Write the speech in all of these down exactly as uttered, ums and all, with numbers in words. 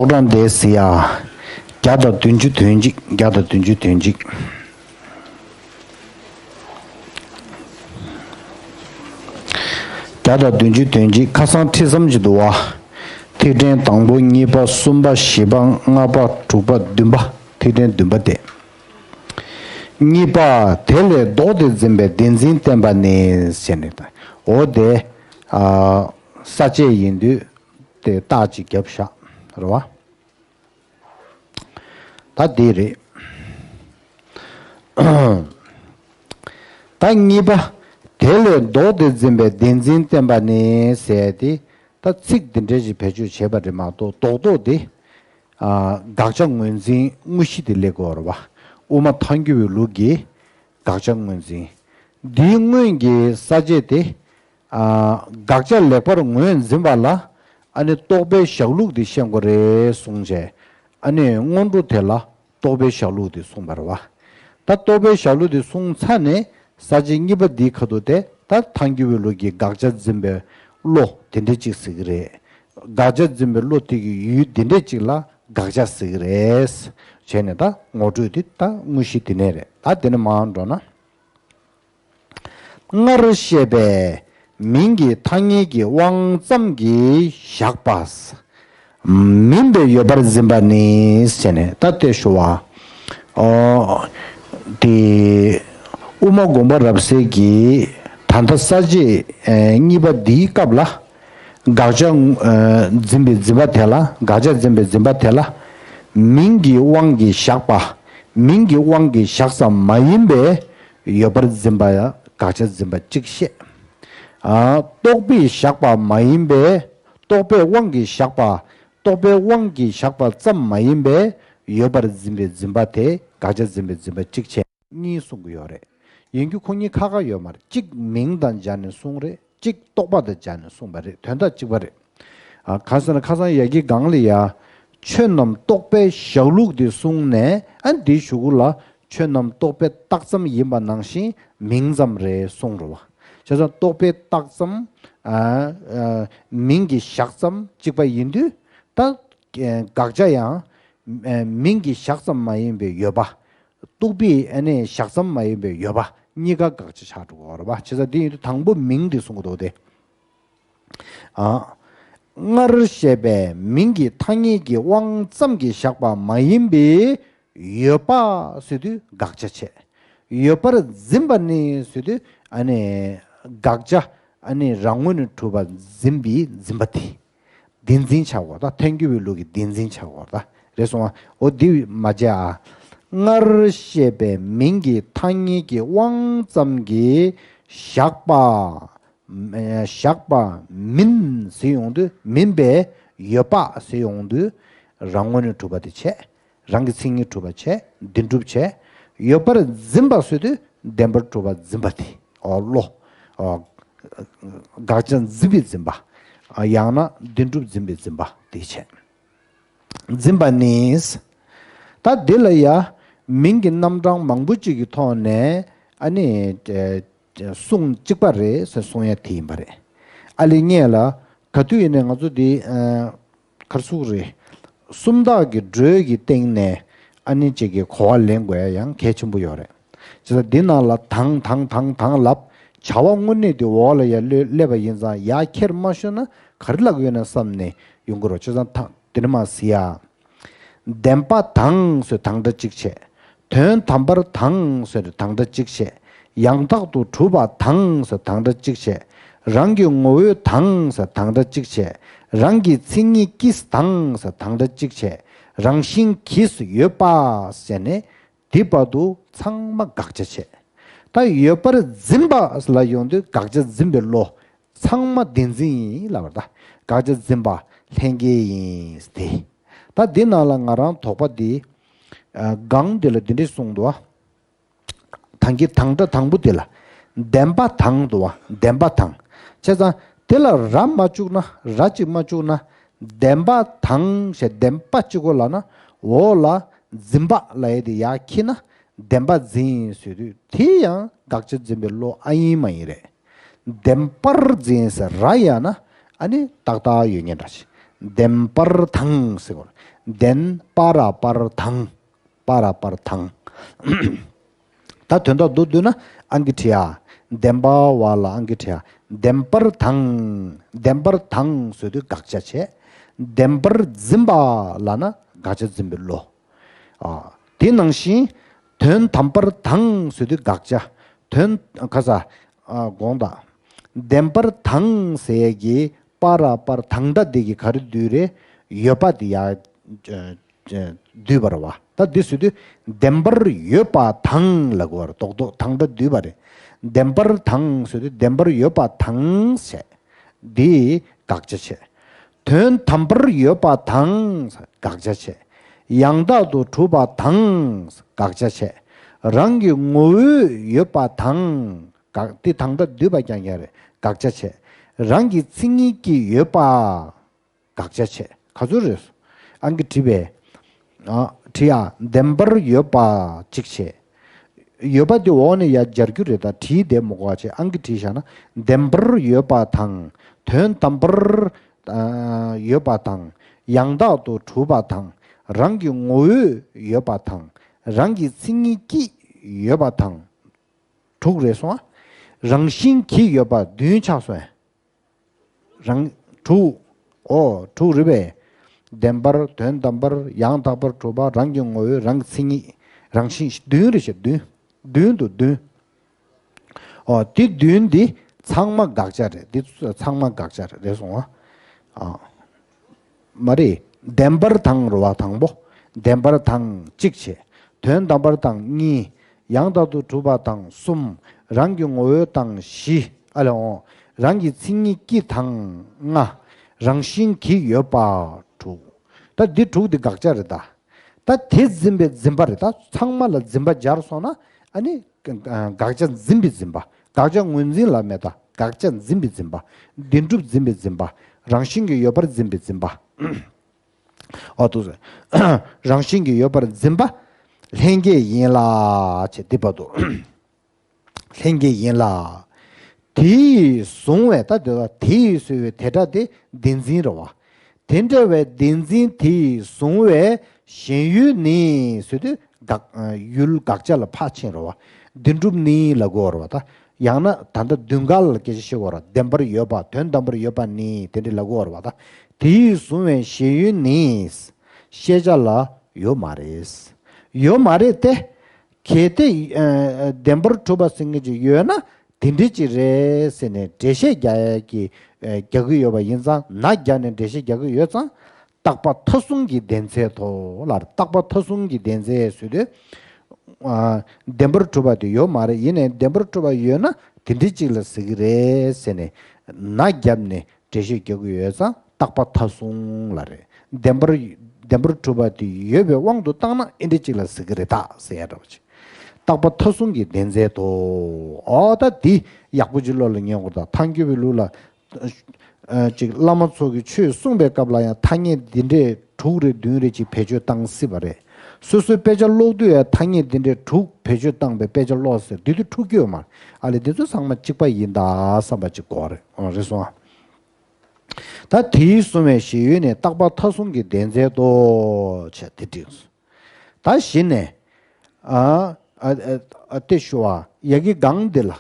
ཀློག་གྲངས་འདི་ཟེར་ཡ། བརྒྱ་དང་བདུན་ཅུ་དོན་གཅིག་བརྒྱ་དང་བདུན་ཅུ་དོན་གཅིག་བརྒྱ་དང་བདུན་ཅུ་དོན་གཅིག་ཁ་སང་ཁྲིད་ཙམ་ཅིག་འདུག་བ། ཐིག་ཕྲེང་དང་པོ་གཉིས་པ་གསུམ་པ་བཞི་པ་ལྔ་པ་དྲུག་པ་བདུན་པ། ཐིག་ཕྲེང་བདུན་པ་སྟེ། གཉིས་པ། དེ་ལས་ལྡོག་སྟེ་འཛིན་པའི་བདེན་འཛིན་བསྟན་པ་ནི་ཟེར་ནས། འོ་དེ། ཨ། ས་བཅད་ཡིན་དུས་དེ་རྟགས་ཅིག་བརྒྱབ་བཞག་རེད་བ། ད་འདི་རེད། ད་གཉིས་པ། དེ་ལས་ལྡོག་སྟེ་འཛིན་པའི་བདེན་འཛིན་བསྟན་པ་ནི་ཟེར་ཏེ། ད་ཚིག་འདི་འདྲ་ཞིག་བེད་སྤྱོད་བྱས་པ་རེད་མ་གཏོགས་རྡོག་རྡོག་དེ། ཨ། དགག་བྱ་ངོས་འཛིན་དངོས་གཞི་དེ་སླེབས་དགོས་རེད་བ། དབུ་མ་ཐལ་འགྱུར་བའི་ལུགས་ཀྱི་དགག་བྱ་ངོས་འཛིན། འདིའི་སྔོན་གྱི་ས་བཅད་དེ། ཨ། དགག་བྱ་ལེགས་པར་ངོས་འཛིན་པ་ལ། ཨ་ནི་རྟོག་པའི་བཞག་ལུགས་དེ་ཤེས་དགོས་རེད་གསུངས་བྱས། ཨ་ནི་སྔོན་འགྲོ་དེ་ལ་རྟོག་པའི་བཞག་ལུགས་དེ་གསུངས་པ་རེད་བ། ད་རྟོག་པའི་བཞག་ལུགས་དེ་གསུངས་ཚར་ནས་ས་བཅད་གཉིས་པ་འདིའི་ཁ་ཐུག་དེ་ད་ཐལ་འགྱུར་བའི་ལུགས་ཀྱི་དགག་བྱ་འཛིན་པའི་བློ་དེ་འདྲ་ཅིག་ཟེར་གྱི་རེད། དགག་བྱ་འཛིན་པའི་བློ་དེ་གི་ཡུལ་དེ་འདྲ་ཅིག་ལ་དགག་བྱ་ཟེར་གྱི་རེད། བྱས་ནས་ད་ངོ་སྤྲོད་དེ་ད་དངོས་གཞི་དེ་ནས་རེད། ད་དེ་ནས་མར་འགྲོ་ན། སྔར་བཤད་པའི་མིང་གི་ཐ་སྙད་ཀྱི་དབང་ཙམ་གྱིས་བཞག་པ། མིན་པའི་ཡོད་པར་འཛིན་པ་ནི་ཟེར་ནས་ད་ལྟའི་ཞུ་བ། ཨོ། དེ། དབུ་མ་དགོངས་པ་རབ་གསལ་གྱི་ད་ལྟ་ས་བཅད་ཨེ་གཉིས་པ་འདིའི་སྐབས་ལ། དགག་བྱ་ཨེ་འཛིན་པའི་འཛིན་པ་དེ་ལ། དགག་བྱ་འཛིན་པའི་འཛིན་པ་དེ་ལ། མིང་གི་དབང་གིས་བཞག་པ། མིང་གི་དབང་གིས་བཞག་ཙམ་མ་ཡིན་པའི་ཡོད་པར་འཛིན་པ་ཡང་དགག་བྱ་འཛིན་པ་གཅིག་བཤད། ཨ། རྟོག་པས་བཞག་པ་མ་ཡིན་པའི། རྟོག་པའི་དབང་གིས་བཞག་པ། རྟོག་པའི་དབང་གིས་བཞག་པ་ཙམ་མ་ཡིན་པའི་ཡོད་པར་འཛིན་པའི་འཛིན་པ་དེ་དགག་བྱ་འཛིན་པའི་འཛིན་པ་གཅིག་བྱས། གཉིས་གསུང་གི་ཡོད་རེད། ཡིན་རྒྱུ་ཁོ་གཉིས་ཁ་ཁ་ཡོད་མ་རེད། གཅིག་མིང་དང་སྦྱར་ནས་གསུང་རེད། གཅིག་རྟོག་པ་དང་སྦྱར་ནས་གསུངས་པ་རེད། དོན་དག་གཅིག་པ་རེད། ཨ། གང་ཟེར་ན་ཁ་སང་ཡ་གི་སྒང་ལ་ཡ། ཆོས་རྣམས་རྟོག་པའི་བཞག་ལུགས་དེ་གསུངས་ནས། ཨ། འདིའི་གཞུག་གུ་ལ་ཆོས་རྣམས་རྟོག་པའི་རྟགས་ཙམ་ཡིན་པ་ནང་བཞིན་མིང་ཙམ་རེད་གསུངས་རེད་བ། བྱས་ཙང་རྟོག་པའི་རྟགས་ཙམ། ཨ། ཨ། མིང་གི་བཞག་ཙམ་གཅིག་པ་ཡིན་དུས། ད་དགག་བྱ་ཡང་། ཨ། མིང་གི་བཞག་ཙམ་མ་ཡིན་པའི་ཡོད་པ། རྟོག་པའི་ཨ་ནི་བཞག་ཙམ་མ་ཡིན་པའི་ཡོད་པ་གཉིས་ཀ་དགག་བྱ་ཆགས་འགྲོ་གི་རེད་པ། བྱས་ཙང་འདི་ཡིན་དུས་དང་པོ་མིང་འདི་གསུང་གི་འདུག་སྟེ། ཨ། སྔར་བཤད་པའི་མིང་གི་ཐ་སྙད་ཀྱི་དབང་ཙམ་གྱིས་བཞག་པ་མ་ཡིན་པའི་ཡོད་པ་ཟེར་དུས་དགག་བྱ་བྱས། ཡོད་པར་འཛིན་པ་ནི་ཟེར་དུས་ཨ་ནི་དགག་བྱ་ཨ་ནི་རང་ངོས་ནས་གྲུབ་པ་འཛིན་པའི་འཛིན་པ་དེ། བདེན་འཛིན་ཆགས་དགོས། ད་ཐལ་འགྱུར་བའི་ལུགས་ཀྱི་བདེན་འཛིན་ཆགས་དགོས། ད་རེད་སོང་ཨ། འོ་འདི་མ་བྱས་ཨ། སྔར་བཤད་པའི་མིང་གི་ཐ་སྙད་ཀྱི་དབང་ཙམ་གྱིས་བཞག་པ། བཞག་པ་མིན་ཟེར་ཡོང་དུས། མིན་པའི་ཡོད་པ་ཟེར་ཡོང་དུས། རང་ངོས་ནས་གྲུབ་པ་དེ་བྱས། རང་གི་མཚན་ཉིད་གྲུབ་པ་བྱས། བདེན་གྲུབ་བྱས། ཡོད་པར་འཛིན་པ་ཟེར་དུས་བདེན་པར་གྲུབ་པ་འཛིན་པ་དེ། ཨོ་བློ། ཨོ། དགག་བྱ་འཛིན་པའི་འཛིན་པ། ཡང་ན་བདེན་གྲུབ་འཛིན་པའི་འཛིན་པ་དེ་བྱས། འཛིན་པ་ནི། ད་འདི་ལ་ཡ་མིང་གི་རྣམ་གྲངས་མང་པོ་ཅིག་གི་ཐོག་ནས་ཨ་ནི་ཨེ་གསུང་གཅིག་པ་རེད་ཟེར་གསུང་ཡ་དེ་ཡིན་པ་རེད། ཨ་ལེ་ངས་ལ་ག་དུས་ཡིན་ནའི་ང་ཚོ་འདི་ཨ་ག་རེ་ཟེར་དགོས་རེད། སུམ་རྟགས་ཀྱི་འགྲོས་ཀྱི་སྟེང་ནས་ཨ་ནི་ཅིག་གི་གོ་བ་ལེན་དགོས་ཡ་ཡང་གལ་ཆེན་པོ་ཡོད་རེད། བྱས་ཙང་འདི་ནང་ལ་དང་དང་དང་དང་ལབ། བྱ་བ་དངོས་གནས་དེ་འོག་ལ་ཡ་སླེབས་པ་ཡིན་ཙང་ཡ་ཁྱེར་མ་ཤོར་ན་ག་རེ་ལབ་ཀྱི་ཡོད་ན་བསམ་ནས་ཡོང་གི་རེད། བྱས་ཙང་ད་དེ་ནས་མར་གཟིགས་ཡ། བདེན་པ་དང་ཟེར་དང་སྒྲ་གཅིག་བྱས། དོན་དམ་པར་དང་ཟེར་དང་སྒྲ་གཅིག་བྱས། ཡང་དག་ཏུ་གྲུབ་པ་དང་ཟེར་དང་སྒྲ་གཅིག་བྱས། རང་གི་ངོ་བོས་དང་ཟེར་དང་སྒྲ་གཅིག་བྱས། རང་གི་མཚན་ཉིད་ཀྱིས་དང་ཟེར་དང་སྒྲ་གཅིག་བྱས། རང་བཞིན་གྱིས་ཡོད་པ་ཟེར་ནས་འདི་བར་དུ་ཚང་མ་དགག་བྱ་བྱས། ད་ཡོད་པར་འཛིན་པ་ལ་ཡོང་དུས་དགག་བྱ་འཛིན་པའི་བློ། ཚང་མ་བདེན་འཛིན་ཡིན་ལབ་པ་རེད། ད་དགག་བྱ་འཛིན་པ་ལྷན་སྐྱེས་ཡིན་ཏེ། ད་འདི་ནང་ལ་ང་རང་དོགས་པ་འདི། ཨ། སྒང་འདི་ལ་འདི་འདྲས་གསུངས་འདུག་བ། དང་གི་དང་སྒྲ་དང་པོ་འདི་ལ། བདེན་པ་དང་འདུག་བ། བདེན་པ་དང་། བྱས་ཙང་དེ་ལ་ར་མ་བཅུག་ན། ར་གཅིག་མ་བཅུག་ན། བདེན་པ་དང་ཞེས་བདེན་པ་གཅིག་པོ་ལབ་ན། འོག་ལ་འཛིན་པ་ལབ་ཡས་དེ་ཡར་འཁྱེར་ན། བདེན་པ་འཛིན་ཟེར་དུས་དེ་ཡང་དགག་བྱ་འཛིན་པའི་བློ་ཨ་ཡིན་མ་ཡིན་རེད། བདེན་པར་འཛིན་ཟེར་ར་ཡར་ན་ཨ་ནི་ཏག་ཏག་ཡོད་ཉེན་འདྲ་ཞིག་བདེན་པར་དང་ཟེར་གོ། བདེན་པ་ར་པར་དང་། པ་ར་པར་དང་། ད་དོན་དག་མདོར་བསྡུས་ན་ཨང་ཀི་བྲིས་ཡ། བདེན་པ་བ་ལ་ཨང་ཀི་བྲིས་ཡ། བདེན་པར་དང་། བདེན་པར་དང་ཟེར་དུས་དགག་བྱ་བྱས། བདེན་པར་འཛིན་པ་ལབ་ན་དགག་བྱ་འཛིན་པའི་བློ། ཨ། དེ་ནང་བཞིན་དོན་དམ་པར་དང་ཟེར་དུས་དགག་བྱ། དོན་ག་ས། ཨ། དགོངས་དག་བདེན་པར་དང་ཟེར་ཡས་ཀྱི་པ་ར་པར་དང་སྒྲ་དེ་གིས་ག་རེ་བསྡུས་རེད། ཡོད་པ་དེ་ཡ། ཨ། བསྡུས་པ་རེད་བ། ད་འདི་ཟེར་དུས་བདེན་པར་ཡོད་པ་དང་ལབ་དགོས་པ་རེད། རྡོག་རྡོག་དང་སྒྲ་བསྡུས་པ་རེད། བདེན་པར་དང་ཟེར་དུས་བདེན་པར་ཡོད་པ་དང་བྱས། འདི་དགག་བྱ་བྱས། དོན་དམ་པར་ཡོད་པ་དང་དགག་བྱ་བྱས། ཡང་དག་ཏུ་གྲུབ་པ་དང་དགག་བྱ་བྱས། རང་གི་ངོ་བོས་ཡོད་པ་དང་དགག་འདི་དང་སྒྲ་བསྡུས་པ་རྐྱང་རྐྱང་རེད། དགག་བྱ་བྱས། རང་གི་མཚན་ཉིད་ཀྱིས་ཡོད་པ། དགག་བྱ་བྱས། ག་ཚོད་རེད། ཨང་ཀི་བྲིས་པས། ཨ། བྲིས་ཡ། བདེན་པར་ཡོད་པ་གཅིག་བྱས། ཡོད་པ་དེ་འོག་ནས་ཡར་སྦྱར་རྒྱུ་རེད། ད་བྲིས་བསྡད་མི་དགོས་པ་བྱས། ཨང་ཀི་བྲིས་བཞག་ན། བདེན་པར་ཡོད་པ་དང་། དོན་དམ་པར། ཨ། ཡོད་པ་དང་། ཡང་དག་ཏུ་གྲུབ་པ་དང་། རང་གི་ངོ་བོས་ཡོད་པ་དང་། རང་གི་མཚན་ཉིད་ཀྱིས་ཡོད་པ་དང་། དྲུག་རེད་སོང་ཨ། རང་བཞིན་གྱིས་ཡོད་པ་བདུན་ཆགས་སོང་ཨ། རང་། དྲུག་ཨོ། དྲུག་རེད་པས། བདེན་པར། དོན་དམ་པར། ཡང་དག་པར་གྲུབ་པ། རང་གི་ངོ་བོས། རང་གི་མཚན་ཉིད། རང་བཞིན། བདུན་རེད་ཤག་བདུན། བདུན་དུ་བདུན། ཨོ། དེ་བདུན་འདི་ཚང་མ་དགག་བྱ་རེད། འདི་ཚང་མ་དགག་བྱ་རེད། རེད་སོང་ཨ། ཨ། མ་རེད། བདེན་པར་དང་རེད་བ། དང་པོ། བདེན་པར་དང་གཅིག་བྱས། དོན་དམ་པར་དང་གཉིས། ཡང་དག་ཏུ་གྲུབ་པ་དང་གསུམ། རང་གི་ངོ་བོ་དང་བཞི། ཨ་ལས་འོང་། རང་གི་མཚན་ཉིད་ཀྱིས་དང་ལྔ། རང་བཞིན་གྱིས་ཡོད་པ་དྲུག་ད་འདི་དྲུག་འདི་དགག་བྱ་རེད་ད། ད་དེ་འཛིན་པའི་འཛིན་པ་རེད། ད་ཚང་མ་ལ་འཛིན་པ་སྦྱར་སོང་ན་ཨ་ནི་དགག་བྱ་འཛིན་པའི་འཛིན་པ། དགག་བྱ་ངོས་འཛིན་ལ་མེད་ད། དགག་བྱ་འཛིན་པའི་འཛིན་པ། བདེན་གྲུབ་འཛིན་པའི་འཛིན་པ། རང་བཞིན་གྱིས་ཡོད་པར་འཛིན་པའི་འཛིན་པ། ཨོ་ཏུ་ཟེར། རང་བཞིན་གྱིས་ཡོད་པར་འཛིན་པ། ལྷན་སྐྱེས་ཡིན་ལ་བྱས་འདི་བར་དུ། ལྷན་སྐྱེས་ཡིན་ལ། དེ་ཡིས་བཟུང་བའི། ད་དེ་ལ་དེ་ཡིས་བཟུང་བའི་དེ་སྒྲ་དེ་བདེན་འཛིན་རེད་བ། དེ་འདྲ་བའི་བདེན་འཛིན་དེ་ཡིས་བཟུང་བའི་ཞེན་ཡུལ་ནི་ཟེར་དུས་དགག་ཡུལ་དགག་བྱ་ལ་ཕར་ཕྱིན་རེད་བ། བདེན་གྲུབ་ནི་ལབ་དགོས་རེད་བ། ད་ཡང་ན་ད་ལྟ་མདུན་ཁ་ལ་སྐད་ཆ་བཤད་དགོས་རེད། བདེན་པར་ཡོད་པ། དོན་དམ་པར་ཡོད་པ་ནི་དེ་འདྲ་ལབ་དགོས་རེད་བ། ད་དེ་ཡིས་བཟུང་བའི་ཞེན་ཡུལ་ནི་ཤེས་བྱ་ལ་ཡོད་མ་རེད། ཡོད་མ་རེད་དེ། གལ་ཏེ་ཨ་བདེན་པར་གྲུབ་པ་ཟེར་མཁན་ཅིག་ཡོད་ན་དེ་འདྲ་ཅིག་རེད་ཟེར་ནས་འགྲེལ་བཤད་རྒྱག་ཡ་གི་ཨ་རྒྱག་གི་ཡོད་པ་ཡིན་ཙང་། ན་རྒྱག་ནས་འགྲེལ་བཤད་རྒྱག་གི་ཡོད་ཙང་། རྟག་པ་མཐའ་གསུམ་གྱི་བདེན་འཚོལ་དོ་ལབ། རྟག་པ་མཐའ་གསུམ་གྱི་བདེན་འཚོལ་ཟེར་དུས། ཨ་བདེན་པར་གྲུབ་པ་དེ་ཡོད་མ་རེད། ཡིན་ནའི་བདེན་པར་གྲུབ་པ་ཡོད་ན་དེ་འདྲ་ཅིག་ལ་ཟེར་གི་རེད་ཟེར་ནས་ན་བརྒྱབ་ནས་འགྲེལ་བཤད་རྒྱག་གི་ཡོད་ཙང་རྟག་པ་མཐའ་གསུམ་ལབ་རེད། བདེན་པར་བདེན་པར་གྲུབ་པ་དེ་ཡོད་པའི་དབང་དུ་བཏང་ན་ཨེ་འདྲ་ཅིག་ལ་ཟེར་གི་རེད་ད་ཟེར་ཡ་འདྲ་པོ་ཅིག་རྟག་པ་མཐའ་གསུམ་གྱི་བདེན་འཚོལ་དོ། ཨོ་ད་འདི་ཡག་པོ་ཅིག་བློ་ལ་ངེས་དགོས། ད་ཐལ་འགྱུར་བའི་ལུགས་ལ། ཨ་ཅིག་བླ་མ་ཚོ་གིས་ཆོས་གསུངས་པའི་སྐབས་ལ་ཡང་ཐ་སྙད་འདི་འདྲས་དྲུག་རེ་བདུན་རེ་ཅིག་བེད་སྤྱོད་བཏང་སྲིད་པ་རེད། སོ་སོའི་དཔེ་ཆ་ཀློག་དུས་ཡང་ཐ་སྙད་འདི་འདྲས་དྲུག་བེད་སྤྱོད་བཏང་པའི་དཔེ་ཆ་ཀློག་ཟེར་འདི་དུས་འཁྲུག་གི་ཡོད་མ་རེད། ཨ་ལས་འདི་ཚོ་ཚང་མ་གཅིག་པ་ཡིན་ད་བསམ་པ་ཅིག་དགོས་རེད། ཨོ་རེད་སོང་ཨ། ད་དེ་ཡིས་བཟུང་བའི་ཞེན་ཡུལ་ནི་རྟག་པ་མཐའ་གསུམ་གྱི་བདེན་འཚོལ་དོ་བྱས་དེ་འགྲིགས་སོང་། ད་གཞི་ནས། ཨ་ཨ་ཨ་ཨ་དེ་ཞུ་བ་ཡ་གི་སྒང་འདི་ལ།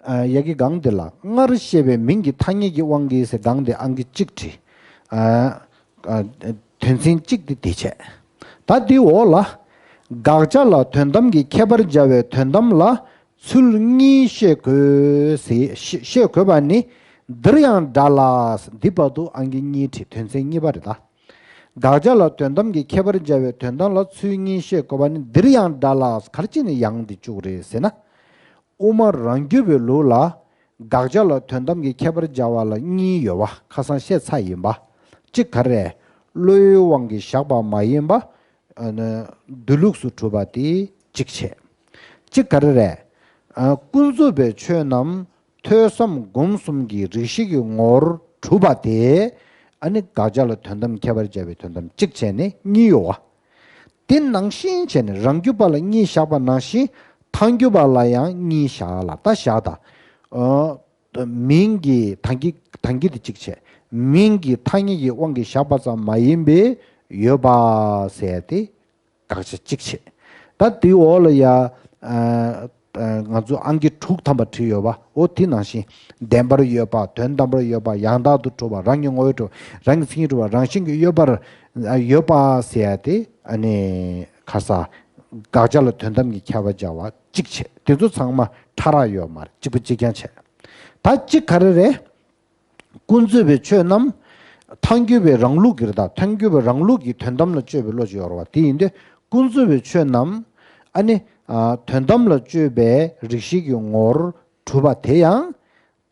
ཨ་ཡ་གི་སྒང་འདི་ལ་སྔར་བཤད་པའི་མིང་གི་ཐ་སྙད་ཀྱི་དབང་གིས་ཟེར་སྒང་འདི་ཨང་ཀི་གཅིག་བྲིས། ཨ་ཨ་དོན་ཚན་གཅིག་འདི་དེ་བྱས། ད་འདི་འོག་ལ། དགག་བྱ་ལ་དོན་དམ་གྱི་ཁྱད་པར་སྦྱར་བའི་དོན་དམ་ལ་ཚུལ་གཉིས་བཤད་དགོས་ཟེར། བཤད་བཤད་དགོས་པ་ནི། འདིར་ཡང་འདྲ་ལ། འདི་བར་དུ་ཨང་ཀི་གཉིས་བྲིས། དོན་ཚན་གཉིས་པ་རེད་ད། དགག་བྱ་ལ་དོན་དམ་གྱི་ཁྱད་པར་སྦྱར་བའི་དོན་དམ་ལ་ཚུལ་གཉིས་བཤད་དགོས་པ་ནི། འདིར་ཡང་འདྲ་ལ། ག་རེ་བྱས་ནས་ཡང་འདི་བཅུག་རེད་ཟེར་ན། དབུ་མ་རང་རྒྱུད་པའི་ལུགས་ལ། དགག་བྱ་ལ་དོན་དམ་གྱི་ཁྱད་པར་སྦྱར་བ་ལ་གཉིས་ཡོད་པ་ཁ་སང་བཤད་ཚར་ཡིན་པ། གཅིག་ག་རེ་རེད། བློའི་དབང་གིས་བཞག་པ་མ་ཡིན་པ། ཨ་ནི་འདུས་ལུགས་སུ་གྲུབ་པ་དེ་གཅིག་བྱས། གཅིག་ག་རེ་རེད། ཨ་ཀུན་རྫོབ་པའི་ཆོས་རྣམས་ཐོས་བསམ་སྒོམ་གསུམ་གྱི་རིགས་ཤེས་ཀྱི་ངོ་བོར་གྲུབ་པ་དེ། ཨ་ནི་དགག་བྱ་ལ་དོན་དམ་ཁྱད་པར་སྦྱར་བའི་དོན་དམ་གཅིག་བྱས་ནས་གཉིས་ཡོད་པ། དེ་ནང་བཞིན་བྱས་ནས་རང་རྒྱུད་པ་ལ་གཉིས་བཞག་པ་ནང་བཞིན་ཐལ་འགྱུར་བ་ལ་ཡང་གཉིས་བཞག་ལ། ད་བཞག་ད། ཨ་མིང་གི་དང་གི་དང་གི་དེ་གཅིག་བྱས། མིང་གི་ཐ་སྙད་ཀྱི་དབང་གིས་བཞག་པ་ཙམ་མ་ཡིན་པའི་ཡོད་པ་ཟེར་ཏེ། དགག་བྱ་གཅིག་བྱས། ད་དེའི་འོག་ལ་ཡ། ཨ། ཨ། ང་ཚོ་ཨང་ཀི་དྲུག་ཐམ་པ་བྲིས་ཡོད་པ། འོ་དེ་ནང་བཞིན་བདེན་པར་ཡོད་པ། དོན་དམ་པར་ཡོད་པ། ཡང་དག་ཏུ་གྲུབ་པ། རང་གི་ངོ་བོས་གྲུབ། རང་གི་མཚན་ཉིད་གྲུབ་པ། རང་བཞིན་གྱིས་ཡོད་པར། ཨ། ཡོད་པ་ཟེར་ཡ་དེ། ཨ་ནི་ཁ་ས། དགག་བྱ་ལ་དོན་དམ་གྱི་ཁྱད་པར་སྦྱར་བ་གཅིག་བྱས། དེ་ཚོ་ཚང་མ་ཕྲ་རགས་ཡོད་མ་རེད། གཅིག་པ་གཅིག་རྐྱང་བྱས། ད་གཅིག་ག་རེ་རེད། ཀུན་རྫོབ་པའི་ཆོས་རྣམས་ཐལ་འགྱུར་བའི་རང་ལུགས་ཀྱི་རེད། ད་ཐལ་འགྱུར་བའི་རང་ལུགས་ཀྱི་དོན་དམ་ལ་དཔྱོད་པའི་བློ་ཅིག་ཡོད་རེད་བ། དེ་ཡིན་དུས་ཀུན་རྫོབ་པའི་ཆོས་རྣམས། ཨ་ནི། ཨ། དོན་དམ་ལ་དཔྱོད་པའི་རིགས་ཤེས་ཀྱི་ངོ་བོར་གྲུབ་པ་དེ་ཡང་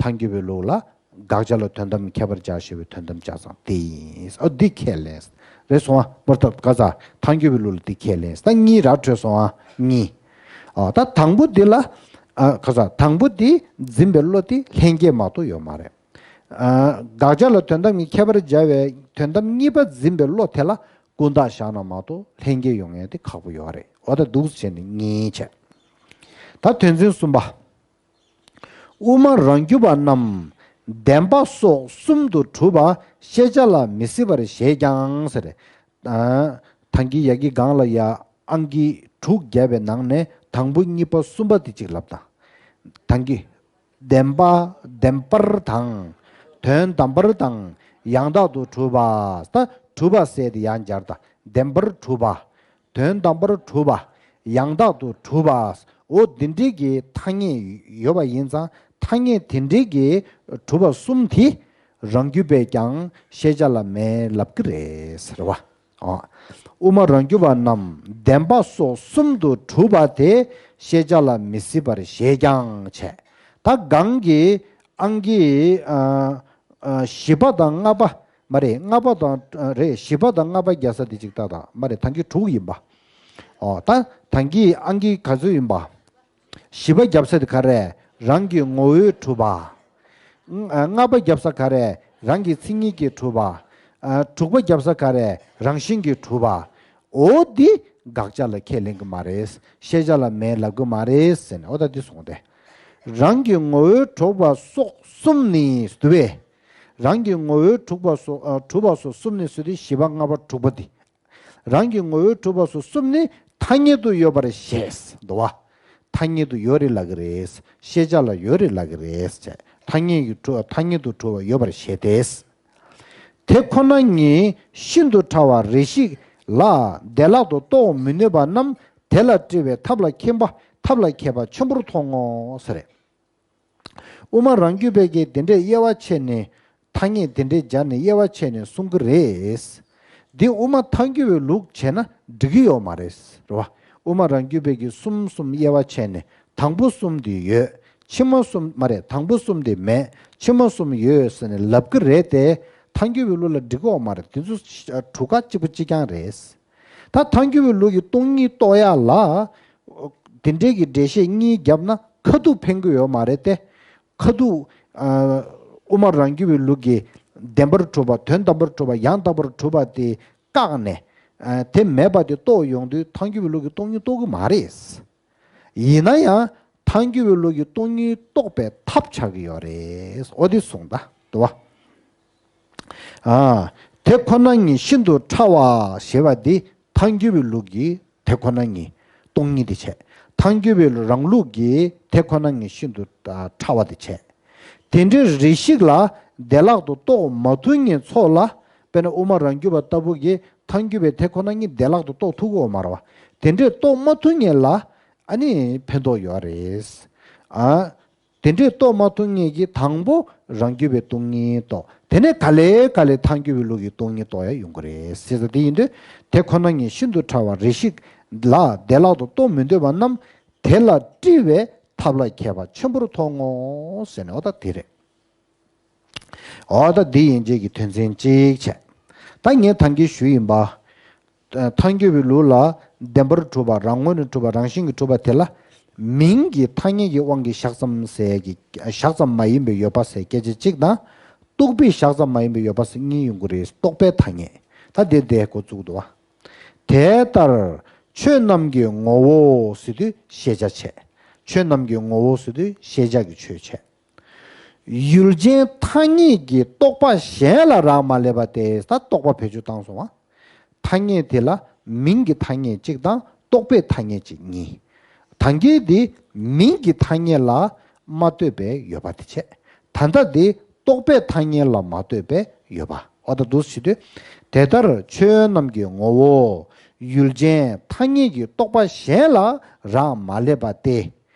ཐལ་འགྱུར་བའི་ལུགས་ལ། དགག་བྱ་ལ་དོན་དམ་ཁྱད་པར་སྦྱར་ཞེས་པའི་དོན་དམ་བྱ་ཙང་དེ་ཡིན། ཨ། འདི་ཁས་ལེན། རེད་སོང་ཨ། མར་ཐབས་ག་ས་ཐལ་འགྱུར་བའི་ལུགས་ལ་འདི་ཁས་ལེན། ད་གཉིས་ར་འཕྲོད་སོང་ཨ། གཉིས། ཨ། ད་དང་པོ་འདི་ལ། ཨ། ག་ས་དང་པོ་འདི་འཛིན་པའི་བློ་དེ་ལྷན་སྐྱེས་མ་གཏོགས་ཡོད་མ་རེད། ཨ། དགག་བྱ་ལ་དོན་དམ་གྱི་ཁྱད་པར་སྦྱར་བའི་དོན་དམ་གཉིས་པ་འཛིན་པའི་བློ་དེ་ལ་ཀུན་བརྟགས་བཞག་ན་མ་གཏོགས་ལྷན་སྐྱེས་ཡོང་ཡས་དེ་ཁག་པོ་ཡོད་རེད། འོ་ད་འདུག་སེ་བྱས་ནས་གཉིས་བྱས། ད་དོན་ཚན་གསུམ་པ། དབུ་མ་རང་རྒྱུད་པ་རྣམས་བདེན་པ་སོགས་གསུམ་དུ་གྲུབ་པ་ཤེས་བྱ་ལ་མི་སྲིད་པར་བཞེད་ཀྱང་ཟེར། ཨ། ཐང་གི་ཡ་གི་སྒང་ལ་ཡ་ཨང་ཀི་དྲུག་བརྒྱབ་པའི་ནང་ནས་དང་པོ་གཉིས་པ་གསུམ་པ་དེ་གཅིག་ལབ་དང་། ཐང་གི། བདེན་པ། བདེན་པར་དང་། དོན་དམ་པར་དང་། ཡང་དག་ཏུ་གྲུབ་པ། ད་གྲུབ་པ་ཟེར་དེ་ཡང་སྦྱར་དང་། བདེན་པར་གྲུབ་པ། དོན་དམ་པར་གྲུབ་པ། ཡང་དག་ཏུ་གྲུབ་པ། འོ་འདི་འདྲའི་གི་ཐ་སྙད་ཡོད་པ་ཡིན་ཙང་ཐ་སྙད་དེ་འདྲའི་གི་གྲུབ་པ་གསུམ་དེ་རང་རྒྱུད་པས་ཀྱང་ཤེས་བྱ་ལ་མེད་ལབ་ཀྱི་རེད་ཟེར་བ། ཨོ། དབུ་མ་རང་རྒྱུད་པ་རྣམས་བདེན་པ་སོགས་གསུམ་དུ་གྲུབ་པ་དེ་ཤེས་བྱ་ལ་མི་སྲིད་པར་བཞེད་ཀྱང་བྱས། ད་གང་གི་ཨང་ཀི། ཨ། ཨ། བཞི་པ་དང་ལྔ་པ། མ་རེད། ལྔ་པ་དང་། ཨ། རེད། བཞི་པ་དང་ལྔ་པ་རྒྱག་ས་དེ་གཅིག་ལྟ་དང་། མ་རེད། ཐང་གི་དྲུག་ཡིན་པ། ཨོ། ད་ཐང་གི་ཨང་ཀི་ག་ཚོད་ཡིན་པ། བཞི་པ་རྒྱབ་ས་དེ་ག་རེ། རང་གི་ངོ་བོས་གྲུབ་པ། ཨ། ལྔ་པ་རྒྱབ་ས་ག་རེ། རང་གི་མཚན་ཉིད་ཀྱིས་གྲུབ་པ། ཨ། དྲུག་པ་རྒྱབ་ས་ག་རེ། རང་བཞིན་གྱིས་གྲུབ་པ། འོ་འདི་དགག་བྱ་ལ་ཁས་ལེན་གྱི་མ་རེད། ཤེས་བྱ་ལ་མེད་ལབ་ཀྱི་མ་རེད་ཟེར་ནས། འོ་ད་འདི་སོང་སྟེ། རང་གི་ངོ་བོས་གྲུབ་པ་སོགས་གསུམ་ནི་དུ་བས། རང་གི་ངོ་བོས་གྲུབ་པ་སོགས། ཨ། གྲུབ་པ་སོགས་གསུམ་ནི་ཟེར་དུས་བཞི་པ་ལྔ་པ་དྲུག་པ་འདི། རང་གི་ངོ་བོས་གྲུབ་པ་སོགས་གསུམ་ནི་ཐ་སྙད་དུ་ཡོད་པར་བཞེད་འདུག་བ། ཐ་སྙད་དུ་ཡོད་རེད་ལབ་ཀྱི་རེད། ཤེས་བྱ་ལ་ཡོད་རེད་ལབ་ཀྱི་རེད། ཐ་སྙད་ཀྱི་གྲུབ། ཐ་སྙད་དུ་གྲུབ་པ་ཡོད་པར་བཞེད་དེ། དེ་ཁོ་ན་ཉིད་ཤིན་ཏུ་ཕྲ་བ་རེ་ཞིག་ལ་བདེ་བླག་ཏུ་རྟོགས་མི་ནུས་པ་རྣམས་དེ་ལ་དཀྲི་བའི་ཐབས་ལ་མཁས་པ། ཐབས་ལ་མཁས་པ་ཆེན་པོར་མཐོང་ངོ་ཟེར། དབུ་མ་རང་རྒྱུད་པའི་གིས་དེ་འདྲའི་དབྱེ་བ་ཕྱེ་ནས། ཐ་སྙད་དེ་འདྲའི་སྦྱར་ནས་དབྱེ་བ་ཕྱེ་ནས་གསུང་གི་རེད། འདི་དབུ་མ་ཐལ་འགྱུར་བའི་ལུགས་བྱས་ན་འགྲིག་གི་ཡོད་མ་རེད། རེད་བ། དབུ་མ་རང་རྒྱུད་པའི་གིས་གསུམ་གསུམ་དབྱེ་བ་ཕྱེ་ནས་དང་པོ་གསུམ་དེ་ཡོད། ཕྱི་མ་གསུམ། མ་རེད། དང་པོ་གསུམ་དེ་མེད། ཕྱི་མ་གསུམ་ཡོད་ཟེར་ནས་ལབ་ཀྱི་རེད་དེ། ཐལ་འགྱུར་བའི་ལུགས་ལ་འགྲིག་གི་ཡོད་མ་རེད། དེ་ཚོ་གྲུབ་ཁ་གཅིག་པ་གཅིག་རྐྱང་རེད། ད་ཐལ་འགྱུར་བའི་ལུགས་ཀྱི་སྟོང་ཉིད་རྟོགས་ཡ་ལ། དེ་འདྲའི་གི་འགྲེལ་བཤད་གཉིས་བརྒྱབ་ན་ཁ་ཐུག་ཕན་གྱི་ཡོད་མ་རེད་དེ། ཁ་ཐུག་ཨ། དབུ་མ་རང་རྒྱུད་པའི་ལུགས་ཀྱི་བདེན་པར་གྲུབ་པ། དོན་དམ་པར་གྲུབ་པ། ཡང་དག་པར་གྲུབ་པ་དེ་བཀག་ནས། ཨ། དེ་མེད་པ་དེ་རྟོགས་ཡོང་དུས་ཐལ་འགྱུར་བའི་ལུགས་ཀྱི་སྟོང་ཉིད་རྟོགས་ཀྱི་མ་རེད། ཡིན་ན་ཡང་ཐལ་འགྱུར་བའི་ལུགས་ཀྱི་སྟོང་ཉིད་རྟོགས་པའི་ཐབས་ཆགས་ཀྱི་ཡོད་རེད། འོ་དེ་གསུངས་ད་འདུག་བ། ཨ། དེ་ཁོ་ན་ཉིད་ཤིན་ཏུ་ཕྲ་བ་ཞེས་པ་འདི་ཐལ་འགྱུར་བའི་ལུགས་ཀྱི་དེ་ཁོ་ན་ཉིད་སྟོང་ཉིད་དེ་བྱས། ཐལ་འགྱུར་བའི་རང་ལུགས་ཀྱི་དེ་ཁོ་ན་ཉིད་ཤིན་ཏུ་ཕྲ་བ་དེ་བྱས། དེ་འདྲའི་རེ་ཞིག་ལ་བདེ་བླག་ཏུ་རྟོགས་མ་ཐུབ་མཁན་ཚོ་ལ། དཔེར་ན་དབུ་མ་རང་རྒྱུད་པ་ལྟ་བུ་གིས་ཐལ་འགྱུར་བའི་དེ་ཁོ་ན་ཉིད་བདེ་བླག་ཏུ་རྟོགས་ཐུབ་ཀྱི་ཡོད་མ་རེད་བ། དེ་འདྲའི་རྟོགས་མ་ཐུབ་མཁན་ལ་ཨ་ནི་ཕན་ཐོགས་ཡོད་རེད། ཨ། དེ་འདྲའི་རྟོགས་མ་ཐུབ་མཁན་གྱིས་དང་པོ་རང་རྒྱུད་པའི་སྟོང་ཉིད་རྟོགས། དེ་ནས་ག་ལེ་ག་ལེ་ཐལ་འགྱུར་བའི་ལུགས་ཀྱི་སྟོང་ཉིད་རྟོགས་ཡ་ཡོང་གི་རེད་ཟེར་ས་དེ་ཡིན་དུས། དེ་ཁོ་ན་ཉིད་ཤིན་ཏུ་ཕྲ་བ་རེ་ཞིག་ལ་བདེ་བླག་ཏུ་རྟོགས་མི་འདོད་པ་རྣམས་དེ་ལ་དཀྲི་བའི་ཐབས་ལ་མཁས་པ་ཆེན་པོར་མཐོང་ངོ་ཟེར་ནས། འོ་ད་དེ་རེད། འོ་ད་འདི་ཡན་ཆད་ཀྱི་དོན་ཚན་གཅིག་བྱས། ད་ངས་ཐང་གི་ཞུས་ཡིན་པ། ཐལ་འགྱུར་བའི་ལུགས་ལ་བདེན་པར་གྲུབ་པ། རང་ངོས་ནས་གྲུབ་པ། རང་བཞིན་གྱིས་གྲུབ་པ་དེ་ལ་མིང་གི་ཐ་སྙད་ཀྱི་དབང་གིས་བཞག་ཙམ་ཟེར་གྱི། བཞག་ཙམ་མ་ཡིན་པའི་ཡོད་པ་ཟེར་སྐད་ཆ་གཅིག་དང་། རྟོག་པས་བཞག་ཙམ་མ་ཡིན་པའི་ཡོད་པ་ཟེར་གཉིས་ཡོང་གི་རེད། རྟོག་པའི་ཐ་སྙད། ད་དེ་དེ་འགོ་བཙུགས་འདུག་བ། དེ་ལྟར་ཆོས་རྣམས་ཀྱི་ངོ་བོ་ཟེར་དུས་ཤེས་བྱ་བྱས། ཆོས་རྣམས་ཀྱི་ངོ་བོ་ཟེར་དུས་ཤེས་བྱ་གི་ཆོས་བྱས། ཡུལ་ཅན་ཐ་སྙད་ཀྱི་རྟོག་པ་གཞན་ལ་རག་མ་ལས་པ་སྟེ། ད་རྟོག་པ་བེད་སྤྱོད་བཏང་སོང་བ། ཐ་སྙད་དེ་ལ་མིང་གི་ཐ་སྙད་གཅིག་དང་རྟོག་པའི་ཐ་སྙད་གཅིག་གཉིས། ད་གིན་དེ་མིང་གི་ཐ་སྙད་ལ་མ་ལྟོས་པའི་ཡོད་པ་དེ་བྱས། ད་ལྟ་དེ་རྟོག་པའི་ཐ་སྙད་ལ་མ་ལྟོས་པའི་ཡོད་པ། འོ་ད་འདུག་སེ་བྱེད་དུས། དེ་ལྟར་ཆོས་རྣམས་ཀྱི་ངོ་བོ་ཡུལ་ཅན་ཐ་སྙད་ཀྱི་རྟོག་པ་གཞན་ལ་རག་མ་ལས་པ་སྟེ།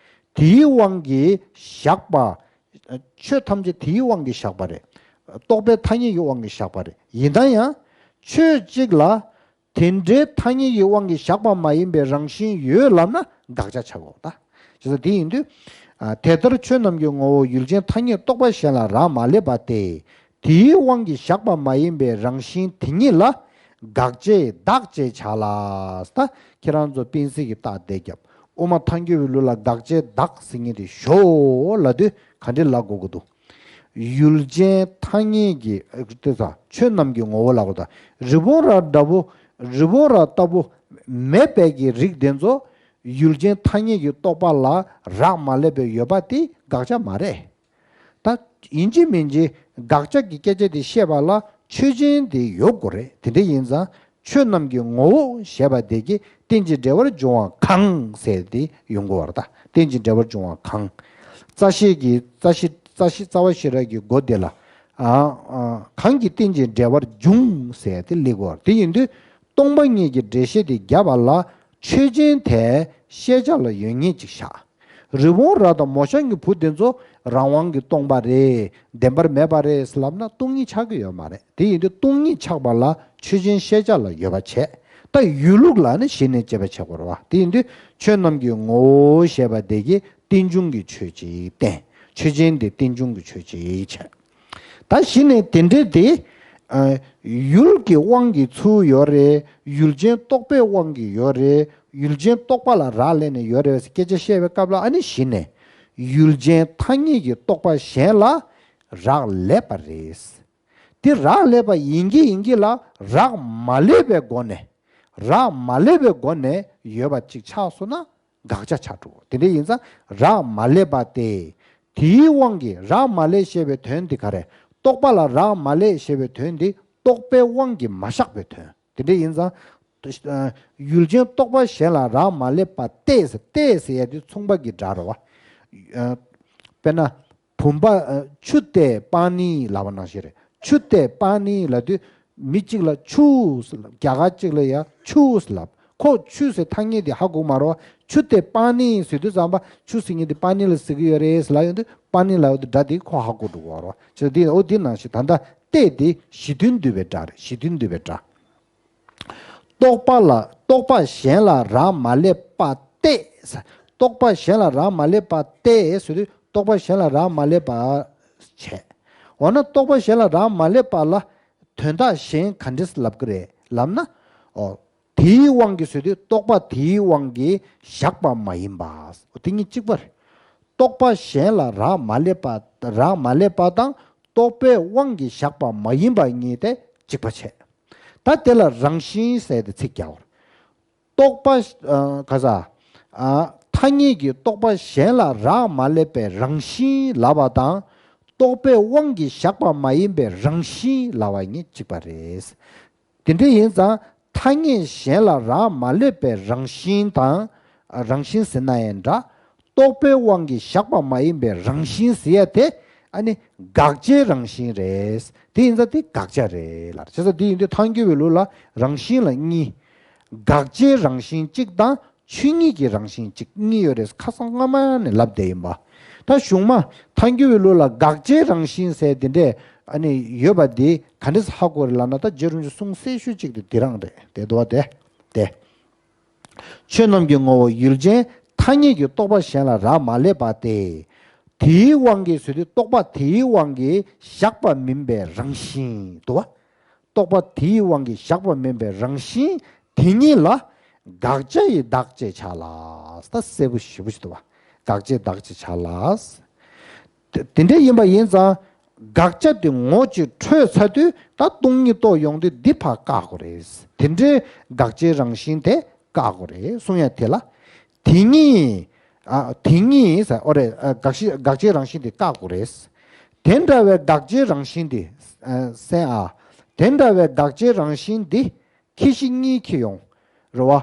དེའི་དབང་གིས་བཞག་པ། ཆོས་ཐམས་ཅད་དེའི་དབང་གིས་བཞག་པ་རེད། རྟོག་པའི་ཐ་སྙད་ཀྱི་དབང་གིས་བཞག་པ་རེད། ཡིན་ན་ཡང་། ཆོས་གཅིག་ལ་དེ་འདྲའི་ཐ་སྙད་ཀྱི་དབང་གིས་བཞག་པ་མ་ཡིན་པའི་རང་བཞིན་ཡོད་ལབ་ན་དགག་བྱ་ཆགས་འོང་ད། བྱས་ཙང་དེ་ཡིན་དུས། ཨ། དེ་ལྟར་ཆོས་རྣམས་ཀྱི་ངོ་བོ་ཡུལ་ཅན་ཐ་སྙད་རྟོག་པ་གཞན་ལ་རག་མ་ལས་པ་སྟེ། དེའི་དབང་གིས་བཞག་པ་མ་ཡིན་པའི་རང་བཞིན་དེ་ཉིད་ལ་དགག་བྱའི་བདག་ཅེས་བྱ་ལ། ད་ཁྱེད་རང་ཚོ་དཔེ་མཚོན་གྱི་རྟགས་དེ་རྒྱབ། དབུ་མ་ཐལ་འགྱུར་བའི་ལུགས་ལ་དགག་བྱའི་བདག་ཟེར་མཁན་དེ་ཞོག་ལབ་དུས་ག་འདྲས་ལབ་དགོས་ཀྱི་འདུག་ཡུལ་ཅན་ཐ་སྙད་ཀྱི། ཨ། དེ་ཚོ་ཆོས་རྣམས་ཀྱི་ངོ་བོ་ལབ་དགོས་ད། རི་བོང་རྭ་འདྲ་པོ། རི་བོང་རྭ་ལྟ་བུ་མེད་པའི་གི་རིགས་དེ་ཚོ་ཡུལ་ཅན་ཐ་སྙད་ཀྱི་རྟོག་པ་ལ་རག་མ་ལས་པའི་ཡོད་པ་དེ་དགག་བྱ་མ་རེད། ད་ཡིན་གཅིག་མིན་གཅིག་དགག་བྱ་གི་སྐད་ཆ་དེ་བཤད་པ་ལ་ཆོས་ཅན་དེ་ཡོད་དགོས་རེད། དེ་འདྲ་ཡིན་ཙང་ཆོས་རྣམས་ཀྱི་ངོ་བོ་ཞེས་པ་དེ་གི་རྟེན་ཅིང་འབྲེལ་བར་འབྱུང་བ་གང་ཟེར་དེ་ཡོང་དགོས་པ་རེད་ད། རྟེན་ཅིང་འབྲེལ་བར་འབྱུང་བ་གང་། རྩ་ཤེས་ཀྱི་རྩ་ཤེས་རྩ་ཤེས་རྩ་བ་ཤེས་རབ་ཀྱི་སྒོ་དེ་ལ། ཨ། ཨ། གང་གི་རྟེན་ཅིང་འབྲེལ་བར་འབྱུང་ཟེར་དེ་སླེབས་དགོས་པ་རེད། དེ་ཡིན་དུས་སྟོང་པ་ཉིད་ཀྱི་འགྲེལ་བཤད་དེ་བརྒྱབ་པ་ལ་ཆོས་ཅན་དེ་ཤེས་བྱ་ལ་ཡོད་ངེས་ཅིག་བཞག་རི་བོང་རྭ་དང་མོ་གཤམ་གྱི་བུ་དེ་ཚོ་རང་དབང་གི་སྟོང་པ་རེད། བདེན་པར་མེད་པ་རེད་ལབ་ན་སྟོང་ཉིད་ཆགས་ཀྱི་ཡོད་མ་རེད། དེ་ཡིན་དུས་སྟོང་ཉིད་ཆགས་པ་ལ་ཆོས་ཅན་ཤེས་བྱ་ལ་ཡོད་པ་བྱས། ད་ཡོད་ལུགས་ལ་ནི་གཞི་ནས་དཔྱད་པ་བྱེད་དགོས་རེད་བ། དེ་ཡིན་དུས་ཆོས་རྣམས་ཀྱི་ངོ་བོ་ཞེས་པ་དེ་གིས་རྟེན་འབྱུང་གི་ཆོས་ཅིག་བསྟན། ཆོས་ཅན་དེ་རྟེན་འབྱུང་གི་ཆོས་ཅིག་བྱས། ད་གཞི་ནས་དེ་འདྲའི་དེ། ཨ། ཡུལ་གྱི་དབང་གིས་ཚུར་ཡོད་རེད། ཡུལ་ཅན་རྟོག་པའི་དབང་གིས་ཡོད་རེད། ཡུལ་ཅན་རྟོག་པ་ལ་རག་ལས་ནས་ཡོད་རེད་ཟེར་སྐད་ཆ་བཤད་པའི་སྐབས་ལ་ཨ་ནི་གཞི་ནས་ཡུལ་ཅན་ཐ་སྙད་ཀྱི་རྟོག་པ་གཞན་ལ་རག་ལས་པ་རེད། དེ་རག་ལས་པ་ཡིན་གྱི་ཡིན་གྱི་ལ་རག་མ་ལས་པའི་སྒོ་ནས། རག་མ་ལས་པའི་སྒོ་ནས་ཡོད་པ་ཅིག་ཆགས་སོང་ན། དགག་བྱ་ཆགས་འགྲོ། དེ་འདྲ་ཡིན་ཙང་རག་མ་ལས་པ་སྟེ། དེའི་དབང་གིས། རག་མ་ལས་ཞེས་པའི་དོན་འདི་ག་རེ། རྟོག་པ་ལ་རག་མ་ལས་ཞེས་པའི་དོན་འདི་རྟོག་པའི་དབང་གིས་མ་བཞག་པའི་དོན། དེ་འདྲ་ཡིན་ཙང་། ཡུལ་ཅན་རྟོག་པ་གཞན་ལ་རག་མ་ལས་པ་སྟེ། སྟེ་ཟེར་ཡ་དེ་མཚུངས་པ་གི་སྒྲ་རེད་བ། དཔེར་ན། བུམ་པ། ཨ། ཆུ་སྟེ་པཱ་ཎི་ལབ་པ་ནང་བཞིན་རེད། ཆུ་སྟེ་པཱ་ཎི་ལབ་དུས་མི་གཅིག་ལ་ཆུ་ཟེར་ལབ། རྒྱ་གར་གཅིག་ལ་ཡང་ཆུ་ཟེར་ལབ། ཁོ་ཆུ་ཟེར་ཐ་སྙད་དེ་ཧ་གོ་མ་རེད་བ། ཆུ་སྟེ་པཱ་ཎི་ཟེར་དུས་ཙམ་པ་ཆུ་ཟེར་མཁན་དེ་པཱ་ཎི་ལ་ཟེར་གི་ཡོད་རེད་ཟེར་ལབ་ཡོང་དུས་པཱ་ཎི་ལབ་ཡོང་དུས་སྒྲ་དེ་ཁོ་ཧ་གོ་འགྲོ་གི་ཡོད་རེད་བ། བྱས་ཙང་དེ་འོ་དེ་ནང་བཞིན་ད་ལྟ་སྟེ་དེ་གཞི་མཐུན་འདུས་པའི་སྒྲ་རེད། གཞི་མཐུན་འདུས་པའི་སྒྲ། རྟོག་པ་ལ། རྟོག་པ་གཞན་ལ་རག་མ་ལས་པ་སྟེ། རྟོག་པ་གཞན་ལ་རག་མ་ལས་པ་སྟེ་ཟེར་དུས་རྟོག་པ་གཞན་ལ་རག་མ་ལས་པ་བྱས། འོ་ན་རྟོག་པ་གཞན་ལ་རག་མ་ལས་པ་ལ་དོན་དག་གཞན་ག་འདྲས་ལབ་ཀྱི་རེད་ལབ་ན། འོ། དེའི་དབང་གིས་ཟེར་དུས་རྟོག་པ་དེའི་དབང་གིས་བཞག་པ་མ་ཡིན་པ། འོ་དེ་གཉིས་གཅིག་པ་རེད། རྟོག་པ་གཞན་ལ་རག་མ་ལས་པ། རག་མ་ལས་པ་དང་རྟོག་པའི་དབང་གིས་བཞག་པ་མ་ཡིན་པ་གཉིས་དེ་གཅིག་པ་བྱས། ད་དེ་ལ་རང་བཞིན་ཟེར་ཏེ་ཚིག་རྒྱག་པ་རེད། རྟོག་པ། ཨ། ག་ས། ཨ། ཐ་སྙད་ཀྱི་རྟོག་པ་གཞན་ལ་རག་མ་ལས་པའི་རང་བཞིན་ལབ་པ་དང་། རྟོག་པའི་དབང་གིས་བཞག་པ་མ་ཡིན་པའི་རང་བཞིན་ལབ་པ་གཉིས་གཅིག་པ་རེད། དེ་འདྲ་ཡིན་ཙང་ཐ་སྙད་གཞན་ལ་རག་མ་ལས་པའི་རང་བཞིན་དང་། ཨ། རང་བཞིན་ཟེར་ན་ཡང་འདྲ། རྟོག་པའི་དབང་གིས་བཞག་པ་མ་ཡིན་པའི་རང་བཞིན་ཟེར་ཡ་དེ་ཨ་ནི་དགག་བྱའི་རང་བཞིན་རེད། དེ་ཡིན་ཙང་དེ་དགག་བྱ་རེད་ལབ། བྱས་ཙང་དེ་ཡིན་དུས་ཐལ་འགྱུར་བའི་ལུགས་ལ་རང་བཞིན་ལ་གཉིས། དགག་བྱའི་རང་བཞིན་གཅིག་དང་ཆོས་ཉིད་ཀྱི་རང་བཞིན་གཅིག་གཉིས་ཡོད་རེད། ཁ་སང་སྔ་མ་ནས་ལབ་བསྡད་ཡིན་པ། ད་གཞུག་མ་ཐལ་འགྱུར་བའི་ལུགས་ལ་དགག་བྱའི་རང་བཞིན་ཟེར་དེ་འདྲས་ཨ་ནི་ཡོད་པ་དེ་ག་འདྲས་ཧ་གོ་རེད་ལབ་ན། ད་རྗེ་རིན་པོ་ཆེ་གསུང་གསལ་ཤོས་གཅིག་དེ་འདི་རང་རེད་དེ། འདུག་བ་དེ། དེ། ཆོས་རྣམས་ཀྱི་ངོ་བོ་ཡུལ་ཅན་ཐ་སྙད་ཀྱི་རྟོག་པ་གཞན་ལ་རག་མ་ལས་པ་སྟེ། དེའི་དབང་གིས་ཟེར་དུས་རྟོག་པ་དེའི་དབང་གིས་བཞག་པ་མིན་པའི་རང་བཞིན། འདུག་བ། རྟོག་པ་དེའི་དབང་གིས་བཞག་པ་མིན་པའི་རང་བཞིན་དེ་ཉིད་ལ་དགག་བྱ་ཡི་བདག་ཅེས་བྱ་ལ། ད་གསལ་པོ་ཞེ་པོ་ཞིག་འདུག་བ། དགག་བྱའི་བདག་ཅེས་བྱ་ལ། དེ་དེ་འདྲ་ཡིན་པ་ཡིན་ཙང་དགག་བྱ་དེ་ངོ་གཅིག་འཕྲོད་ཚར་དུས་ད་སྟོང་ཉིད་རྟོགས་ཡོང་དུས་འདི་ཕར་བཀག་དགོས་རེད། དེ་འདྲའི་དགག་བྱའི་རང་བཞིན་དེ་བཀག་དགོས་རེད་གསུང་ཡ་དེ་ལ། དེ་ཉིད། ཨ། དེ་ཉིད་ཟེར། འོ་རེད། ཨ། དགག་བྱའི་དགག་བྱའི་རང་བཞིན་དེ་བཀག་དགོས་རེད། དེ་འདྲ་བའི་དགག་བྱའི་རང་བཞིན་འདི། ཨ་གསན་ཨ། དེ་འདྲ་བའི་དགག་བྱའི་རང་བཞིན་འདི་ཁྱད་གཞི་གཉིས་ཁྱེར་ཡོང་། རེད་བ།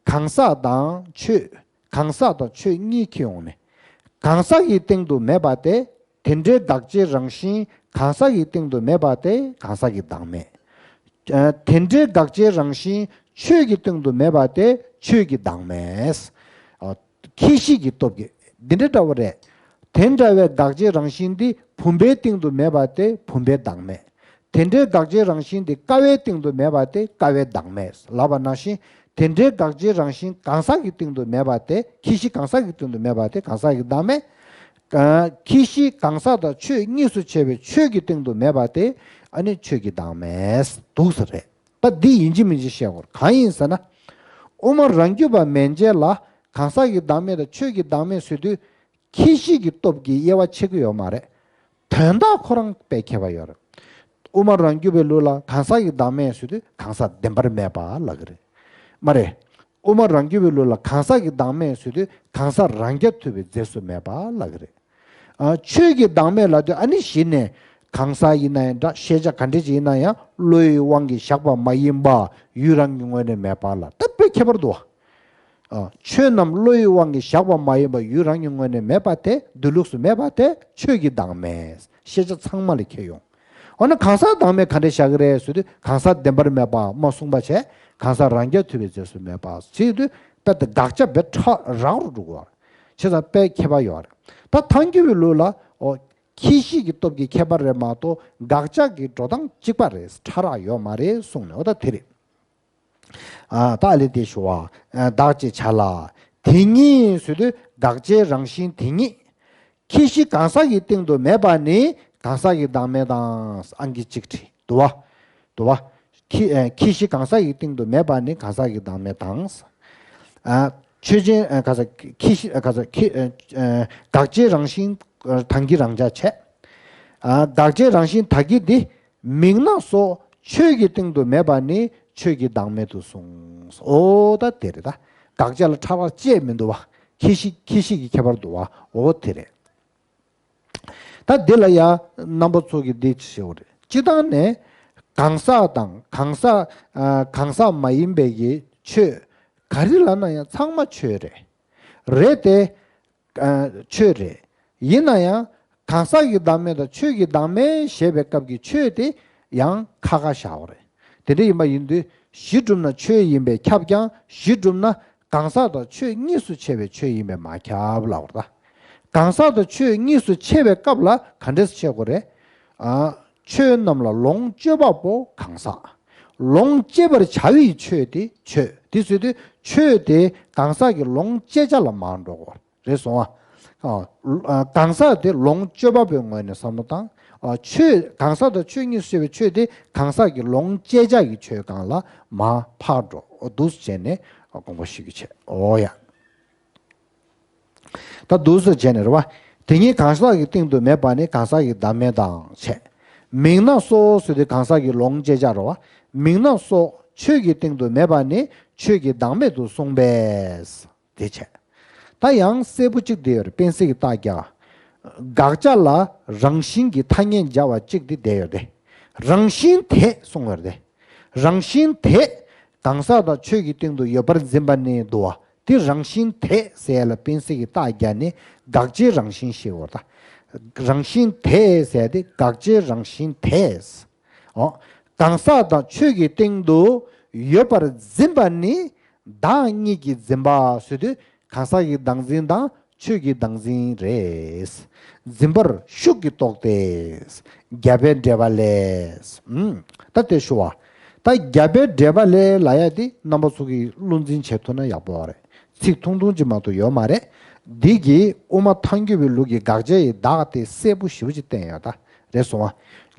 གང་ཟག་དང་ཆོས། གང་ཟག་དང་ཆོས་གཉིས་ཁྱེར་ཡོང་ནས། གང་ཟག་གི་སྟེང་དུ་མེད་པ་དེ། དེ་འདྲའི་དགག་བྱའི་རང་བཞིན་གང་ཟག་གི་སྟེང་དུ་མེད་པ་དེ་གང་ཟག་གི་བདག་མེད། ཨ་དེ་འདྲའི་དགག་བྱའི་རང་བཞིན་ཆོས་ཀྱི་སྟེང་དུ་མེད་པ་དེ་ཆོས་ཀྱི་བདག་མེད། ཨ་ཁྱད་གཞི་གི་སྟོབས་ཀྱིས་འདི་འདྲ་འདྲ་བོ་རེད། དེ་འདྲ་བའི་དགག་བྱའི་རང་བཞིན་འདི་བུམ་པའི་སྟེང་དུ་མེད་པ་དེ་བུམ་པའི་བདག་མེད། དེ་འདྲའི་དགག་བྱའི་རང་བཞིན་འདི་ཀ་བའི་སྟེང་དུ་མེད་པ་དེ་ཀ་བའི་བདག་མེད་ལབ་པ་ནང་བཞིན། དེ་འདྲའི་དགག་བྱའི་རང་བཞིན་གང་ཟག་གི་སྟེང་དུ་མེད་པ་དེ། ཁྱད་གཞི་གང་ཟག་གི་སྟེང་དུ་མེད་པ་དེ་གང་ཟག་གི་བདག་མེད། ཨ་ཁྱད་གཞི་གང་ཟག་དང་ཆོས་གཉིས་སུ་ཕྱེ་བའི་ཆོས་ཀྱི་སྟེང་དུ་མེད་པ་དེ་ཨ་ནི་ཆོས་ཀྱི་བདག་མེད། འདུག་ས་རེད། ད་འདི་ཡིན་གཅིག་མིན་གཅིག་བཤད་དགོས། གང་ཡིན་ཟེར་ན། དབུ་མ་རང་རྒྱུད་པ་མན་ཆད་ལ་གང་ཟག་གི་བདག་མེད་དང་ཆོས་ཀྱི་བདག་མེད་ཟེར་དུས། ཁྱད་གཞི་གི་སྟོབས་ཀྱིས་དབྱེ་བ་ཕྱེ་གི་ཡོད་མ་རེད། དོན་དག་ཁོ་རང་དཔེ་ཁྱད་པར་ཡོད་རེད། དབུ་མ་རང་རྒྱུད་པའི་ལུགས་ལ་གང་ཟག་གི་བདག་མེད་ཟེར་དུས་གང་ཟག་བདེན་པར་མེད་པ་ལབ་ཀྱི་རེད། མ་རེད། དབུ་མ་རང་རྒྱུད་པའི་ལུགས་ལ་གང་ཟག་གི་བདག་མེད་ཟེར་དུས་གང་ཟག་རང་རྐྱ་ཐུབ་པའི་རྫས་སུ་མེད་པ་ལབ་ཀྱི་རེད། ཨ་ཆོས་ཀྱི་བདག་མེད་ལབ་དུས་ཨ་ནི་གཞི་ནས་གང་ཟག་ཡིན་ན་ཡང་འདྲ། ཤེས་བྱ་ག་འདྲ་ཅིག་ཡིན་ན་ཡང་བློ་ཡི་དབང་གིས་བཞག་པ་མ་ཡིན་པ་ཡུལ་རང་གི་ངོས་ནས་མེད་པ་ལ་ད་དཔེ་ཁྱད་པར་འདུག་བ། ཨ་ཆོས་རྣམས་བློ་ཡི་དབང་གིས་བཞག་པ་མ་ཡིན་པ་ཡུལ་རང་གི་ངོས་ནས་མེད་པ་དེ། འདུས་ལུགས་སུ་མེད་པ་དེ་ཆོས་ཀྱི་བདག་མེད། ཤེས་བྱ་ཚང་མ་ལ་ཁྱེར་ཡོང་། འོ་ན་གང་ཟག་བདག་མེད་ག་འདྲས་བཞག་གི་རེད་ཟེར་དུས་གང་ཟག་བདེན་པར་མེད་པ་མ་གསུངས་པ་བྱས། གང་ཟག་རང་རྐྱ་ཐུབ་པའི་རྫས་སུ་མེད་པ་བྱས་དུས་དཔེ་དེ་དགག་བྱ་དཔེ་ཕྲ་རགས་རུ་འགྲོ་གི་ཡོད་རེད། བྱས་ཙང་དཔེ་ཁྱད་པར་ཡོད་རེད། ད་ཐལ་འགྱུར་བའི་ལུགས་ལ་འོ་ཁྱད་གཞི་གི་སྟོབས་ཀྱི་ཁྱད་པར་རེད་མ་གཏོགས་དགག་བྱ་གི་འགྲོ་སྟངས་གཅིག་པ་རེད། ཕྲ་རགས་ཡོད་མ་རེད་གསུངས་ནས། འོ་ད་དེ་རེད། ཨ་ད་ཨ་ལས་དེ་ཞུ་བ། ཨ་བདག་ཅེས་བྱ་ལ། དེ་ཉིད་ཟེར་དུས་དགག་བྱའི་རང་བཞིན་དེ་ཉིད། ཁྱད་གཞི་གང་ཟག་གི་སྟེང་དུ་མེད་པ་ནི་གང་ཟག་གི་བདག་མེད་དང་། ཨང་ཀི་གཅིག་བྲིས་འདུག་བ། འདུག་བ། ཁྱད་ཨ་ཁྱད་གཞི་གང་ཟག་གི་སྟེང་དུ་མེད་པ་ནི་གང་ཟག་གི་བདག་མེད་དང་། ཨ་ཆོས་ཅན་ཨ་ག་ས་ཁྱད་གཞི་ཨ་ག་ས་ཁྱད་ཨ་ཨ་དགག་བྱའི་རང་བཞིན་ཨ་དང་གི་རང་ཆ་བྱས། ཨ་དགག་བྱའི་རང་བཞིན་ད་གི་འདི། མིག་རྣ་སོགས་ཆོས་ཀྱི་སྟེང་དུ་མེད་པ་ནི་ཆོས་ཀྱི་བདག་མེད་དུ་གསུངས། འོ་ད་དེ་རེད་ད། དགག་བྱ་ལ་ཕྲ་བ་བཅས་མི་འདུག་བ། ཁྱད་གཞི་ཁྱད་གཞི་གི་ཁྱད་པར་འདུག་བ། འོ་དེ་རེད། ད་འདི་ལ་ཡང་རྣམ་པ་ཚོ་གིས་འདི་ཞེས་པ་རེད། སྤྱི་བཏང་ནས་གང་ཟག་དང་གང་ཟག་ཨ་གང་ཟག་མ་ཡིན་པའི་གི་ཆོས་ག་རེ་ལབ་ན་ཡང་ཚང་མ་ཆོས་རེད། རེད་དེ། ཨ་ཆོས་རེད། ཡིན་ན་ཡང་གང་ཟག་གི་བདག་མེད་དང་ཆོས་ཀྱི་བདག་མེད་ཞེས་པའི་སྐབས་ཀྱི་ཆོས་དེ་ཡང་ཁ་ཁ་བཞག་པ་རེད། དེ་འདྲ་ཡིན་པ་ཡིན་དུས་གཞི་གྲུབ་ན་ཆོས་ཡིན་པས་ཁྱབ་ཀྱང་། གཞི་གྲུབ་ན་གང་ཟག་དང་ཆོས་གཉིས་སུ་ཕྱེ་བའི་ཆོས་ཡིན་པས་མ་ཁྱབ་ལབ་པ་རེད། གང་ཟག་དང་ཆོས་གཉིས་སུ་ཕྱེ་བའི་སྐབས་ལ་ག་འདྲས་ཕྱེ་དགོས་རེད། ཨ་ཆོས་རྣམས་ལ་ལོངས་སྤྱོད་པ་པོ་གང་ཟག་ལོངས་སྤྱད་པར་བྱ་བའི་ཆོས་དེ་ཆོས། དེ་ཟེར་དུས་ཆོས་དེ་གང་ཟག་གི་ལོངས་སྤྱད་བྱ་ལ་མར་འགྲོ་དགོས་རེད་སོང་ཨ། ཨ་གང་ཟག་དེ་ལོངས་སྤྱོད་པ་པོའི་ངོས་ནས་བསམ་བློ་བཏང་། ཨ་ཆོས་གང་ཟག་དང་ཆོས་གཉིས་སུ་ཕྱེ་བའི་ཆོས་དེ་གང་ཟག་གི་ལོངས་སྤྱད་བྱ་གི་ཆོས་སྒང་ལ་མར་ཕར་འགྲོ། འོ་འདུག་སེ་བྱས་ནས་དགོངས་པ་ཞུ་རྒྱུ་བྱས། འོ་ཡ། ད་འདུག་སེ་བྱས་ནས་རེད་བ། དེ་ཉིད་གང་ཟག་གི་སྟེང་དུ་མེད་པ་ནི་གང་ཟག་གི་བདག་མེད་དང་བྱས། མིག་རྣ་སོགས་ཟེར་དུས་གང་ཟག་གི་ལོངས་སྤྱད་བྱ་རེད་བ། མིག་རྣ་སོགས་ཆོས་ཀྱི་སྟེང་དུ་མེད་པ་ནི་ཆོས་ཀྱི་བདག་མེད་དུ་གསུངས་པས། དེ་བྱས། ད་ཡང་གསལ་པོ་གཅིག་བསྡད་ཡོད་རེད། དཔེ་གསལ་གྱི་རྟགས་རྒྱག་དགག་བྱ་ལ་རང་བཞིན་གྱི་ཐ་སྙད་སྦྱར་བ་གཅིག་དེ་བསྡད་ཡོད་རེད། རང་བཞིན་དེས་གསུངས་ཡོད་རེད། རང་བཞིན་དེས་གང་ཟག་དང་ཆོས་ཀྱི་སྟེང་དུ་ཡོད་པར་འཛིན་པ་ནི་འདུག་བ། དེ་རང་བཞིན་དེས་ཟེར་ཡ་ལ་དཔེ་གསལ་གྱི་རྟགས་རྒྱག་ནས་དགག་བྱའི་རང་བཞིན་ཞེས་པ་རེད། རང་བཞིན་དེས་ཟེར་ཡ་དེ་དགག་བྱའི་རང་བཞིན་དེས། འོ། གང་ཟག་དང་ཆོས་ཀྱི་སྟེང་དུ་ཡོད་པར་འཛིན་པ་ནི་བདག་གཉིས་ཀྱིས་འཛིན་པ་ཟེར་དུས་གང་ཟག་གི་བདག་འཛིན་དང་ཆོས་ཀྱི་བདག་འཛིན་རེད། འཛིན་པར་ཤུགས་ཀྱིས་རྟོགས་ཏེ། རྒྱས་པའི་འགྲེལ་པ་ལས། ཨུམ། ད་དེ་ཞུ་བ། ད་རྒྱས་པའི་འགྲེལ་པ་ལས་ལབ་ཡ་དེ་རྣམ་པ་ཚོ་གིས་བློ་འཛིན་བྱེད་ཐུབ་ན་ཡག་པོ་རེད། ཚིག་ཐུང་ཐུང་ཅིག་མ་གཏོགས་ཡོད་མ་རེད། འདི་གིས་དབུ་མ་ཐལ་འགྱུར་བའི་ལུགས་ཀྱི་དགག་བྱ་ཡི་བདག་དེ་གསལ་པོ་ཞེ་པོ་ཅིག་བསྟན་ཡོད་ད། རེད་སོང་བ།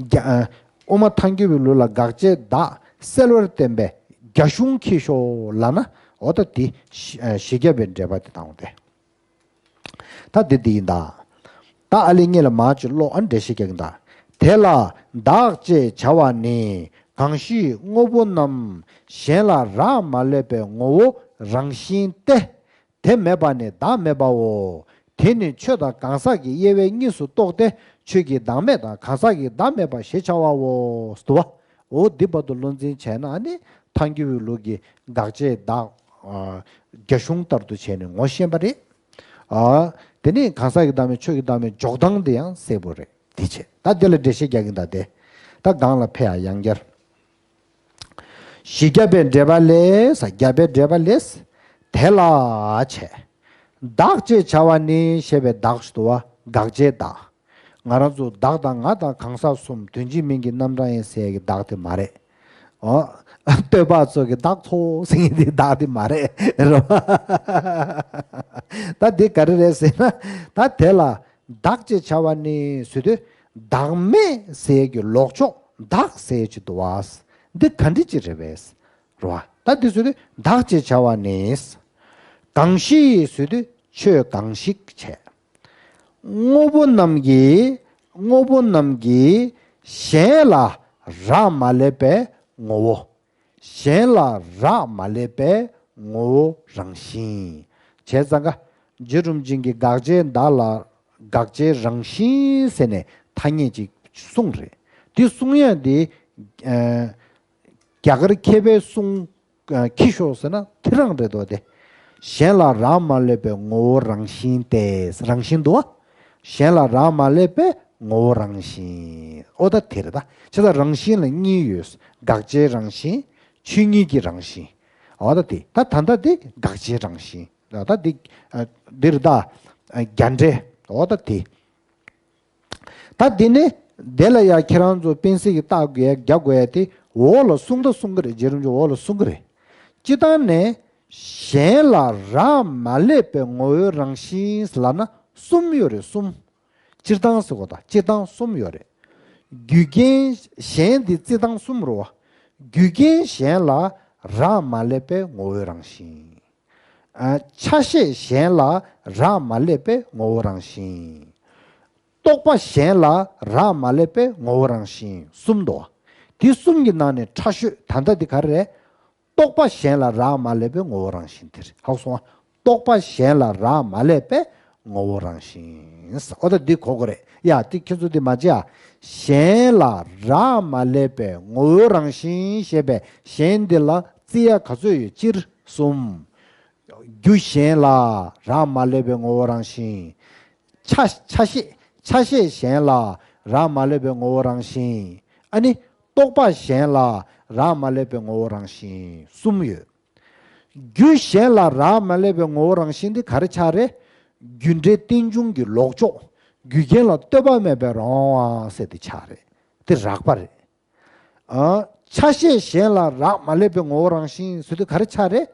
རྒྱ་ཨ། དབུ་མ་ཐལ་འགྱུར་བའི་ལུགས་ལ་དགག་བྱའི་བདག་གསལ་བར་བསྟན་པའི་རྒྱ་གཞུང་མཁྱེན་ཤོག་ལབ་ན། འོ་ད་དེ་བཞི་ཨ་བཞི་རྒྱས་པའི་འགྲེལ་པ་དེ་དང་དེ། ད་འདི་འདི་ཡིན་ད། ད་ཨ་ལི་གཉིས་ལ་མར་ཅིག་ཀློག་ཨ་འགྲེལ་བཤད་རྒྱག་གིན་ད། དེ་ལ་བདག་ཅེས་བྱ་བ་ནི་གང་ཞིག་དངོས་པོ་རྣམས་གཞན་ལ་རག་མ་ལས་པའི་ངོ་བོ་རང་བཞིན་ཏེ། དེ་མེད་པ་ནི་བདག་མེད་པའོ། དེ་ནི་ཆོས་དང་གང་ཟག་གི་དབྱེ་བས་གཉིས་སུ་རྟོགས་ཏེ། ཆོས་ཀྱི་བདག་མེད་དང་གང་ཟག་གི་བདག་མེད་པ་ཞེས་བྱ་བའོ། འདུག་བ། འོ་འདི་བར་དུ་བློ་འཛིན་བྱས་ན་ནི་ཐལ་འགྱུར་བའི་ལུགས་ཀྱི་དགག་བྱའི་བདག་ཨ་རྒྱ་གཞུང་ལྟར་དུ་བྱས་ནས་ངོ་ཤེས་པ་རེད། ཨ་དེ་ནི་གང་ཟག་གི་བདག་མེད་ཆོས་ཀྱི་བདག་མེད་འཇོག་སྟངས་དེ་ཡང་གསལ་པོ་རེད། དེ་བྱས་ད་དེ་ལ་འགྲེལ་བཤད་རྒྱག་གིན་ད་དེ། ད་སྒང་ལ་ཕེབས་ཡ་ཡང་བསྐྱར། བཞི་བརྒྱ་པའི་འགྲེལ་པ་ལས། བརྒྱ་པའི་འགྲེལ་པ་ལས། དེ་ལ་བྱས། བདག་ཅེས་བྱ་བ་ནི་ཞེས་པའི་བདག་ཞིག་འདུག་བ། དགག་བྱའི་བདག་ང་རང་ཚོ་བདག་དང་ང་དང་གང་ཟག་གསུམ་དོན་གཅིག་མིང་གི་རྣམ་གྲངས་ཡིན་ཟེར་གྱི་བདག་དེ་མ་རེད། ཨོ། སྟོན་པ་ཚོ་གི་བདག་ཚོ་ཟེར་གྱི་དེ་བདག་དེ་མ་རེད་རོ། ད་འདི་ག་རེ་རེད་ཟེར་ན། ད་དེ་ལ་བདག་ཅེས་བྱ་བ་ནི་ཟེར་དུས་བདག་མེད་ཟེར་གྱི་ལོག་ཕྱོགས་བདག་ཟེར་གྱི་འདུག་བ། འདི་ག་འདྲ་ཅིག་རེད་པས། རོ། ད་འདི་ཟེར་དུས་བདག་ཅེས་བྱ་བ་ནི། གང་ཞིག་ཟེར་དུས་ཆོས་གང་ཞིག་བྱས། དངོས་པོ་རྣམས་ཀྱི། དངོས་པོ་རྣམས་ཀྱི་གཞན་ལ་རག་མ་ལས་པའི་ངོ་བོ། གཞན་ལ་རག་མ་ལས་པའི་ངོ་བོ་རང་བཞིན། བྱས་ཙང་ཀ། རྗེ་རིན་པོ་ཆེ་གིས་དགག་བྱའི་བདག་ལ་དགག་བྱའི་རང་བཞིན་ཟེར་ནས་ཐ་སྙད་ཅིག་གསུངས་རེད། དེ་གསུང་ཡ་དེ། ཨ། རྒྱ་གར་མཁས་པའི་གསུང་། ཨ། ཁྱི་ཤོག་ཟེར་ན་དེ་རང་རེད་དོ་དེ། གཞན་ལ་རག་མ་ལས་པའི་ངོ་བོ་རང་བཞིན་ཏེ། རང་བཞིན་འདུག་བ། གཞན་ལ་རག་མ་ལས་པའི་ངོ་བོ་རང་བཞིན། ཨོ་ད་དེ་རེད་ད། བྱས་ཙང་རང་བཞིན་ལ་གཉིས་ཡོད། དགག་བྱའི་རང་བཞིན། ཆོས་ཉིད་ཀྱི་རང་བཞིན། ཨོ་ད་དེ། ད་ད་ལྟ་དེ་དགག་བྱའི་རང་བཞིན། ད་ད་དེ། ཨ། འདི་རེད་ད། ཨ། རྒྱ་འགྲེལ། ཨོ་ད་དེ། ད་འདི་ནི་འདི་ལ་ཡ་ཁྱེད་རང་ཚོ་དཔེ་གཟིགས་ཀྱི་རྟགས་དགོས་ཡ་རྒྱག་དགོས་ཡ་དེ་འོག་ལ་གསུང་ད་གསུང་གི་རེད། རྗེ་རིན་པོ་ཆེ་འོག་ལ་གསུང་གི་རེད། སྤྱིར་བཏང་ནས་གཞན་ལ་རག་མ་ལས་པའི་ངོ་བོའི་རང་བཞིན་ལབ་ན་གསུམ་ཡོད་རེད་གསུམ། སྤྱིར་བཏང་ཟེར་གོ་ད་སྤྱིར་བཏང་གསུམ་ཡོད་རེད། རྒྱུ་རྐྱེན་གཞན་དེ་སྤྱིར་བཏང་གསུམ་རེད་བ། རྒྱུ་རྐྱེན་གཞན་ལ་རག་མ་ལས་པའི་ངོ་བོའི་རང་བཞིན། ཨ། ཆ་ཤས་གཞན་ལ་རག་མ་ལས་པའི་ངོ་བོ་རང་བཞིན། རྟོག་པ་གཞན་ལ་རག་མ་ལས་པའི་ངོ་བོ་རང་བཞིན་གསུམ་འདུག་དེ་གསུམ་གྱི་ནང་ནས་ཕྲ་ཤོས་ད་ལྟ་འདི་ག་རེ་རེད། རྟོག་པ་གཞན་ལ་རག་མ་ལས་པའི་ངོ་བོ་རང་བཞིན་དེ་རེད། ཧ་གོ་སོང་ང་། རྟོག་པ་གཞན་ལ་རག་མ་ལས་པའི་ངོ་བོ་རང་བཞིན། ཨོ་ད་འདི་གོ་དགོས་རེད་ཡ། འདི་ཁྱེད་ཚོ་འདི་མ་བརྗེད་ཨ། གཞན་ལ་རག་མ་ལས་པའི་ངོ་བོ་རང་བཞིན་ཞེས་པའི་གཞན་འདི་ལ་བརྩི་ཡ་ག་ཚོད་ཡོད། སྤྱིར་གསུམ། རྒྱུ་གཞན་ལ་རག་མ་ལས་པའི་ངོ་བོ་རང་བཞིན། ཆ། ཆ་ཤས། ཆ་ཤས་གཞན་ལ་རག་མ་ལས་པའི་ངོ་བོ་རང་བཞིན། ཨ་ནི། རྟོག་པ་གཞན་ལ་རག་མ་ལས་པའི་ངོ་བོ་རང་བཞིན་གསུམ་ཡོད། རྒྱུ་གཞན་ལ་རག་མ་ལས་པའི་ངོ་བོ་རང་བཞིན་འདི་ག་རེ་ཆགས་རེད། རྒྱུ་འབྲས་རྟེན་འབྱུང་གི་ལོག་ཕྱོགས། རྒྱུ་རྐྱེན་ལ་ལྟོས་པ་མེད་པའི་རང་དབང་ཟེར་དེ་ཆགས་རེད། དེ་རགས་པ་རེད། ཨ། ཆ་ཤས་གཞན་ལ་རག་མ་ལས་པའི་ངོ་བོ་རང་བཞིན་ཟེར་དུས་ག་རེ་ཆགས་རེད།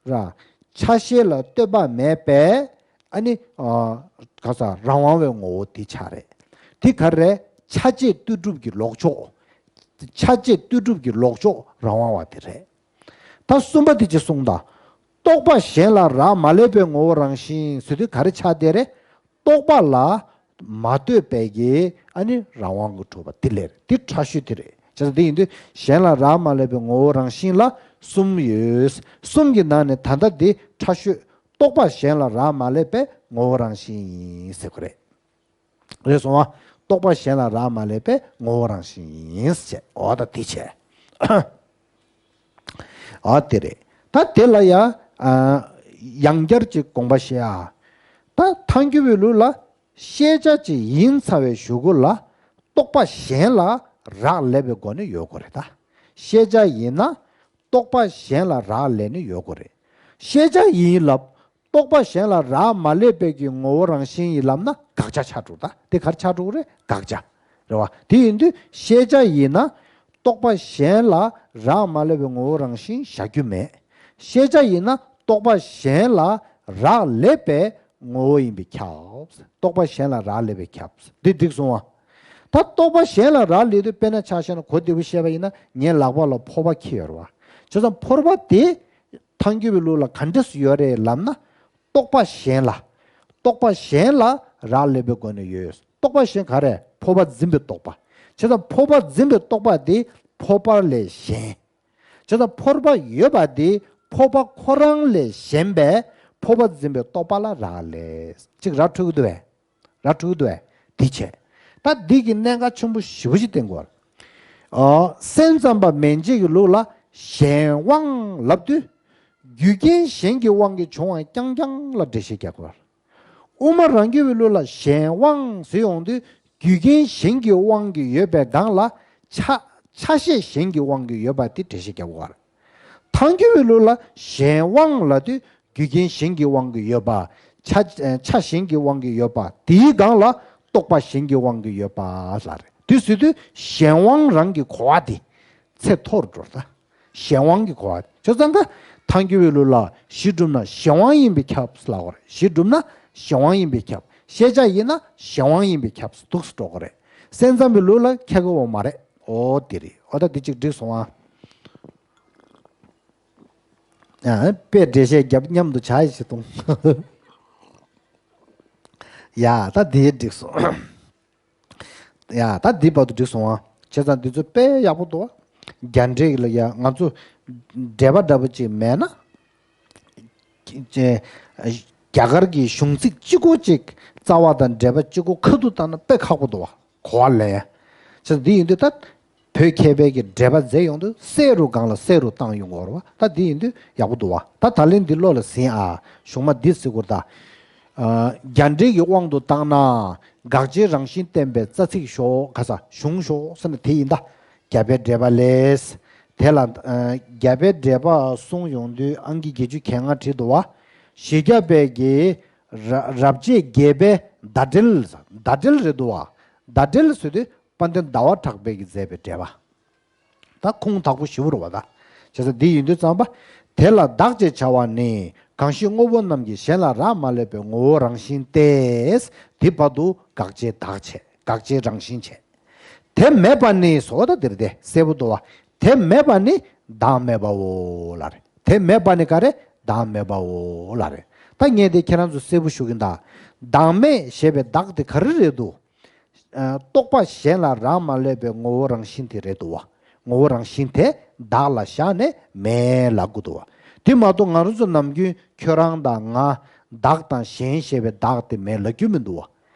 ར། ཆ་ཤས་ལ་ལྟོས་པ་མེད་པའི། ཨ་ནི། ཨ། ག་ས་རང་དབང་བའི་ངོ་བོ་དེ་ཆགས་རེད། དེ་ག་རེ་རེད། ཆ་བྱད་ལྟོས་གྲུབ་ཀྱི་ལོག་ཕྱོགས། ཆ་བྱད་ལྟོས་གྲུབ་ཀྱི་ལོག་ཕྱོགས་རང་དབང་བ་དེ་རེད། ད་གསུམ་པ་དེ་ཅི་གསུངས་ད། རྟོག་པ་གཞན་ལ་རག་མ་ལས་པའི་ངོ་བོ་རང་བཞིན་ཟེར་དུས་ག་རེ་ཆགས་བསྡད་རེད། རྟོག་པ་ལ་མ་ལྟོས་པའི་གི་ཨ་ནི་རང་དབང་གིས་གྲུབ་པ་དེ་ལས་དེ་ཕྲ་ཤོས་དེ་རེད། བྱས་ཙང་དེ་ཡིན་དུས་གཞན་ལ་རག་མ་ལས་པའི་ངོ་བོ་རང་བཞིན་ལ་གསུམ་ཡོད། གསུམ་གྱི་ནང་ནས་ད་ལྟ་དེ་ཕྲ་ཤོས་རྟོག་པ་གཞན་ལ་རག་མ་ལས་པའི་ངོ་བོ་རང་བཞིན་ཡིན་ཟེར་གི་རེད། རེད་སོང་བ། རྟོག་པ་གཞན་ལ་རག་མ་ལས་པའི་ངོ་བོ་རང་བཞིན་ཡིན་ཟེར་བྱས། འོ་ད་དེ་བྱས། ཨ་དེ་རེད། ད་དེ་ལ་ཡ། ཨ། ཡང་བསྐྱར་གྱི་དགོངས་པ་བཞེས་ཨ། ད་ཐལ་འགྱུར་བའི་ལུགས་ལ། ཤེས་བྱ་ཅིག་ཡིན་ཚར་བའི་གཞུག་གུ་ལ། རྟོག་པ་གཞན་ལ་རག་ལས་པའི་སྒོ་ནས་ཡོད་དགོས་རེད་ད། ཤེས་བྱ་ཡིན་ན། རྟོག་པ་གཞན་ལ་རག་ལས་ནས་ཡོད་དགོས་རེད། ཤེས་བྱ་ཡིན་ལབ། རྟོག་པ་གཞན་ལ་རག་མ་ལས་པའི་གི་ངོ་བོ་རང་བཞིན་ཡིན་ལབ་ན་དགག་བྱ་ཆགས་འགྲོ་ད། དེ་ག་རེ་ཆགས་འགྲོ་གི་རེད། དགག་བྱ། རེད་བ། དེ་ཡིན་དུས་ཤེས་བྱ་ཡིན་ན་རྟོག་པ་གཞན་ལ་རག་མ་ལས་པའི་ངོ་བོ་རང་བཞིན་བཞག་རྒྱུ་མེད། ཤེས་བྱ་ཡིན་ན་རྟོག་པ་གཞན་ལ་རག་ལས་པའི་ངོ་བོ་ཡིན་པས་ཁྱབ། རྟོག་པ་གཞན་ལ་རག་ལས་པས་ཁྱབ། འདི་འགྲིག་སོང་བ། ད་རྟོག་པ་གཞན་ལ་རག་ལས་དུས་དཔེར་ན་ཆ་བཞག་ན་གོ་བདེ་པོ་བཤད་པ་ཡིན་ན་ངའི་ལག་པ་ལ་ཕོར་པ་འཁྱེར་ཡོད་རེད་བ། བྱས་ཙང་ཕོར་པ་དེ་ཐལ་འགྱུར་བའི་ལུགས་ལ་ག་འདྲས་སུ་ཡོད་རེད་ལབ་ན། རྟོག་པ་གཞན་ལ། རྟོག་པ་གཞན་ལ་རག་ལས་པའི་སྒོ་ནས་ཡོད། རྟོག་པ་གཞན་ག་རེ། ཕོར་པ་འཛིན་པའི་རྟོག་པ། བྱས་ཙང་ཕོར་པ་འཛིན་པའི་རྟོག་པ་དེ་ཕོར་པ་ལས་གཞན། བྱས་ཙང་ཕོར་པ་ཡོད་པ་དེ་ཕོར་པ་ཁོ་རང་ལས་གཞན་པའི་ འཕོ་བ་འཛིན་པའི་རྟོག་པ་ལ་རག་ལས། ཅིག་ར་འཕྲོད་ཀྱི་འདུག་བས། ར་འཕྲོད་ཀྱི་འདུག་བས། འདི་བྱས། ད་འདི་གི་གནད་འགག་ཆེན་པོ་ཞེ་པོ་ཞིག་བསྟན་དགོས། ཨ། སེམས་ཙམ་པ་མན་ཆད་ཀྱི་ལུགས་ལ་གཞན་དབང་ལབ་དུས། རྒྱུ་རྐྱེན་གཞན་གྱི་དབང་གིས་བྱུང་བ་རྐྱང་རྐྱང་ལ་འགྲེལ་བཤད་རྒྱག་དགོས། དབུ་མ་རང་རྒྱུད་པའི་ལུགས་ལ་གཞན་དབང་ཟེར་ཡོང་དུས། རྒྱུ་རྐྱེན་གཞན་གྱི་དབང་གིས་ཡོད་པའི་སྒང་ལ་ཆ། ཆ་ཤས་གཞན་གྱི་དབང་གིས་ཡོད་པ་དེ་འགྲེལ་བཤད་རྒྱག་དགོས། ཐལ་འགྱུར་བའི་ལུགས་ལ་གཞན་དབང་ལབ་དུས། རྒྱུ་རྐྱེན་གཞན་གྱི་དབང་གིས་ཡོད་པ། ཆ། ཆ་གཞན་གྱི་དབང་གིས་ཡོད་པ། དེའི་སྒང་ལ་རྟོག་པ་གཞན་གྱི་དབང་གིས་ཡོད་པ་ལ་རེད། དེ་ཟེར་དུས་གཞན་དབང་རང་གི་གོ་བ་དེ་ཚད་མཐོ་རུ་འགྲོ་ད། གཞན་དབང་གི་གོ་བ་དེ་ཆོས་ཚང་ཀ། ཐལ་འགྱུར་བའི་ལུགས་ལ་གཞི་གྲུབ་ན་གཞན་དབང་ཡིན་པས་ཁྱབ་ལབ་དགོས་རེད། གཞི་གྲུབ་ན་གཞན་དབང་ཡིན་པས་ཁྱབ། ཤེས་བྱ་ཡིན་ན་གཞན་དབང་ཡིན་པས་ཁྱབ་འདུག་སེ་འགྲོ་དགོས་རེད། སེམས་ཙམ་པའི་ལུགས་ལ་ཁྱབ་ཀྱི་ཡོད་མ་རེད། འོ་དེ་རེད། འོ་ད་དེ་གཅིག་འགྲིག་སོང་ཨ། ཡང་དཔེ་འགྲེལ་བཤད་རྒྱབ་མཉམ་དུ་བྱ་ཡི་ཞིག་གཏོང་། ཡ་ད་དེ་འགྲིག་སོང་། ཡ་ད་དེ་བར་དུ་འགྲིག་སོང་ཨ། བྱས་ཙང་འདི་ཚོ་དཔེ་ཡག་པོ་འདུག་ཨ། རྒྱ་འགྲེལ་ལ་ཡ་ང་ཚོ་འགྲེལ་པ་འདྲ་པོ་ཅིག་མེད་ན། ཅེ། རྒྱ་གར་གྱི་གཞུང་ཚིག་གཅིག་པོ་གཅིག་རྩ་བ་དང་འགྲེལ་པ་གཅིག་པོ་ཁ་ཐུག་བཏང་ན་དཔེ་ཁག་པོ་འདུག་བ། གོ་བ་ལེན་ཡ། བྱས་ཙང་འདི་ཡིན་དུས་ད། བོད་མཁས་པའི་གི་འགྲེལ་པ་མཛད་ཡོང་དུས་གསལ་རུ་སྒང་ལ་གསལ་རུ་བཏང་ཡོང་དགོས་རེད་བ། ད་འདི་ཡིན་དུས་ཡག་པོ་འདུག་བ། ད་ད་ལན་འདི་བློ་ལ་ཟིན་ཨ། གཞུང་མ་འདི་ཟེར་དགོས་ད། ཨ། རྒྱ་འགྲེལ་གྱི་དབང་དུ་བཏང་ན། དགག་བྱའི་རང་བཞིན་བསྟན་པའི་རྩ་ཚིག་ཤོག་ག་ས་གཞུང་ཤོག་ཟེར་ན་དེ་ཡིན་ད། རྒྱ་བལ་འགྲེལ་པ་ལས། དེ་ལ། ཨ། རྒྱ་བལ་འགྲེལ་པ་གསུང་ཡོང་དུས་ཨང་ཀི་བརྒྱད་ཅུ་གྱ་ལྔ་བྲིས་འདུག་བ། བཞི་བརྒྱ་པའི་གི། ར། རབ་བྱེད་བརྒྱད་པའི་ཟླ་འགྲེལ། ཟླ་འགྲེལ་རེད་འདུག་བ། ཟླ་འགྲེལ་ཟེར་དུས་དཔལ་ལྡན་ཟླ་བ་གྲགས་པས་ཀྱིས་མཛད་པའི་འགྲེལ་པ། ད་ཁུངས་དག་པོ་ཞེ་པོ་རེད་བ་ད། བྱས་ཙང་འདི་ཡིན་དུས་ཙམ་པ། དེ་ལ་བདག་ཅེས་བྱ་བ་ནི་གང་ཞིག་དངོས་པོ་རྣམས་ཀྱི་གཞན་ལ་རག་མ་ལས་པའི་ངོ་བོ་རང་བཞིན་ཏེ། དེ་བར་དུ་དགག་བྱའི་བདག་བྱས། དགག་བྱའི་རང་བཞིན་བྱས། དེ་མེད་པ་ནི་ཟེར་བ་ད་འདིར་དེ་གསལ་པོ་འདུག་བ། དེ་མེད་པ་ནི་བདག་མེད་པའོ་ལ་རེད། དེ་མེད་པ་ནི་ག་རེ། བདག་མེད་པའོ་ལ་རེད། ད་ངས་དེ་ཁྱེད་རང་ཚོ་གསལ་པོ་ཞུ་གིན་ད། བདག་མེད་ཞེས་པའི་བདག་དེ་ག་རེ་རེད་འདུག། ཨ། རྟོག་པ་གཞན་ལ་རག་མ་ལས་པའི་ངོ་བོ་རང་བཞིན་དེ་རེད་འདུག་བ། ངོ་བོ་རང་བཞིན་དེ་བདག་ལ་བཞག་ནས་མེད་ལབ་དགོས་འདུག་བ། དེ་མ་གཏོགས་ང་རང་ཚོ་ནམ་རྒྱུན་ཁྱོད་རང་དང་ང་། བདག་དང་གཞན་ཞེས་པའི་བདག་དེ་མེད་ལབ་རྒྱུ་མི་འདུག་བ།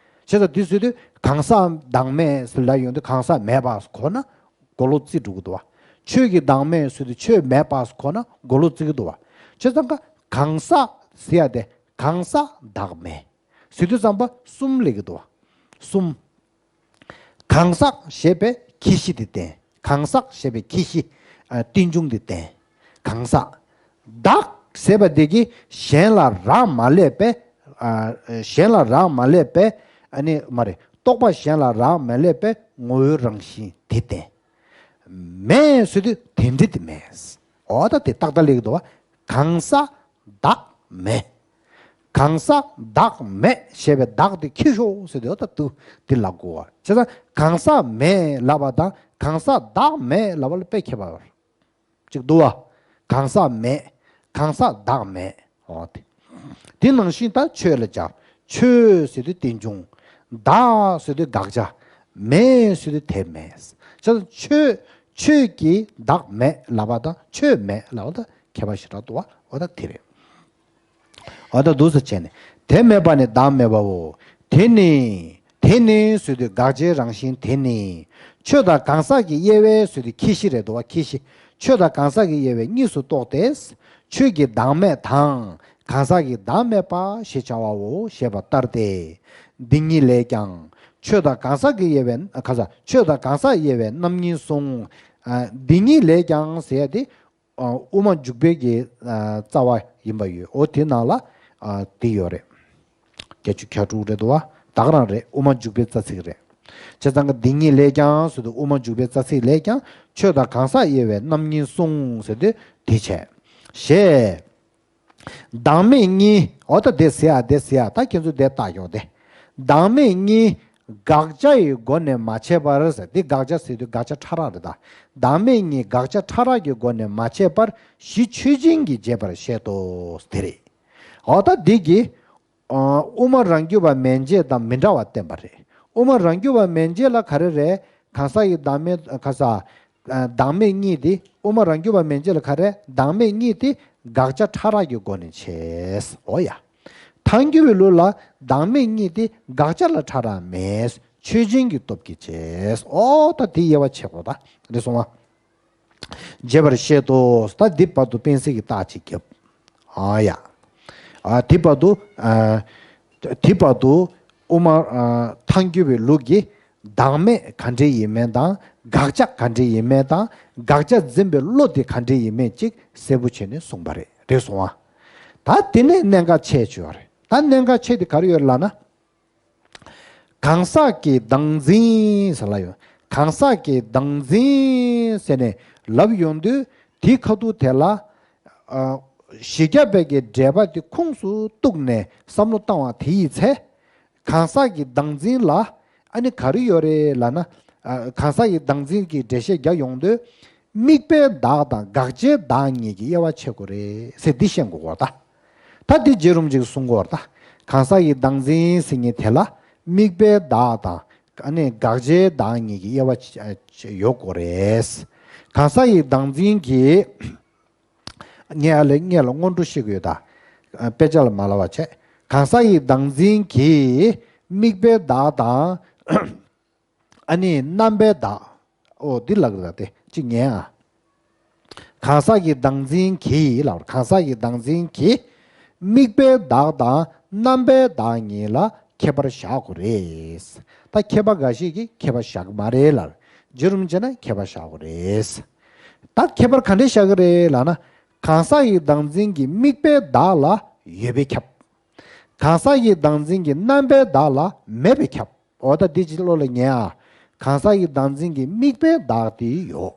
བྱས་ཙང་དེ་ཟེར་དུས་གང་ཟག་བདག་མེད་ཟེར་ལབ་ཡོང་དུས་གང་ཟག་མེད་པ་གོ་ན་མགོ་ལོག་རྩིས་འགྲོ་གི་འདུག་བ། ཆོས་ཀྱི་བདག་མེད་ཟེར་དུས་ཆོས་མེད་པ་གོ་ན་མགོ་ལོག་རྩིས་ཀྱི་འདུག་བ། བྱས་ཙང་ཀ་གང་ཟག་ཟེར་ཡ་དེ་གང་ཟག་བདག་མེད། ཟེར་དུས་ཙམ་པ་གསུམ་སླེབས་ཀྱི་འདུག་བ། གསུམ། གང་ཟག་ཞེས་པའི་ཁྱད་གཞི་དེ་བསྟན། གང་ཟག་ཞེས་པའི་ཁྱད་གཞི། ཨ། རྟེན་འབྱུང་དེ་བསྟན། གང་ཟག་བདག་ཟེར་བ་དེ་གིས་གཞན་ལ་རག་མ་ལས་པའི། ཨ། གཞན་ལ་རག་མ་ལས་པའི། ཨ་ནི་མ་རེད། རྟོག་པ་གཞན་ལ་རག་མ་ལས་པའི་ངོ་བོའི་རང་བཞིན་དེ་བསྟན། མེད་ཟེར་དུས་དེ་འདྲ་དེ་མེད། འོ་ད་དེ་ཏག་ཏག་སླེབས་ཀྱི་འདུག་བ། གང་ཟག་བདག་མེད། གང་ཟག་བདག་མེད་ཞེས་པའི་བདག་དེ་ཁྱེར་ཤོག་ཟེར་དུས་འོ་ད་དུ་དེ་ལབ་དགོས་བ། བྱས་ཙང་གང་ཟག་མེད་ལབ་པ་དང་གང་ཟག་བདག་མེད་ལབ་པ་ལ་དཔེ་ཁྱད་པར་ཅིག་འདུག་བ། གང་ཟག་མེད། གང་ཟག་བདག་མེད། འོ་དེ། དེ་ནང་བཞིན་ད་ཆོས་ལ་སྦྱར། ཆོས་ཟེར་དུས་རྟེན་འབྱུང་། བདག་ཟེར་དུས་དགག་བྱ། མེད་ཟེར་དུས་དེ་མེད། བྱས་ཙང་ཆོས། ཆོས་ཀྱི་བདག་མེད་ལབ་པ་དང་ཆོས་མེད་ལབ་པ་དང་ཁྱད་པར་ཞེ་དྲག་འདུག་བ། འོ་ད་དེ་རེད། འོ་ད་འདུག་སེ་བྱས་ནས། དེ་མེད་པ་ནི་བདག་མེད་པའོ། དེ་ནི། དེ་ནི་ཟེར་དུས་དགག་བྱའི་རང་བཞིན་དེ་ནི། ཆོས་དང་གང་ཟག་གི་དབྱེ་བས་ཟེར་དུས་ཁྱད་གཞི་རེད་འདུག་བ། ཁྱད་གཞི། ཆོས་དང་གང་ཟག་གི་དབྱེ་བས་གཉིས་སུ་གཏོགས་ཏེ། ཆོས་ཀྱི་བདག་མེད་དང་གང་ཟག་གི་བདག་མེད་པ་ཞེས་བྱ་བའོ་ཞེས་པ་ལྟར་ཏེ། འདི་གཉིས་ལས་ཀྱང་། ཆོས་དང་གང་ཟག་གི་དབྱེ་བས་ག་ས། ཆོས་དང་གང་ཟག་དབྱེ་བས་རྣམ་གཉིས་གསུངས། ཨ། འདི་གཉིས་ལས་ཀྱང་ཟེར་ཡ་དེ། ཨ། དབུ་མ་འཇུག་པའི་གི། ཨ། རྩ་བ་ཡིན་པ་ཡོད། འོ་དེ་ནང་ལ། ཨ། དེ་ཡོད་རེད། བརྒྱད་ཅུ་གྱ་དྲུག་རེད་འདུག་བ། ད་ག་རང་རེད། དབུ་མ་འཇུག་པའི་རྩ་ཚིག་རེད། བྱས་ཙང་གི་འདི་གཉིས་ལས་ཀྱང་ཟེར་དུས་དབུ་མ་འཇུག་པའི་རྩ་ཚིག་ལས་ཀྱང་ཆོས་དང་གང་ཟག་དབྱེ་བས་རྣམ་གཉིས་གསུངས་ཟེར་དུས་དེ་བྱས། ཞེས། བདག་མེད་གཉིས། འོ་ད་དེ་ཟེར་ཡ་དེ་ཟེར་ཡ། ད་ཁྱེད་ཚོ་དེ་ལྟ་ཡོང་དེ། བདག་མེད་གཉིས་དགག་བྱ་ཡི་སྒོ་ནས་མ་ཕྱེ་བར་ཟེར། དེ་དགག་བྱ་ཟེར་དུས་དགག་བྱ་ཕྲ་རགས་རེད་ད། བདག་མེད་གཉིས་དགག་བྱ་ཕྲ་རགས་ཀྱི་སྒོ་ནས་མ་ཕྱེ་བར་གཞི་ཆོས་ཅན་གྱིས་འབྱེད་པར་བཤད་དོ། དེ་རེད། འོ་ད་འདི་གི། ཨ། དབུ་མ་རང་རྒྱུད་པ་མན་ཆད་དང་མི་འདྲ་བ་བསྟན་པ་རེད། དབུ་མ་རང་རྒྱུད་པ་མན་ཆད་ལ་ག་རེ་རེད། གང་ཟག་གི་བདག་མེད་ག་ས། བདག་མེད་གཉིས་དེ་དབུ་མ་རང་རྒྱུད་པ་མན་ཆད་ལ་ག་རེ། བདག་མེད་གཉིས་དེ་དགག་བྱ་ཕྲ་རགས་ཀྱི་སྒོ་ནས་བྱས། འོ་ཡ། ཐལ་འགྱུར་བའི་ལུགས་ལ་བདག་མེད་གཉིས་དེ་དགག་བྱ་ལ་ཕྲ་རགས་མེད། ཆོས་ཅན་གྱི་སྟོབས་ཀྱིས་བྱས། འོ་ད་དེ་དབྱེ་བ་ཕྱེ་དགོས་ད། རེད་སོང་ང་། རྒྱས་པར་བཤད་དོ། ད་འདི་བར་དུ་དཔེ་གསལ་གྱི་རྟགས་ཅིག་བརྒྱབ། ཨ་ཡ། ཨ་འདི་བར་དུ་ཨ་འདི་བར་དུ་དབུ་མ་ཨ་ཐལ་འགྱུར་བའི་ལུགས་ཀྱི་བདག་མེད་ག་འདྲ་ཡིན་མིན་དང་དགག་བྱ་ག་འདྲ་ཡིན་མིན་དང་དགག་བྱ་འཛིན་པའི་བློ་དེ་ག་འདྲ་ཡིན་མིན་ཅིག་གསལ་པོ་བྱས་ནས་གསུངས་པ་རེད། རེད་སོང་ང་། ད་དེ་ནས་གནད་འགག་ཆེ་ཆེ་བ་རེད། ད་གནད་འགག་ཆེ་དེ་ག་རེ་ཡོད་ལབ་ན། གང་ཟག་གི་བདག་འཛིན་ཟེར་ལབ་ཡོང་། གང་ཟག་གི་བདག་འཛིན་ཟེར་ནས་ལབ་ཡོང་དུས་དེའི་ཁ་ཐུག་དེ་ལ་ཨ་གཞི་རྒྱ་བོད་ཀྱི་འགྲེལ་པ་དེ་ཁུངས་སུ་གཏུགས་ནས་བསམ་བློ་བཏང་བ་དེ་ཡིན་ཚེ། གང་ཟག་གི་བདག་འཛིན་ལ་ཨ་ནི་ག་རེ་ཡོད་རེད་ལབ་ན། ཨ་གང་ཟག་གི་བདག་འཛིན་གྱི་འགྲེལ་བཤད་རྒྱག་ཡོང་དུས། དམིགས་པའི་བདག་དང་དགག་བྱའི་བདག་གཉིས་ཀྱི་དབྱེ་བ་ཕྱེ་དགོས་རེད་ཟེར་འདི་བཤད་དགོས་ཀྱི་ཡོད་རེད་ད། ད་འདི་རྗེ་རིན་པོ་ཆེས་གསུང་གི་ཡོད་རེད་ད། གང་ཟག་གི་བདག་འཛིན་ཟེར་མཁན་དེ་ལ་དམིགས་པའི་བདག་དང་ཨ་ནི་དགག་བྱའི་བདག་གཉིས་ཀྱི་དབྱེ་བ་ཕྱེ་ཡོད་དགོས་རེད། གང་ཟག་གི་བདག་འཛིན་གྱི། ངས་ཨ་ལས་ངས་ལ་སྔོན་འགྲོ་བཤད་ཀྱི་ཡོད་ད། དཔེ་ཆ་ལ་མ་ལབ་པ་བྱས། གང་ཟག་གི་བདག་འཛིན་གྱི་དམིགས་པའི་བདག་དང་། ཨ་ནི་རྣམ་པའི་བདག་འོ་འདི་ལབ་ཀྱི་རེད་དེ་གཅིག་ཉན་ཨ། གང་ཟག་གི་བདག་འཛིན་གྱིས་ལབ། གང་ཟག་གི་བདག་འཛིན་གྱིས་དམིགས་པའི་བདག་དང་རྣམ་པའི་བདག་གཉིས་ལ་ཁྱད་པར་བཞག་དགོས་རེད། ད་མཁས་པ་འགའ་ཞིག་གིས་ཁྱད་པར་བཞག་གི་མ་རེད་ལབ། རྗེ་རིན་པོ་ཆེ་ན་ཁྱད་པར་བཞག་དགོས་རེད། ད་ཁྱད་པར་ག་འདྲས་བཞག་གི་རེད་ལབ་ན། གང་ཟག་གི་བདག་འཛིན་གྱི་དམིགས་པའི་བདག་ལ་ཡོད་པས་ཁྱབ། གང་ཟག་གི་བདག་འཛིན་གྱི་རྣམ་པའི་བདག་ལ་མེད་པས་ཁྱབ། འོ་ད་འདི་ཅིག་བློ་ལ་ངེས་ཨ། གང་ཟག་གི་བདག་འཛིན་གྱི་དམིགས་པའི་བདག་དེ་ཡོད།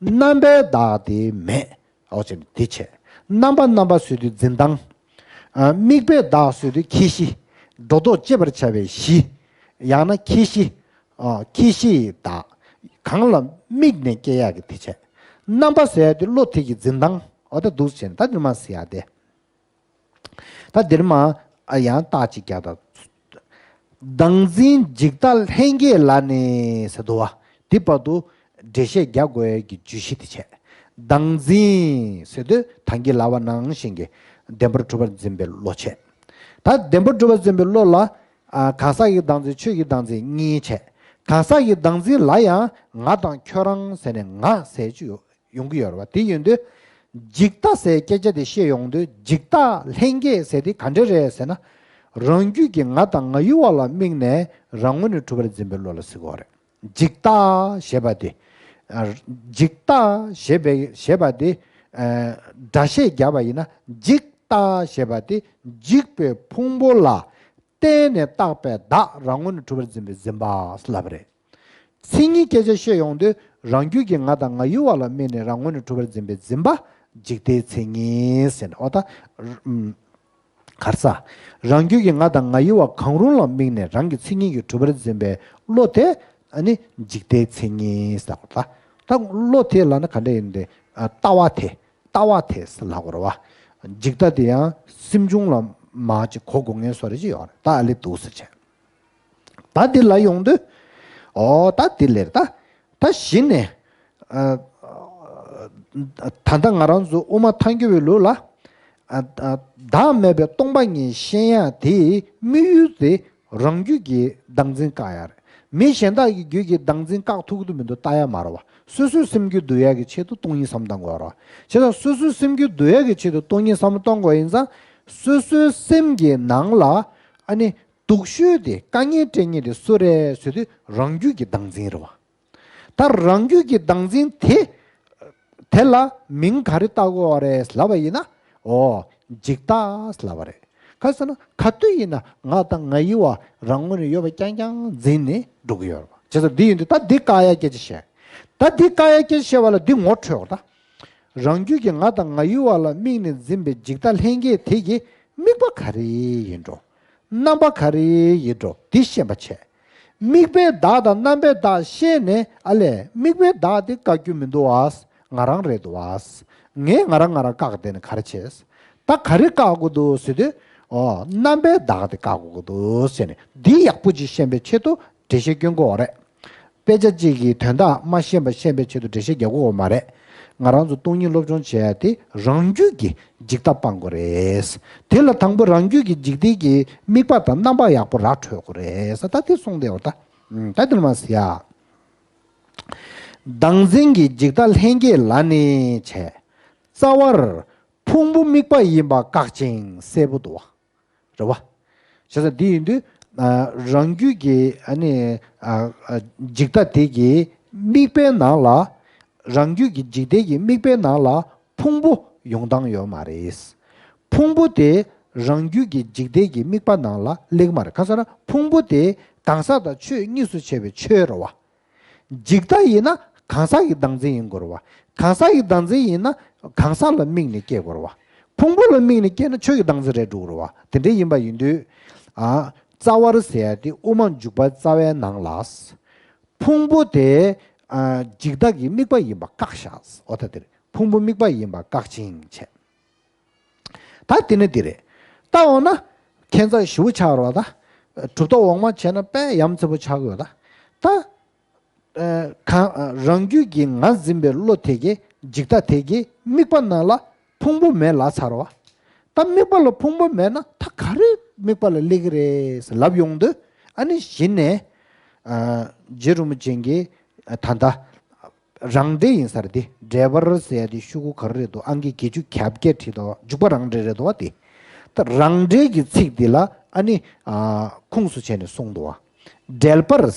རྣམ་པའི་བདག་དེ་མེད། འོ་ཅེ་འདི་བྱས། རྣམ་པ་རྣམ་པ་ཟེར་དུས་འཛིན་སྟངས། ཨ་དམིགས་པའི་བདག་ཟེར་དུས་ཁྱད་གཞི། སྒྲོ་འདོགས་གཅོད་པར་བྱ་བའི་གཞི། ཡང་ན་ཁྱད་གཞི། ཨ་ཁྱད་གཞི་ཡི་བདག་གང་ལ་དམིགས་ནས་སྐྱེ་ཡག་གི་དེ་བྱས། རྣམ་པ་ཟེར་ཡག་དེ་བློ་དེ་གི་འཛིན་སྟངས། འོ་ད་འདུག་སེ་བྱས་ནས་ད་འདིར་མ་ཟེར་ཡག་དེ། ད་འདིར་མ་ཨ་ཡང་རྟགས་གཅིག་རྒྱག་དང་། བདག་འཛིན་འཇིག་ལྟ་ལྷན་སྐྱེས་ལ་ནི་ཟེར་འདུག་བ། འདི་བར་དུ་འགྲེལ་བཤད་རྒྱག་དགོས་ཀྱི་བརྗོད་གཞི་དེ་བྱས། བདག་འཛིན་ཟེར་དུས་ད་གིན་ལབ་པ་ནང་བཞིན་གྱི་བདེན་པར་གྲུབ་པར་འཛིན་པའི་བློ་བྱས། ད་བདེན་པར་གྲུབ་པར་འཛིན་པའི་བློ་ལ་ཨ་གང་ཟག་གི་བདག་འཛིན་ཆོས་ཀྱི་བདག་འཛིན་གཉིས་བྱས། གང་ཟག་གི་བདག་འཛིན་ལ་ཡང་ང་དང་ཁྱོད་རང་ཟེར་ནས་ང་ཟེར་གྱི་ཡོད། ཡོང་གི་ཡོད་རེད་བ། དེ་ཡིན་དུས་འཇིག་ལྟ་ཟེར་སྐད་ཆ་དེ་བཤད་ཡོང་དུས་འཇིག་ལྟ་ལྷན་སྐྱེས་ཟེར་དེ་ག་འདྲ་རེད་ཟེར་ན། རང་རྒྱུད་ཀྱི་ང་དང་ང་ཡུལ་བ་ལ་དམིགས་ནས་རང་ངོས་ནས་གྲུབ་པར་འཛིན་པའི་བློ་ལ་ཟེར་གྱི་ཡོད་རེད། འཇིག་ལྟ་ཞེས་པ་དེ། ཨ་འཇིག་ལྟ་ཞེས་པའི་ཞེས་པ་དེ། ཨ་སྒྲ་བཤད་བརྒྱབ་པ་ཡིན་ན་འཇིག་ལྟ་ཞེས་པ་དེ་འཇིག་པའི་ཕུང་པོ་ལ་བརྟེན་ནས་བཏགས་པའི་བདག་རང་ངོས་ནས་གྲུབ་པར་འཛིན་པའི་འཛིན་པ་ལབ་པ་རེད། མཚན་ཉིད་སྐད་ཆ་བཤད་ཡོང་དུས་རང་རྒྱུད་ཀྱི་ང་དང་ང་ཡུལ་བ་ལ་དམིགས་ནས་རང་ངོས་ནས་གྲུབ་པར་འཛིན་པའི་འཛིན་པ་འཇིག་ལྟའི་མཚན་ཉིད་ཟེར་ནས། འོ་ད་ཨུམ་ག་རེ་ཟ། རང་རྒྱུད་ཀྱི་ང་དང་ང་ཡུལ་བ་གང་རུང་ལ་དམིགས་ནས་རང་གི་མཚན་ཉིད་ཀྱིས་གྲུབ་པར་འཛིན་པའི་བློ་དེ་ཨ་ནི་འཇིག་ལྟའི་མཚན་ཉིད་ཟེར་བ། ད་ད་བློ་དེ་ལབ་ན་ག་འདྲ་ཡིན་ཏེ། ཨ་ལྟ་བ་དེ། ལྟ་བ་དེ་ལབ་དགོས་རེད་བ། འཇིག་ལྟ་དེ་ཡང་སེམས་བྱུང་ལ་མར་ཅིག་གོ་དགོས་ངེས་བཟོ་འདྲ་ཅིག་ཡོད་རེད། ད་ཨ་ལེ་འདུག་སེ་བྱས། ད་འདི་ལ་ཡོང་དུས། ཨོ་ད་འདི་ལེར་ད། ད་གཞི་ནས། ཨ་ད་ལྟ་ང་རང་ཚོ་དབུ་མ་ཐལ་འགྱུར་བའི་ལུགས་ལ། ཨ་ཨ་བདག་མེད་པའི་སྟོང་པ་ཉིད་ཤེས་ཡ་དེའི་དམིགས་ཡུལ་དེ་རང་རྒྱུད་ཀྱི་བདག་འཛིན་བཀག་ཡ་རེད། མི་གཞན་དག་གི་རྒྱུད་ཀྱི་བདག་འཛིན་བཀག་ཐུབ་ཀྱི་མི་འདུག་ལྟ་ཡ་མ་རེད་བ། སོ་སོའི་སེམས་རྒྱུད་འདུལ་ཡ་གི་ཆེད་དུ་སྟོང་ཉིད་བསམ་བློ་གཏོང་དགོས་རེད་བ། བྱས་ཙང་སོ་སོའི་སེམས་རྒྱུད་འདུལ་ཡ་གི་ཆེད་དུ་སྟོང་ཉིད་བསམ་བློ་གཏོང་དགོས་ཡིན་ཙང་། སོ་སོའི་སེམས་ཀྱི་ནང་ལ་ཨ་ནི་སྡུག་ཤོས་དེ་དཀའ་ངལ་སྤྲད་མཁན་དེ་སུ་རེད་ཟེར་དུས་རང་རྒྱུད་ཀྱི་བདག་འཛིན་རེད་བ། ད་རང་རྒྱུད་ཀྱི་བདག་འཛིན་དེ། དེ་ལ་མིང་ག་རེ་བཏགས་དགོས་པ་རེད་ལབ་པ་ཡིན་ན། ཨོ། འཇིག་ལྟ་ལབ་པ་རེད། ག་ཟེར་ན་ག་དུས་ཡིན་ན་ང་དང་ང་ཡི་བ་རང་ངོས་ནས་ཡོད་པ་རྐྱང་རྐྱང་འཛིན་ནས་འགྲོ་གི་ཡོད་རེད་བ། བྱས་ཙང་འདི་ཡིན་དུས་ད་འདི་བཀག་ཡ་སྐད་ཆ་བཤད། ད་འདི་བཀག་ཡ་སྐད་ཆ་བཤད་པ་ལ་འདི་ངོ་འཕྲོད་པ་ད། རང་རྒྱུད་ཀྱི་ང་དང་ང་ཡི་བ་ལ་དམིགས་ནས་འཛིན་པའི་འཇིག་ལྟ་ལྷན་སྐྱེས་དེ་གི་དམིགས་པ་ག་རེ་ཡིན་འགྲོ། རྣམ་པ་ག་རེ་ཡིན་འགྲོ་འདི་ཤེས་པ་བྱས། དམིགས་པའི་བདག་དང་རྣམ་པའི་བདག་ཤེས་ནས་ཨ་ལས་དམིགས་པའི་བདག་དེ་བཀག་རྒྱུ་མི་འདུག་བ། ང་རང་རེད་འདུག་བ། ངས་ང་རང་ང་རང་བཀག་བསྡད་ནས་ག་རེ་བྱས། ད་ག་རེ་བཀག་དགོས་འདུག་ཟེར་དུས། ཨོ་རྣམ་པའི་བདག་དེ་བཀག་དགོས་འདུག་ཟེར་ནས་འདི་ཡག་པོ་ཅིག་ཤེས་པའི་ཆེད་དུ་འགྲེལ་བཤད་སྐྱོན་དགོས་པ་རེད། དཔེ་ཆ་གཅིག་གི་དོན་དག་མ་ཤེས་པ་ཤེས་པའི་ཆེད་དུ་འགྲེལ་བཤད་རྒྱག་དགོས་པ་མ་རེད། ང་རང་ཚོ་སྟོང་ཉིད་སློབ་སྦྱོང་བྱེད་ཡ་དེ་རང་རྒྱུད་ཀྱི་འཇིག་ལྟ་སྤང་དགོས་རེད། དེ་ལ་དང་པོ་རང་རྒྱུད་ཀྱི་འཇིག་རྟེན་གྱི་དམིགས་པ་དང་རྣམ་པ་ཡག་པོ་ར་འཕྲོད་དགོས་རེད་ཟེར། ད་དེ་གསུངས་བསྡད་ཡོད་ད། ཨུམ། ད་དེ་ལ་མ་ཟེར་ཡ། བདག་འཛིན་གྱི་འཇིག་ལྟ་ལྷན་སྐྱེས་ལ་ནི་བྱས། རྩ་བར་ཕུང་པོ་དམིགས་པ་ཡིན་པ་བཀག་ཅིང་གསལ་པོ་འདུག་བ། རེད་བ། བྱས་ཙང་འདི་ཡིན་དུས། ཨ། རང་རྒྱུད་ཀྱི་ཨ་ནི། ཨ། ཨ། འཇིག་ལྟ་དེ་གི་དམིགས་པའི་ནང་ལ། རང་རྒྱུད་ཀྱི་འཇིག་རྟེན་གྱི་དམིགས་པའི་ནང་ལ་ཕུང་པོ་ཡོང་སྟངས་ཡོད་མ་རེད། ཕུང་པོ་དེ་རང་རྒྱུད་ཀྱི་འཇིག་རྟེན་གྱི་དམིགས་པ་ནང་ལ་སླེབས་མ་རེད། གང་ཟེར་ན་ཕུང་པོ་དེ་གང་ཟག་དང་ཆོས་གཉིས་སུ་ཕྱེ་བའི་ཆོས་རེད་བ། འཇིག་ལྟ་ཡིན་ན་གང་ཟག་གི་བདག་འཛིན་ཡིན་དགོས་རེད་བ། གང་ཟག་གི་བདག་འཛིན་ཡིན་ན་གང་ཟག་ལ་དམིགས་ནས་སྐྱེ་དགོས་རེད་བ། ཕུང་པོ་ལ་དམིགས་ནས་སྐྱེས་ན་ཆོས་ཀྱི་བདག་འཛིན་རེད་འགྲོ་གི་རེད་བ། དེ་འདྲ་ཡིན་པ་ཡིན་དུས། ཨ། རྩ་བར་ཟེར་ཡ་དེ་དབུ་མ་འཇུག་པ་རྩ་བའི་ནང་ལ། ཕུང་པོ་དེ། ཨ། འཇིག་ལྟ་གི་དམིགས་པ་ཡིན་པ་བཀག་བཞག་འོ་ད་དེ་རེད། ཕུང་པོ་དམིགས་པ་ཡིན་པ་བཀག་ཅིང་བྱས། ད་དེ་ནི་འདི་རེད། ད་འོ་ན། ཁྱད་མཚར་ཞེ་པོ་ཆགས་རོགས་ད། གྲུབ་མཐའ་འོག་མ་བྱས་ན་དཔེ་ཡ་མཚར་པོ་ཆགས་ཀྱི་ཡོད་ད། ད། ཨ། གང་། ཨ། རང་རྒྱུད་ཀྱི་ང་འཛིན་པའི་བློ་དེ་གིས་འཇིག་ལྟ་དེ་གི་དམིགས་པ་ནང་ལ་ཕུང་པོ་མེད་ལབ་ཚར་བ། ད་དམིགས་པ་ལ་ཕུང་པོ་མེད་ན་ད་ག་རེ་དམིགས་པ་ལ་སླེབས་ཀྱི་རེད་ཟེར་ལབ་ཡོང་དུས། ཨ་ནི་གཞི་ནས། ཨ། རྗེ་རིན་པོ་ཆེ་གིས། ཨ། ད་ལྟ། རང་འགྲེལ་ཡིན་ས་རེད་དེ། འགྲེལ་པར་ཟེར་ཡ་དེ་ཤོག་གུ་ག་རེ་རེད་འདུག་ཨང་ཀི་བརྒྱད་ཅུ་གྱ་བརྒྱད་བྲིས་འདུག་འཇུག་པ་རང་འགྲེལ་རེད་འདུག་བ་དེ། ད་རང་འགྲེལ་གྱི་ཚིག་འདི་ལ་ཨ་ནི། ཨ། ཁུངས་སུ་བྱས་ནས་གསུངས་འདུག་བ། འགྲེལ་པར།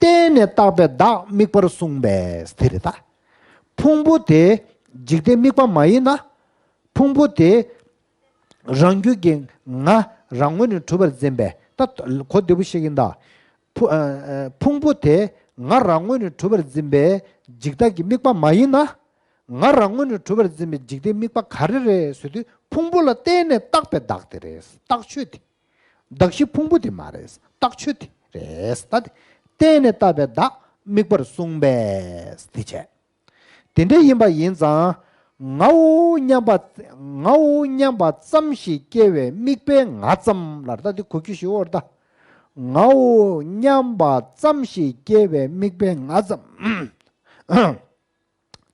བརྟེན་ནས་བཏགས་པའི་བདག་དམིགས་པར་གསུངས་པས་དེ་རེད་ད། ཕུང་པོ་དེ་འཇིག་རྟེན་དམིགས་པ་མ་ཡིན་ན། ཕུང་པོ་དེ་རང་རྒྱུད་ཀྱི་ང་རང་ངོས་ནས་གྲུབ་པར་འཛིན་པས། ད་གོ་བདེ་པོ་ཤེས་ཀྱིན་གདའ། ཕུ། ཨ། ཨ། ཕུང་པོ་དེ་ང་རང་ངོས་ནས་གྲུབ་པར་འཛིན་པའི་འཇིག་ལྟ་གི་དམིགས་པ་མ་ཡིན་ན། ང་རང་ངོས་ནས་གྲུབ་པར་འཛིན་པའི་འཇིག་ལྟའི་དམིགས་པ་ག་རེ་རེད་ཟེར་དུས། ཕུང་པོ་ལ་བརྟེན་ནས་བཏགས་པའི་བདག་དེ་རེད། བཏགས་ཆོས་དེ། གདགས་གཞི་ཕུང་པོ་དེ་མ་རེད། བཏགས་ཆོས་དེ་རེད། ད་དེ་བརྟེན་ནས་བཏགས་པའི་བདག་དམིགས་པར་གསུངས་པས་དེ་བྱས། དེ་འདྲ་ཡིན་པ་ཡིན་ཙང་། ངའོ་སྙམ་པ། ངའོ་སྙམ་པ་ཙམ་ཞིག་སྐྱེ་བའི་དམིགས་པའི་ང་ཙམ་ལ། ད་དེ་གོ་རྒྱུ་ཞིག་འོར་ད། ངའོ་སྙམ་པ་ཙམ་ཞིག་སྐྱེ་བའི་དམིགས་པའི་ང་ཙམ།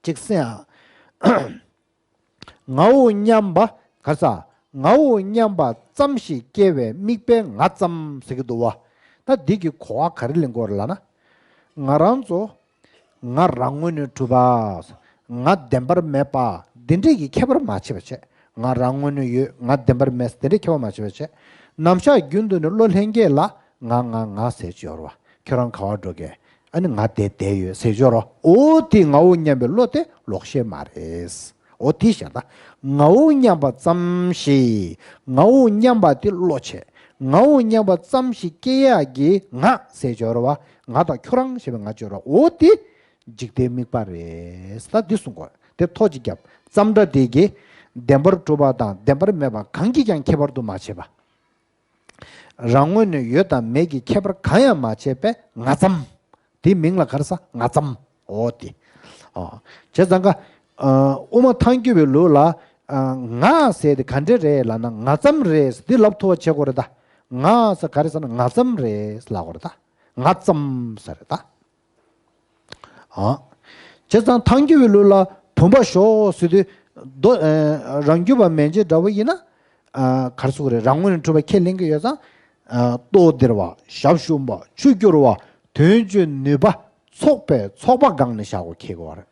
ཅིག་སེ་ཨ། ངའོ་སྙམ་པ། ག་ས། ངའོ་སྙམ་པ་ཙམ་ཞིག་སྐྱེ་བའི་དམིགས་པའི་ང་ཙམ་ཟེར་གྱི་འདུག་བ། ད་འདི་གི་གོ་བ་ག་རེ་ལེན་དགོས་རེད་ལབ་ན། ང་རང་ཚོ། ང་རང་ངོས་ནས་གྲུབ་པ། ང་བདེན་པར་མེད་པ། འདི་འདྲས་ཀྱི་ཁྱད་པར་མ་ཕྱེ་བ་བྱས། ང་རང་ངོས་ནས་ཡོད། ང་བདེན་པར་མེད། འདི་འདྲས་ཁྱད་པར་མ་ཕྱེ་བ་བྱས། ནམ་ཞག་རྒྱུན་དུ་ནས་བློ་ལྷན་སྐྱེས་ལ་ང་ང་ང་ཟེར་གྱི་ཡོད་རེད་བ། ཁྱོད་རང་ག་བར་འགྲོ་གས། ཨ་ནི་ང་དེ་བསྡད་ཡོད་ཟེར་གྱི་ཡོད་རེད་བ། འོ་དེ་ངའོ་སྙམ་པའི་བློ་དེ་ལོག་ཤེས་མ་རེད། འོ་དེ་བཤད་ད། ངའོ་སྙམ་པ་ཙམ་ཞིག་ངའོ་སྙམ་པ་དེ་བློ་བྱས། ངའོ་སྙམ་པ་ཙམ་ཞིག་སྐྱེ་ཡག་གི་ང་ཟེར་གྱི་ཡོད་རེད་བ། ང་དང་ཁྱོད་རང་ཞེས་པའི་ང་གྱི་ཡོད་རེད་བ། འོ་དེ་འཇིག་ལྟའི་དམིགས་པ་རེད། ད་འདི་གསུང་དགོས། དེ་ཐོ་གཅིག་བརྒྱབ། ཙམ་སྒྲ་དེ་གིས་བདེན་པར་གྲུབ་པ་དང་བདེན་པར་མེད་པ་གང་གིས་ཀྱང་ཁྱད་པར་དུ་མ་བྱས་པ། རང་ངོས་ནས་ཡོད་དང་མེད་ཀྱི་ཁྱད་པར་གང་ཡང་མ་བྱས་པས་ང་ཙམ། དེའི་མིང་ལ་ག་རེ་ཟེར། ང་ཙམ། འོ་དེ། ཨ། བྱས་ཙང་ཀ། ཨ། དབུ་མ་ཐལ་འགྱུར་བའི་ལུགས་ལ། ཨ། ང་ཟེར་དེ་ག་འདྲས་རེད་ལབ་ན། ང་ཙམ་རེད། འདི་ལབ་ཐུབ་པ་བྱེད་དགོས་རེད་ད། ང་ཟེར་ག་རེ་ཟེར་ན་ང་ཙམ་རེད་ལབ་དགོས་རེད་ད། ང་ཙམ་ཟེར་རེད་ད། ཨ། བྱས་ཙང་ཐལ་འགྱུར་བའི་ལུགས་ལ་བུམ་པ་ཞོག་ཟེར་དུས། རྡོ། ཨ། རང་རྒྱུད་པ་མན་ཆད་འདྲ་བོ་ཡིན་ན། ཨ། ག་རེ་ཟེར་དགོས་རེད། རང་ངོས་ནས་གྲུབ་པ་ཁས་ལེན་གྱི་ཡོད་ཙང་། ཨ། ལྟོ་ལྡིར་བ། ཞབས་ཞུམ་པ། ཆུ་སྐྱོར་བ། དོན་སྤྱོད་ནུས་པ། ཚོགས་པའི་ཚོགས་པ་སྒང་ནས་བཞག་དགོས་ཁེལ་གི་ཡོད་རེད།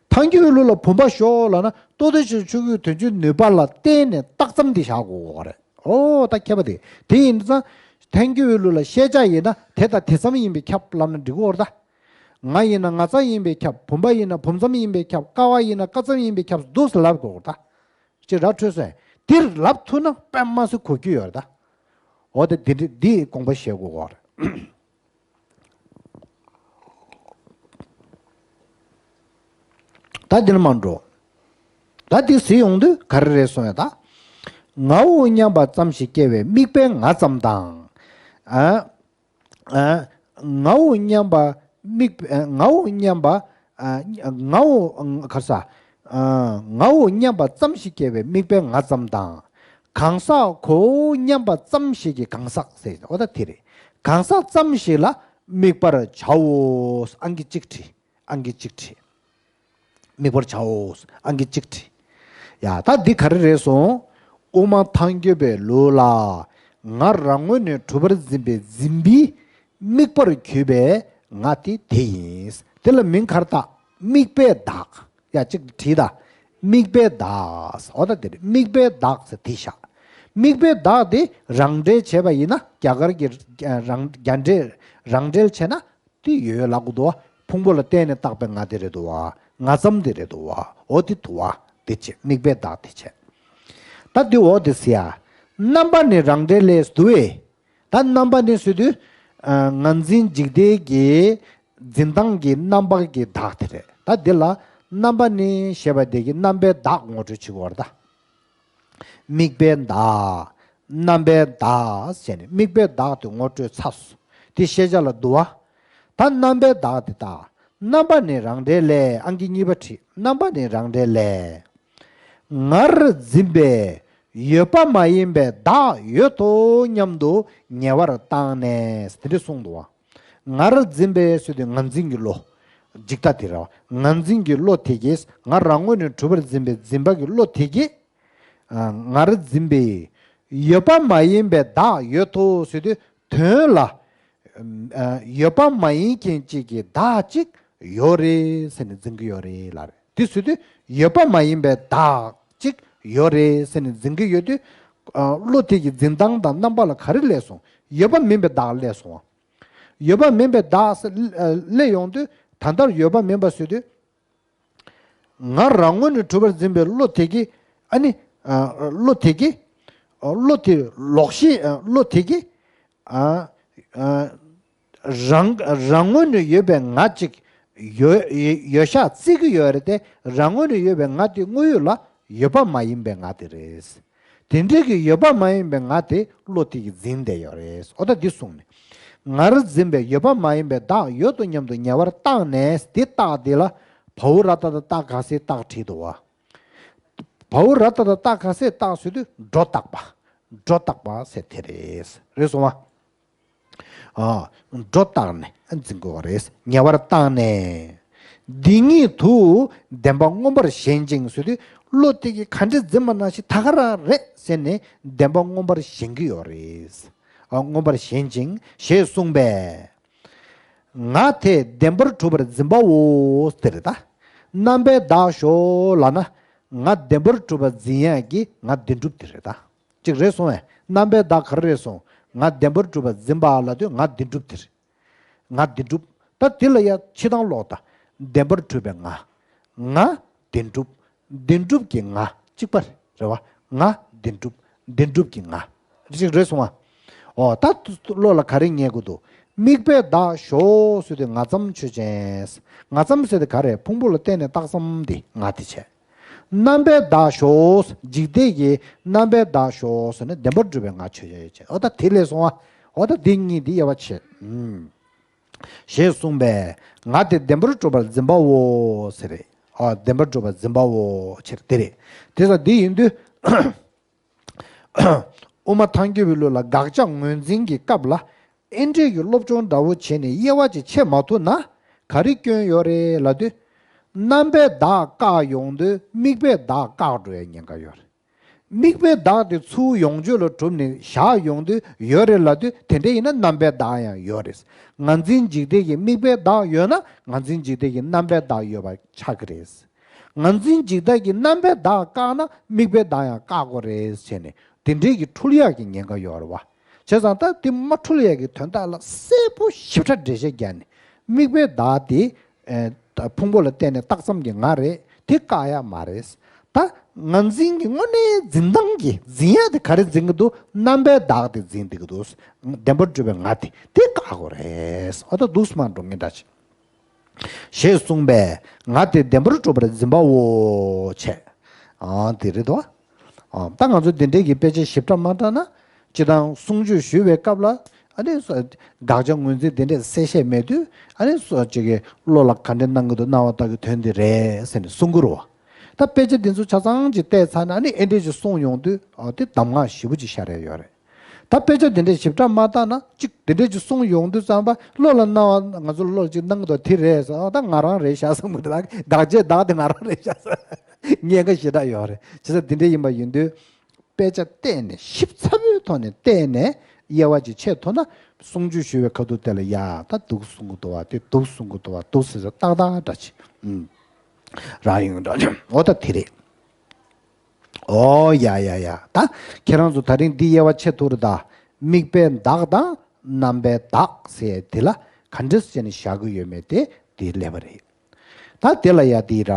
ཐལ་འགྱུར་བའི་ལུགས་ལ་བུམ་པ་ཞོག་ལབ་ན་ལྟོ་ལྡིར་ཞབས་ཞུམ་ཆུ་སྐྱོར་དོན་སྤྱོད་ནུས་པ་ལ་བརྟེན་ནས་རྟགས་ཙམ་དེ་བཞག་དགོས་ཀྱི་ཡོད་རེད། ཨོ་ད་མཁས་པ་དེ། དེ་ཡིན་ཙང་ཐལ་འགྱུར་བའི་ལུགས་ལ་ཤེས་བྱ་ཡིན་ན་དེ་དང་དེ་ཙམ་ཡིན་པས་ཁྱབ་ལབ་ན་འགྲིག་གི་ཡོད་རེད་ད། ང་ཡིན་ན་ང་ཙམ་ཡིན་པས་ཁྱབ། བུམ་པ་ཡིན་ན་བུམ་ཙམ་ཡིན་པས་ཁྱབ། ཀ་བ་ཡིན་ན་ཀ་ཙམ་ཡིན་པས་ཁྱབ་འདུག་ཟེར་ལབ་དགོས་ད། ཅེས་ར་འཕྲོད་སོང་། འདིར་ལབ་ཐུབ་ན་དཔེ་མ་སྲིད་གོ་རྒྱུ་ཡོད་རེད་ད། འོ་དེ་འདི་འདི་དགོངས་པ་བཞེས་དགོས་གོ་རེད། ད་འདི་ལ་མ་འགྲོ། ད་འདི་ཟེར་ཡོང་དུས་ག་རེ་རེད་གསུངས་ཡ་ད། ངའོ་སྙམ་པ་ཙམ་ཞིག་སྐྱེ་བའི་དམིགས་པའི་ང་ཙམ་དང་། ཨ། ཨ། ངའོ་སྙམ་པ་དམིགས། ཨ། ངའོ་སྙམ་པ། ཨ། ངའོ། ག་རེ་ཟ། ཨ། ངའོ་སྙམ་པ་ཙམ་ཞིག་སྐྱེ་བའི་དམིགས་པའི་ང་ཙམ་དང་། གང་ཟག་གོའོ་སྙམ་པ་ཙམ་ཞིག་གི་གང་ཟག་ཟེར། འོ་ད་དེ་རེད། གང་ཟག་ཙམ་ཞིག་ལ་ དམིགས་པར་བྱའོ། ཨང་ཀི་གཅིག་བྲིས། ཨང་ཀི་གཅིག་བྲིས། དམིགས་པར་བྱའོ། ཨང་ཀི་གཅིག་བྲིས། ཡ་ད་འདི་ག་རེ་རེད་སོང་། དབུ་མ་ཐལ་འགྱུར་བའི་ལུགས་ལ། ང་རང་ངོས་ནས་གྲུབ་པར་འཛིན་པའི་འཛིན་པའི་དམིགས་པར་གྱུར་པའི་ང་དེ་དེ་ཡིན། དེ་ལ་མིང་ག་རེ་བཏགས། དམིགས་པའི་བདག་ཡ་གཅིག་བྲིས་ད། དམིགས་པའི་བདག་འོ་ད་དེ་རེད། དམིགས་པའི་བདག་ཟེར་དེ་བཞག་དམིགས་པའི་བདག་དེ་རང་འགྲེལ་བྱས་པ་ཡིན་ན་རྒྱ་གར་གྱི་རང་རྒྱ་འགྲེལ་རང་འགྲེལ་བྱས་ན། དེ་ཡོད་ལབ་དགོས་འདུག་བ། ཕུང་པོ་ལ་བརྟེན་ནས་བཏགས་པའི་ང་དེ་རེད་འདུག་བ། ང་ཙམ་དེ་རེད་འདུག་བ། འོ་དེ་འདུག་བ། དེ་བྱས་དམིགས་པའི་བདག་དེ་བྱས། ད་དེ་འོ་དེ་ཟེར་ཡ། རྣམ་པ་ནི་རང་འགྲེལ་ལས་འདུག་བས། ད་རྣམ་པ་ནི་ཟེར་དུས། ཨ་ངར་འཛིན་འཇིག་རྟེན་གྱི་འཛིན་སྟངས་ཀྱི་རྣམ་པ་གི་བདག་དེ་རེད། ད་འདི་ལ་རྣམ་པ་ནི་ཞེས་པ་དེ་གི་རྣམ་པའི་བདག་ངོ་སྤྲོད་བྱེད་དགོས་པ་རེད་ད། དམིགས་པའི་བདག་རྣམ་པའི་བདག་ཟེར་ནས་དམིགས་པའི་བདག་དེ་ངོ་སྤྲོད་ཚར་སོང་། དེ་ཤེས་བྱ་ལ་འདུ་བ། ད་རྣམ་པའི་བདག་དེ་དག་རྣམ་པ་ནི་རང་འགྲེལ་ལས། ཨང་ཀི་གཉིས་པ་བྲིས། རྣམ་པ་ནི་རང་འགྲེལ་ལས། ངར་འཛིན་པའི་ཡོད་པ་མ་ཡིན་པའི་བདག་ཡོད་དོ་སྙམ་དུ་ཉེ་བར་བཏང་ནས་དེ་འདྲ་གསུངས་འདུག་བ། ངར་འཛིན་པའི་ཟེར་དུས་ངར་འཛིན་གྱི་བློ། འཇིག་ལྟ་དེ་རེད་བ། ངར་འཛིན་གྱི་བློ་དེ་གིས་ང་རང་ངོས་ནས་གྲུབ་པར་འཛིན་པའི་འཛིན་པ་གི་བློ་དེ་གིས། ཨ་ངར་འཛིན་པའི་ཡོད་པ་མ་ཡིན་པའི་བདག་ཡོད་དོ་ཟེར་དུས་དོན་ལ། ཨ་ཡོད་པ་མ་ཡིན་མཁན་གཅིག་གི་བདག་ཅིག་ཡོད་རེད་ཟེར་ནས་འཛིན་གྱི་ཡོད་རེད་ལབ་རེད། དེ་ཟེར་དུས་ཡོད་པ་མ་ཡིན་པའི་བདག་ཅིག་ཡོད་རེད་ཟེར་ནས་འཛིན་གྱི་ཡོད་དུས། ཨ་བློ་དེ་གི་འཛིན་སྟངས་དང་རྣམ་པ་ལ་ག་རེ་སླེབས་སོང་། ཡོད་པ་མིན་པའི་བདག་སླེབས་སོང་བ། ཡོད་པ་མིན་པའི་བདག་ས་སླེབས་ཡོང་དུས་ད་ལྟར་ཡོད་པ་མིན་པ་ཟེར་དུས། ང་རང་ངོས་ནས་གྲུབ་པར་འཛིན་པའི་བློ་དེ་གིས་ཨ་ནི། ཨ་བློ་དེ་གིས། ཨ་བློ་དེ་ལོག་ཤེས་ཨ་བློ་དེ་གིས། ཨ་ཨ་རང་རང་ངོས་ནས་ཡོད་པའི་ང་གཅིག་ཡོད་ཡོད་ཤག་བརྩི་གི་ཡོད་རེད་དེ། རང་ངོས་ནས་ཡོད་པའི་ང་དེ་དངོས་ཡོད་ལ་ཡོད་པ་མ་ཡིན་པའི་ང་དེ་རེད། དེ་འདྲའི་གི་ཡོད་པ་མ་ཡིན་པའི་ང་དེ་བློ་དེ་གིས་འཛིན་བསྡད་ཡོད་རེད། འོ་ད་འདི་གསུངས་ནས། ངར་འཛིན་པའི་ཡོད་པ་མ་ཡིན་པའི་བདག་ཡོད་དོ་སྙམ་དུ་ཉེ་བར་བཏང་ནས་དེ་རྟགས་དེ་ལ་བའུ་ར་ཏ་ད་རྟགས་ག་སའི་རྟགས་བྲིས་འདུག་བ། བའུ་ར་ཏ་ད་རྟགས་ག་སའི་རྟགས་ཟེར་དུས་སྒྲོ་བཏགས་པ། སྒྲོ་བཏགས་པ་ཟེར་དེ་རེད། རེད་སོང་བ། ཨ་སྒྲོ་བཏགས་ནས་འཛིན་དགོས་པ་རེད། ཉེ་བར་བཏང་ནས། འདི་ཉིད་དུ་བདེན་པ་མངོན་པར་ཞེན་ཅིང་ཟེར་དུས་བློ་དེ་གིས་ག་འདྲས་འཛིན་པ་ནང་བཞིན་ད་ག་རང་རེད་ཟེར་ནས་བདེན་པ་མངོན་པར་ཞེན་གྱི་ཡོད་རེད། ཨ་མངོན་པར་ཞེན་ཅིང་ཞེས་གསུངས་པས། ང་དེ་བདེན་པར་གྲུབ་པར་འཛིན་པའོ་དེ་རེད་ད། རྣམ་པའི་བདག་ཞོག་ལབ་ན། ང་བདེན་པར་གྲུབ་པར་འཛིན་ཡག་གི་ང་བདེན་གྲུབ་དེ་རེད་ད། ཅིག་རེད་སོང་བས། རྣམ་པའི་བདག་ག་རེ་རེད་སོང་། ང་བདེན་པར་གྲུབ་པར་འཛིན་པ་ལབ་དུས་ང་བདེན་གྲུབ་དེ་རེད། ང་བདེན་གྲུབ། ད་དེ་ལ་ཡ་ཕྱི་དང་ལོག་ད། བདེན་པར་གྲུབ་པའི་ང་། ང་བདེན་གྲུབ། བདེན་གྲུབ་ཀྱི་ང་གཅིག་པ་རེད་བ། ང་བདེན་གྲུབ། བདེན་གྲུབ་ཀྱི་ང་། ཅིག་རེད་སོང་ང་། འོ་ད་བློ་ལ་ག་རེ་ངེས་དགོས་འདུག་དམིགས་པའི་བདག་ཞོག་ཟེར་དུས་ང་ཙམ་ཆོས་ཅན། ང་ཙམ་ཟེར་དུས་ག་རེ། ཕུང་པོ་ལ་བརྟེན་ནས་བཏགས་ཙམ་དེ་ང་དེ་བྱས། རྣམ་པའི་བདག་ཞོག་འཇིག་རྟེན་གྱི་རྣམ་པའི་བདག་ཞོག་ཟེར་ནས་བདེན་པར་གྲུབ་པའི་ང་ཆོས་ཅན་ཡོད་ཅེས། འོ་ད་དེ་ལས་སོང་བ། འོ་ད་དེ་གཉིས་དེ་དབྱེ་བ་ཕྱེ། ཨུམ། ཞེས་གསུངས་པས་ང་དེ་བདེན་པར་གྲུབ་པར་འཛིན་པའོ་ཟེར་རེད། ཨ་བདེན་པར་གྲུབ་པར་འཛིན་པའོ་ཕྱིར་དེ་རེད། དེ་ཙང་དེ་ཡིན་དུས། དབུ་མ་ཐལ་འགྱུར་བའི་ལུགས་ལ་དགག་བྱ་ངོས་འཛིན་གྱི་སྐབས་ལ། ཨེ་འདྲས་ཀྱི་སློབ་སྦྱོང་འདྲ་བོ་བྱས་ནས་དབྱེ་བ་ཅིག་ཕྱེ་མ་ཐུབ་ན་ག་རེ་སྐྱོན་ཡོད་རེད་ལབ་དུས། རྣམ་པའི་བདག་བཀག་ཡོང་དུས་དམིགས་པའི་བདག་བཀག་འགྲོ་ཡའི་ཉེན་ཁ་ཡོད་རེད། དམིགས་པའི་བདག་དེ་ཚུར་ཡོངས་གཅོད་ལ་གྲུབ་ནས་བཞག་ཡོང་དུས་ཡོད་རེད་ལབ་དུས་དེ་འདྲ་ཡིན་ན་རྣམ་པའི་བདག་ཡང་ཡོད་རེད། ངར་འཛིན་འཇིག་རྟེན་གྱི་དམིགས་པའི་བདག་ཡོད་ན་ངར་འཛིན་འཇིག་རྟེན་གྱི་རྣམ་པའི་བདག་ཡོད་པ་ཆགས་ཀྱི་རེད། ངར་འཛིན་འཇིག་ལྟ་གི་རྣམ་པའི་བདག་བཀག་ན་དམིགས་པའི་བདག་ཡང་བཀག་དགོས་རེད་ཟེར་ནས་དེ་འདྲའི་གི་འཁྲུལ་ཡག་གི་ཉེན་ཁ་ཡོད་རེད་བ། བྱས་ཙང་ད་དེ་མ་འཁྲུལ་ཡག་གི་དོན་དག་ལ་གསལ་པོ་ཞིབ་ཕྲ་འགྲེལ་བཤད་རྒྱག་ནས་དམིགས་པའི་བདག་དེ་ཨེ་ཕུང་པོ་ལ་བརྟེན་ནས་བཏགས་ཙམ་གྱི་ང་རེད། དེ་བཀག་ཡག་མ་རེད། ད་ངར་འཛིན་གྱི་དངོས་གནས་འཛིན་སྟངས་ཀྱི་འཛིན་ཡག་དེ་ག་རེ་འཛིན་གྱི་འདུག་རྣམ་པའི་བདག་དེ་འཛིན་བསྡད་ཀྱི་འདུག་བདེན་པར་གྲུབ་པའི་ང་དེ་དེ་བཀག་དགོས་རེད། འོ་ད་འདུག་སེ་མར་འགྲོ་ངེས་འདྲ་ཆེ། ཞེས་གསུངས་པས་ང་དེ་བདེན་པར་གྲུབ་པར་འཛིན་པའོ་བྱས། ཨ་དེ་རེད་དོ། ཨ་ད་ང་ཚོ་འདི་འདྲའི་གི་དཔེ་ཆ་ཞིབ་ཕྲ་མ་བལྟས་ན་སྤྱིར་བཏང་གསུང་ཆོས་ཞུ་བའི་སྐབས་ལ་ཨ་ནི་སོ་དགག་བྱ་ངོས་འཛིན་དེ་འདྲས་གསལ་བཤད་མེད་དུས་ཨ་ནི་སོ་ཅིག་གི་བློ་ལ་ག་འདྲས་སྣང་གི་འདུག་སྣང་བ་ལྟ་གི་དོན་འདི་རེད་ཟེར་ནས་གསུང་གི་རེད་བ། ད་དཔེ་ཆ་འདི་ཚོ་ཆ་ཚང་ཅིག་བལྟས་ཚར་ན་ཨ་ནི་ཨེ་འདྲས་ཅིག་གསུངས་ཡོང་དུས་ཨ་དེ་གདམས་ངག་ཞེ་པོ་ཅིག་ཤར་ཡ་ཡོད་རེད། ད་དཔེ་ཆ་དེ་འདྲས་ཞིབ་ཕྲ་མ་བལྟས་ན་གཅིག་དེ་འདྲས་ཅིག་གསུངས་ཡོང་དུས་ཙམ་པ་བློ་ལ་སྣང་བ་ང་ཚོ་བློ་ལ་ཅིག་སྣང་གི་འདུག་དེ་རེད་ཟེར། ཨ་ད་ང་རང་རེད་ཤག་བསམ་གི་འདུག་བདག་བྱེད་བདག་དེ་ང་རང་རེད་ཤག་བསམ། ཉེན་ཁ་ཞེ་དྲག་ཡོད་རེད། བྱས་ཙང་དེ་འདྲས་ཡིན་པ་ཡིན་དུས། དཔེ་ཆ་བལྟས་ནས་ཞིབ་ཚགས་པོའི་ཐོག་ནས་བལྟས་ནས་དབྱེ་བ་ཅིག་ཕྱེ་ཐུབ་ན། གསུང་ཆོས་ཞུ་བའི་ཁ་ཐུག་དེ་ལ་ཡ་ད་འདུག་གསུང་གི་འདུག་བ་དེ་འདུག་གསུང་གི་འདུག་བ་འདུག་ཟེར་ས་ཏག་ཏག་འདྲ་ཅིག་ཨུམ། རང་ཡོང་འདྲ་ཅིག་འོ་ད་དེ་རེད། ཨོ་ཡ་ཡ་ཡ། ད་ཁྱེད་རང་ཚོ་ད་རིང་འདི་དབྱེ་བ་ཕྱེ་ཐུབ་རེད་ད། དམིགས་པའི་བདག་དང་རྣམ་པའི་བདག་ཟེར་དེ་ལ་ག་འདྲས་བྱས་ནས་བཞག་གི་ཡོད་མེད་དེ་དེའི་ཀླད་པ་རེད། ད་དེ་ལ་ཡ་དེ་ར།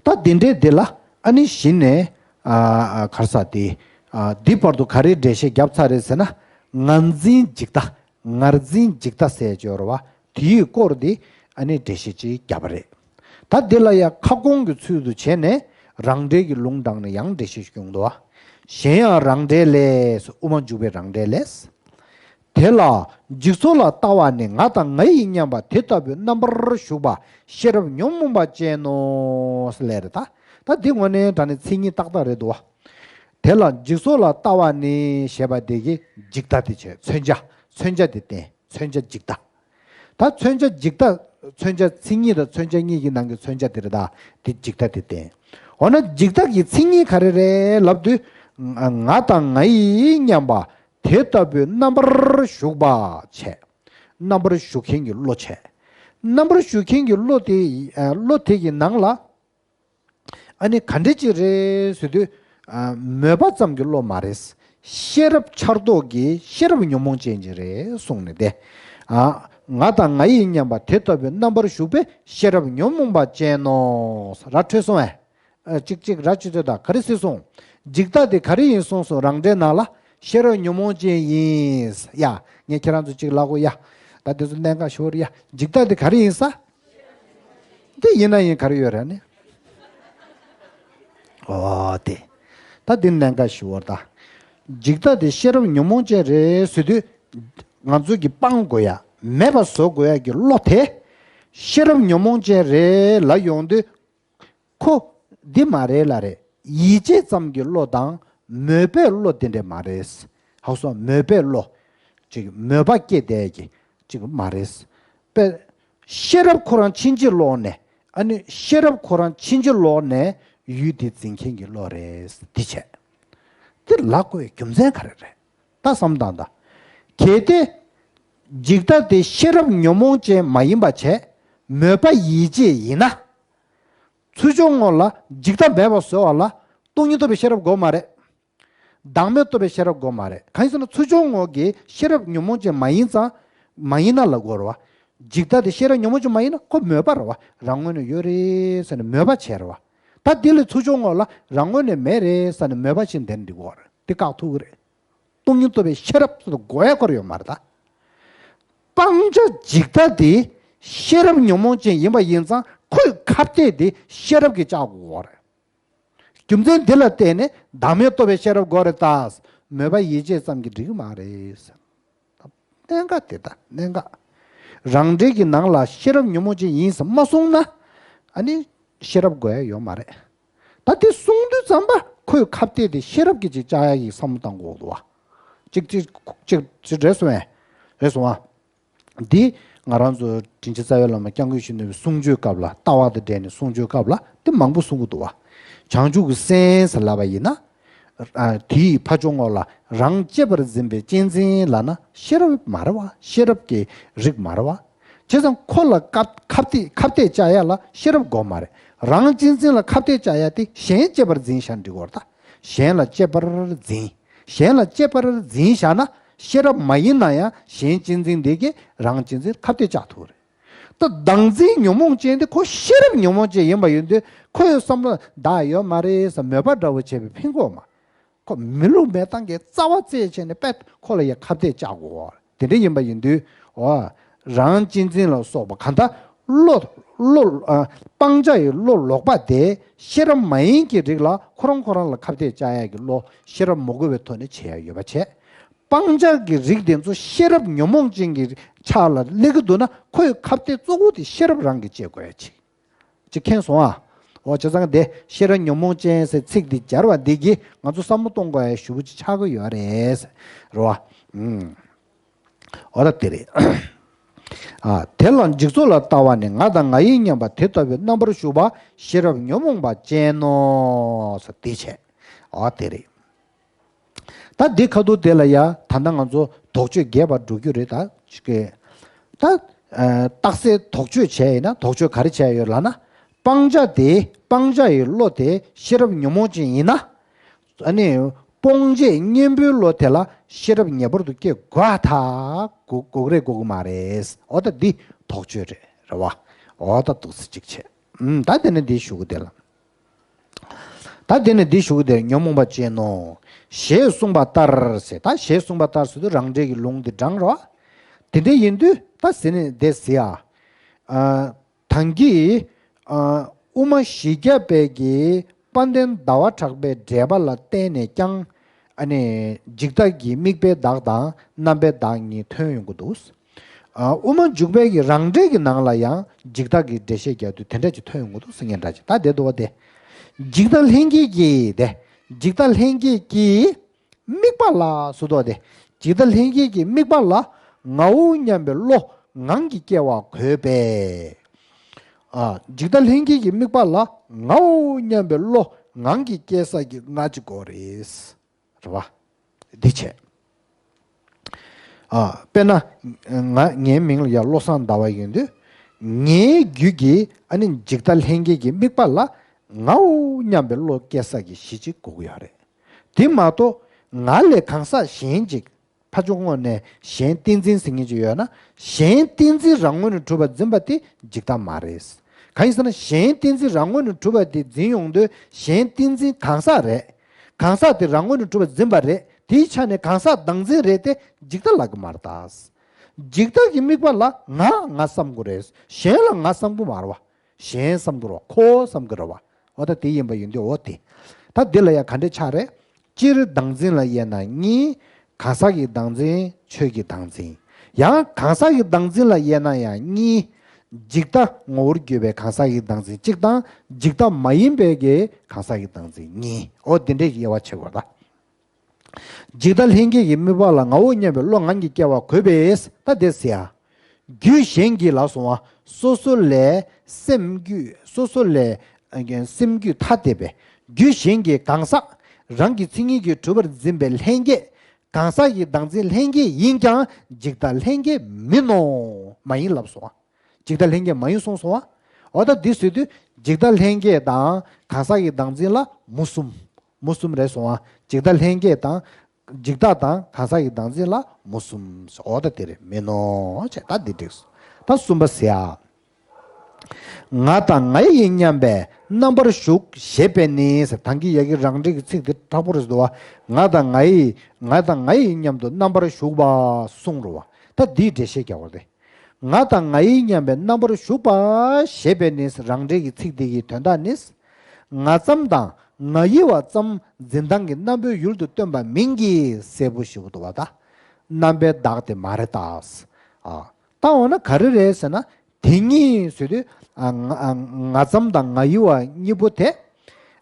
ད་དེ་འདྲའི་དེ་ལ་ཨ་ནི་གཞི་ནས་ཨ་ཨ་ག་རེ་ཟེར་དེ། ཨ་འདི་བར་དུ་ག་རེ་འགྲེལ་བཤད་བརྒྱབ་ཚར་རེད་ཟེར་ན། ངར་འཛིན་འཇིག་ལྟ། ངར་འཛིན་འཇིག་ལྟ་ཟེར་ཅིག་ཡོད་རེད་བ། དེའི་སྐོར་དེ་ཨ་ནི་འགྲེལ་བཤད་ཅིག་བརྒྱབ་པ་རེད། ད་དེ་ལ་ཡང་ཁ་སྐོང་གི་ཚུལ་དུ་བྱས་ནས་རང་འགྲེལ་གྱི་ལུང་དྲངས་ནས་ཡང་འགྲེལ་བཤད་ཞིག་ཡོང་འདུག་བ། གཞན་ཡང་རང་འགྲེལ་ལས། དབུ་མ་འཇུག་པའི་རང་འགྲེལ་ལས། དེ་ལ་འཇིག་ཚོགས་ལ་ལྟ་བ་ནི་ང་དང་ང་ཡི་སྙམ་པ་དེ་ལྟ་བུའི་རྣམ་པར་ཞུགས་པ་ཤེས་རབ་ཉོན་མོངས་པ་ཅན་ནོ། ལས་རེད་ད། ད་འདི་དངོས་གནས་དྲང་གནས་མཚན་ཉིད་ཏག་ཏག་རེད་འདུག་བ། དེ་ལ་འཇིག་ཚོགས་ལ་ལྟ་བ་ནི་ཞེས་པ་དེ་གི་འཇིག་ལྟ་དེ་བྱས་མཚོན་བྱ་མཚོན་བྱ་དེ་བསྟན་མཚོན་བྱ་འཇིག་ལྟ། ད་མཚོན་བྱ་འཇིག་ལྟ་མཚོན་བྱ་མཚན་ཉིད་དང་མཚོན་བྱ་གཉིས་ཀྱི་ནང་གི་མཚོན་བྱ་དེ་རེད་ད། དེ་འཇིག་ལྟ་དེ་བསྟན། འོ་ན་འཇིག་ལྟ་གི་མཚན་ཉིད་ག་རེ་རེད་ལབ་དུས། ང་དང་ང་ཡི་སྙམ་པ། དེ་ལྟ་བུའི་རྣམ་པར་ཞུགས་པ་བྱས། རྣམ་པར་ཞུགས་མཁན་གྱི་བློ་བྱས། རྣམ་པར་ཞུགས་མཁན་གྱི་བློ་དེ་ཨ་བློ་དེ་གི་ནང་ལ་ཨ་ནི་ག་འདྲ་ཅིག་རེད་ཟེར་དུས། ཨ་མོས་པ་ཙམ་གྱི་བློ་མ་རེད། ཤེས་རབ་འཆར་སྡོད་ཀྱི་ཤེས་རབ་ཉོན་མོངས་ཅན་ཅིག་རེད་གསུངས་ནས་ཏེ། ཨ་ང་དང་ང་ཡི་སྙམ་པ་དེ་ལྟ་བུའི་རྣམ་པར་ཞུགས་པའི་ཤེས་རབ་ཉོན་མོངས་པ་ཅན་ནོ། ར་འཕྲོད་སོང་ཨེ། ཨ་གཅིག་གཅིག་ར་གཅིག་ཏུ་ད་ག་རེ་སྲིད་སོང་། འཇིག་ལྟ་དེ་ག་རེ་ཡིན་སོང་སོང་རང་འགྲེལ་ནང་ལ་ཤེས་རབ་ཉོན་མོངས་ཅན་ཡིན། ཡ་ངས་ཁྱེད་རང་ཚོ་གཅིག་ལབ་གོ་ཡ། ད་དེ་ཚོ་གནད་འགག་ཞུ་བར་ཡ། འཇིག་ལྟ་དེ་ག་རེ་ཡིན་ས། འདི་ཡིན་ན་ཡིན་ག་རེ་ཡོད་རེད་ནི། ཨོ་དེ། ད་འདི་གནད་འགག་ཞུ་བར་ད། འཇིག་ལྟ་དེ་ཤེས་རབ་ཉོན་མོངས་ཅན་རེད་ཟེར་དུས། ང་ཚོ་གི་སྤང་དགོས་ཡ། མེད་པ་བཟོ་དགོས་ཡ་གི་བློ་དེ། ཤེས་རབ་ཉོན་མོངས་ཅན་རེད་ལ་ཡོང་དུས། ཁོ་འདི་མ་རེད་ལ་རེད། ཡིད་ཆེས་ཙམ་གྱི་བློ་དང་མོས་པའི་བློ་དེ་འདྲས་མ་རེད། ཧ་གོ་སོང་། མོས་པའི་བློ། ཅིག་མོས་པ་སྐྱེ་བསྡད་ཀྱི་ཅིག་མ་རེད། པས། ཤེས་རབ་ཁོ་རང་ཕྱིན་ཅི་ལོག་ནས་ཨ་ནི་ཤེས་རབ་ཁོ་རང་ཕྱིན་ཅི་ལོག་ནས་ཡུལ་དེ་འཛིན་མཁན་གྱི་བློ་རེད། འདི་བྱས། འདི་ལབ་དགོས་རྒྱུ་མཚན་ག་རེ་རེད། ད་བསམ་བཏང་ད། གལ་ཏེ། འཇིག་ལྟ་དེ་ཤེས་རབ་ཉོན་མོངས་ཅན་མ་ཡིན་པ་བྱས། མོས་པ་ཡིད་ཆེས་ཡིན་ན། ཚུར་ཕྱོགས་ངོས་ལ་འཇིག་ལྟ་མེད་པ་བཟོ་བ་ལ་སྟོང་ཉིད་རྟོགས་པའི་ཤེས་རབ་དགོས་མ་རེད། བདག་མེད་རྟོགས་པའི་ཤེས་རབ་དགོས་མ་རེད། གང་ཡིན་ཟེར་ན་ཚུར་ཕྱོགས་ངོས་ཀྱི་ཤེས་རབ་ཉོན་མོངས་ཅན་མ་ཡིན་ཙང་། མ་ཡིན་ན་ལ་དགོས་རེད་བ། འཇིག་ལྟ་དེ་ཤེས་རབ་ཉོན་མོངས་ཅན་མ་ཡིན་ན་ཁོ་མོས་པ་རེད་བ། རང་ངོས་ནས་ཡོད་རེད་ཟེར་ནས་མོས་པ་བྱས་རེད་བ། ད་དེ་ལས་ཚུར་ཕྱོགས་ངོས་ལ་རང་ངོས་ནས་མེད་རེད་ཟེར་ནས་མོས་པ་བྱས་འདིར་འགྲིག་གི་རེད། དེ་བཀག་ཐུབ་ཀྱི་རེད། སྟོང་ཉིད་རྟོགས་པའི་ཤེས་རབ་ཟེར་དུས་དགོས་ཡ་ཁོ་རང་ཡོད་མ་རེད་ད། སྤང་བྱ་འཇིག་ལྟ་དེ་ཤེས་རབ་ཉོན་མོངས་ཅན་ཡིན་པ་ཡིན་ཙང་ཁོའི་ཁ་གཏད་དེ་ཤེས་རབ་ཀྱིས་བཅག་དགོས་རེད། རྒྱུ་མཚན་འདི་ལ་བརྟེན་ནས་བདག་མེད་རྟོགས་པའི་ཤེས་རབ་དགོས་རེད་ད། མོས་པ་ཡིད་ཆེས་ཙམ་གྱིས་འགྲིག་གི་མ་རེད། གནད་འགག་དེ་ད་གནད་འགག་རང་འགྲེལ་གྱི་ནང་ལ་ཤེས་རབ་ཉོན་མོངས་ཅན་ཡིན་ཟེར་མ་གསུངས་ན། ཨ་ནི་ཤེས་རབ་དགོས་ཡ་ཡོད་མ་རེད། ད་དེ་གསུངས་དུས་ཙམ་པ་ཁོས་ཁ་གཏད་དེ་ཤེས་རབ་ཀྱིས་ཅིག་བཅག་ཡ་ཡི་བསམ་བློ་བཏང་དགོས་འདུག་བ། ཅིག་ཅིག་ཅིག་ཅིག་རེད་སོང་ངས། རེད་སོང་ཨ། འདི་ང་རང་ཚོ་དྲིན་ཅན་རྩ་བའི་བླ་མ་སྐྱབས་མགོན་ཆེན་པོའི་གསུང་ཆོས་སྐབས་ལ་ལྟ་བ་དང་འབྲེལ་ནས་གསུང་ཆོས་སྐབས་ལ་འདི་མང་པོ་གསུང་གི་འདུག་བ། བྱང་ཆུབ་ཀྱི་སེམས་ཟེར་ལབ་པ་ཡིན་ན། ཨ་དེའི་ཕ་ཕྱོགས་ངོས་ལ་རང་གཅེས་པར་འཛིན་པའི་གཅེས་འཛིན་ལབ་ན་ཤེས་རབ་མ་རེད་བ། ཤེས་རབ་ཀྱི་རིགས་མ་རེད་བ། བྱས་ཙང་ཁོ་ལ་ཁ་ཁ་གཏད་ཁ་གཏད་བཅག་ཡ་ལ་ཤེས་རབ་དགོས་མ་རེད། རང་གཅེས་འཛིན་ལ་ཁ་གཏད་བཅག་ཡ་དེ་གཞན་གཅེས་པར་འཛིན་བཞག་འགྲིག་གི་རེད་ད། གཞན་ལ་གཅེས་པར་འཛིན། གཞན་ལ་གཅེས་པར་འཛིན་བཞག་ན་ཤེས་རབ་མ་ཡིན་ན་ཡང་གཞན་གཅེས་འཛིན་དེ་གིས་རང་གཅེས་འཛིན་ཁ་གཏད་བཅག་ཐུབ་རེད། ད་བདག་འཛིན་ཉོན་མོངས་ཅན་དེ་ཁོ་ཤེས་རབ་ཉོན་མོངས་ཅན་ཡིན་པ་ཡིན་དུས་ཁོ་ཡི་བསམ་བློ་བདག་ཡོད་མ་རེད་ཟེར་མོས་པ་འདྲ་བོ་བྱས་པའི་ཕན་གོ་མ། ཁོ་མི་བསླུ་མེད་སྟངས་ཀྱི་རྩ་བ་རྩད་བཅད་ནས་པད་ཁོ་ལ་ཡ་ཁ་གཏད་བཅག་དགོས། དེ་འདྲ་ཡིན་པ་ཡིན་དུས་འོ། རང་གཅེས་འཛིན་ལ་སོགས་པ་གང་ལྟར་བློ་བློ་ཨ་སྤང་བྱ་ཡི་བློ་ལོག་པ་དེ་ཤེས་རབ་མ་ཡིན་གྱི་རིགས་ལ་ཁོ་རང་ཁོ་རང་ལ་ཁ་གཏད་བཅག་ཡ་གི་བློ་ཤེས་རབ་མ་གོ་བའི་ཐོག་ནས་བྱེད་ཡ་ཡོད་པ་བྱས། སྤང་བྱ་གི་རིགས་དེ་ཚོ་ཤེས་རབ་ཉོན་མོངས་ཅན་གྱི་ཆ་ལ་སླེབས་ཀྱི་འདུག་ན་ཁོ་ཡི་ཁ་གཏད་གཙོ་བོ་དེ་ཤེས་རབ་རང་གིས་བཅད་དགོས་ཡ་ཅིག་ཅིག་མཁྱེན་སོང་ཨ། འོ་བྱས་ཙང་དེ་ཤེས་རབ་ཉོན་མོངས་ཅན་ཟེར་ཚིག་འདི་སྦྱར་བ་འདི་གིས་ང་ཚོ་བསམ་བློ་གཏོང་དགོས་ཡ་ཞེ་པོ་ཅིག་ཆགས་ཀྱི་ཡོད་རེད། རེད་བ། ཨུམ། འོ་ད་དེ་རེད། ཨ། དེ་ལ་འཇིག་ཚོགས་ལ་ལྟ་བ་ནི་ང་དང་ང་ཡི་མཉམ་པ་དེ་ལྟ་བུའི་རྣམ་པར་ཞུགས་པ་ཤེས་རབ་ཉོན་མོངས་པ་ཅན་ནོ། ཟེར་དེ་བྱས། འོ་དེ་རེད། ད་འདི་ཁ་ཐུག་དེ་ལ་ཡ་ད་ལྟ་ང་ཚོ་དོགས་གཅོད་རྒྱས་པར་འགྲོ་རྒྱུ་རེད་ད། ཅིག་གི། ད། ཨ། རྟགས་གསལ་དོགས་གཅོད་བྱས་ཡིན་ན་དོགས་གཅོད་ག་རེ་བྱས་ཡོད་ལབ་ན། སྤང་བྱ་དེ་སྤང་བྱ་ཡི་བློ་དེ་ཤེས་རབ་ཉོན་མོངས་ཅན་ཡིན་ན། ཨ་ནི། སྤོང་བྱེད་གཉེན་པོའི་བློ་དེ་ལ་ཤེས་རབ་ངེས་པར་དུ་སྐྱེ་དགོས་ད། དགོས་དགོས་རེད་དགོས་ཀྱི་མ་རེད། འོ་ད་འདི་དོགས་གཅོད་རེད་རེད་བ། འོ་ད་འདུག་སེ་ཅིག་བྱས། ཨུམ། ད་དེ་ནས་འདི་ཞུ་གི་དེ་ལ། ད་དེ་ནས་འདི་ཞུ་གི་དེ་ཉོན་མོངས་པ་ཅན་ནོ། ཞེས་གསུངས་པ་ལྟར་ཟེར། ད་ཞེས་གསུངས་པ་ལྟར་ཟེར་དུས་རང་འགྲེལ་གྱི་ལུང་འདི་དྲངས་རོ། དེ་འདྲ་ཡིན་དུས་ད་ཟེར་ནས་འདི་ཟེར་ཡ། ཨ། ད་གིན། ཨ། དབུ་མ་བཞི་བརྒྱ་པའི་གི་དཔལ་ལྡན་ཟླ་བ་གྲགས་པའི་འགྲེལ་པ་ལ་བརྟེན་ནས་ཀྱང་། ཨ་ནི། འཇིག་ལྟ་གི་དམིགས་པའི་བདག་དང་རྣམ་པའི་བདག་གཉིས་ཐོན་ཡོང་གི་འདུག། ཨ། དབུ་མ་འཇུག་པའི་གི་རང་འགྲེལ་གྱི་ནང་ལ་ཡང་འཇིག་ལྟ་གི་འགྲེལ་བཤད་རྒྱག་དུས་དེ་འདྲ་ཅིག་ཐོན་ཡོང་གི་འདུག་ཟེར་མཁན་འདྲ་ཅིག་ད་དེ་འདུག་བ་དེ། འཇིག་ལྟ་ལྷན་སྐྱེས་ཀྱི་དེ། འཇིག་ལྟ་ལྷན་སྐྱེས་ཀྱི་དམིགས་པ་ལ་སུ་དོ་དེ། འཇིག་ལྟ་ལྷན་སྐྱེས་ཀྱི་དམིགས་པ་ལ་ངའོ་སྙམ་པའི་བློ་ངང་གིས་སྐྱེ་བ་དགོས་པས། ཨ། འཇིག་ལྟ་ལྷན་སྐྱེས་ཀྱི་དམིགས་པ་ལ་ངའོ་སྙམ་པའི་བློ་ངང་གིས་སྐྱེ་ས་ཀྱི་སྔ་ཕྱི་དགོས་རེད། རེད་བ། འདི་བྱས། ཨ། དཔེར་ན། ང་ངའི་མིང་ལ་ཡང་བློ་བཟང་ཟླ་བ་ཡིན་དུས། ངའི་རྒྱུད་ཀྱི་ཨ་ནི་འཇིག་ལྟ་ལྷན་སྐྱེས་ཀྱི་དམིགས་པ་ལ་ངའོ་སྙམ་པའི་བློ་སྐྱེ་ས་ཀྱི་གཞི་གཅིག་དགོས་ཀྱི་ཡོད་རེད། དེ་མ་གཏོགས་ང་ལས་གང་ཟག་གཞན་གཅིག་ཕར་ཕྱོགས་ངོས་ནས་གཞན་བསྟན་འཛིན་ཟེར་མཁན་ཅིག་ཡོད་ན། གཞན་བསྟན་འཛིན་རང་ངོས་ནས་གྲུབ་པར་འཛིན་པ་དེ་འཇིག་ལྟ་མ་རེད། གང་ཡིན་ཟེར་ན་གཞན་བསྟན་འཛིན་རང་ངོས་ནས་གྲུབ་པ་དེ་འཛིན་ཡོང་དུས་གཞན་བསྟན་འཛིན་གང་ཟག་རེད། གང་ཟག་དེ་རང་ངོས་ནས་གྲུབ་པར་འཛིན་པ་རེད། དེའི་ཆ་ནས་གང་ཟག་བདག་འཛིན་རེད་དེ་འཇིག་ལྟ་ལབ་ཀྱི་མ་རེད་ད། འཇིག་ལྟ་གི་དམིགས་པ་ལ་ང་ང་བསམ་དགོས་རེད། གཞན་ལ་ང་བསམ་གྱི་མ་རེད་བ། གཞན་བསམ་གྱི་རེད་བ། ཁོ་བོ་བསམ་གྱི་རེད་བ། འོ་ད་དེ་ཡིན་པ་ཡིན་དུས་འོ་དེ། ད་འདི་ལ་ཡང་ག་འདྲས་ཆགས་རེད། སྤྱིར་བདག་འཛིན་ལ་དབྱེ་ན་གཉིས། གང་ཟག་གི་བདག་འཛིན། ཆོས་ཀྱི་བདག་འཛིན། ཡང་གང་ཟག་གི་བདག་འཛིན་ལ་དབྱེ་ན་ཡང་གཉིས། འཇིག་ལྟ་ངོ་བོར་གྱུར་པའི་གང་ཟག་གི་བདག་འཛིན་གཅིག་དང་། འཇིག་ལྟ་མ་ཡིན་པའི་གི་གང་ཟག་གི་བདག་འཛིན་གཉིས། འོ་འདི་འདྲས་ཀྱི་དབྱེ་བ་ཕྱེ་དགོས་ད། འཇིག་ལྟ་ལྷན་སྐྱེས་ཀྱི་དམིགས་པ་ལ་ངའོ་སྙམ་པའི་བློ་ངང་གིས་སྐྱེ་བ་དགོས་པས། ད་དེ་ཟེར་ཡ། རྒྱུད་གཞན་གྱི་ལ་སོང་བ། སོ་སོ་ལས་སེམས་རྒྱུད། སོ་སོ་ལས་སེམས་རྒྱུད་ཐ་དད་པའི་རྒྱུད་གཞན་གྱི་གང་ཟག་རང་གི་མཚན་ཉིད་ཀྱིས་གྲུབ་པར་འཛིན་པའི་ལྷན་སྐྱེས། གང་ཟག་གི་བདག་འཛིན་ལྷན་སྐྱེས་ཡིན་ཀྱང་འཇིག་ལྟ་ལྷན་སྐྱེས་མིན་ནོ། མ་ཡིན་ལབ་སོང་བ། འཇིག་ལྟ་ལྷན་སྐྱེས་མ་ཡིན་གསུངས་སོང་བ། འོ་ད་འདི་ཟེར་དུས་འཇིག་ལྟ་ལྷན་སྐྱེས་དང་གང་ཟག་གི་བདག་འཛིན་ལ་མུ་གསུམ། མུ་གསུམ་རེད་སོང་བ། འཇིག་ལྟ་ལྷན་སྐྱེས་དང་། འཇིག་ལྟ་དང་གང་ཟག་གི་བདག་འཛིན་ལ་མུ་གསུམ། འོ་ད་དེ་རེད་མིན་ནོ། ཅེས་ད་འདི་འགྲིགས་སོང་། ད་གསུམ་པ་ཟེར་ཡ། ང་དང་ང་ཡི་མཉམ་པའི་རྣམ་པར་ཞུགས་ཞེས་པས་ནི་ཟེར། ད་གིན་ཡ་གི་རང་འགྲེལ་གྱི་ཚིག་འདི་དྲག་པོ་རེད་འདུག་བ། ང་དང་ང་ཡི། ང་དང་ང་ཡི་མཉམ་དུ་རྣམ་པར་ཞུགས་པ་གསུངས་རོ་བ། ད་འདིའི་འགྲེལ་བཤད་རྒྱག་པ་རེད། ང་དང་ང་ཡི་མཉམ་པའི་རྣམ་པར་ཞུགས་པ་ཞེས་པས་ནི་རང་འགྲེལ་གྱི་ཚིག་འདི་གི་དོན་དག་ནི། ང་ཙམ་དང་ང་ཡི་བ་ཙམ་འཛིན་སྟངས་ཀྱི་རྣམ་པའི་ཡུལ་དུ་སྟོན་པ་མིན་གྱི་ཟེར་བུ་ཞིག་འདུག་བ་ད། རྣམ་པའི་བདག་དེ་མ་རེད་ད། ཨ། ད་འོ་ན་ག་རེ་རེད་ཟེར་ན། དེ་ཉིད་ཟེར་དུས། ཨ། ང་། ཨ། ང་ཙམ་དང་ང་ཡི་བ་གཉིས་པོ་དེ།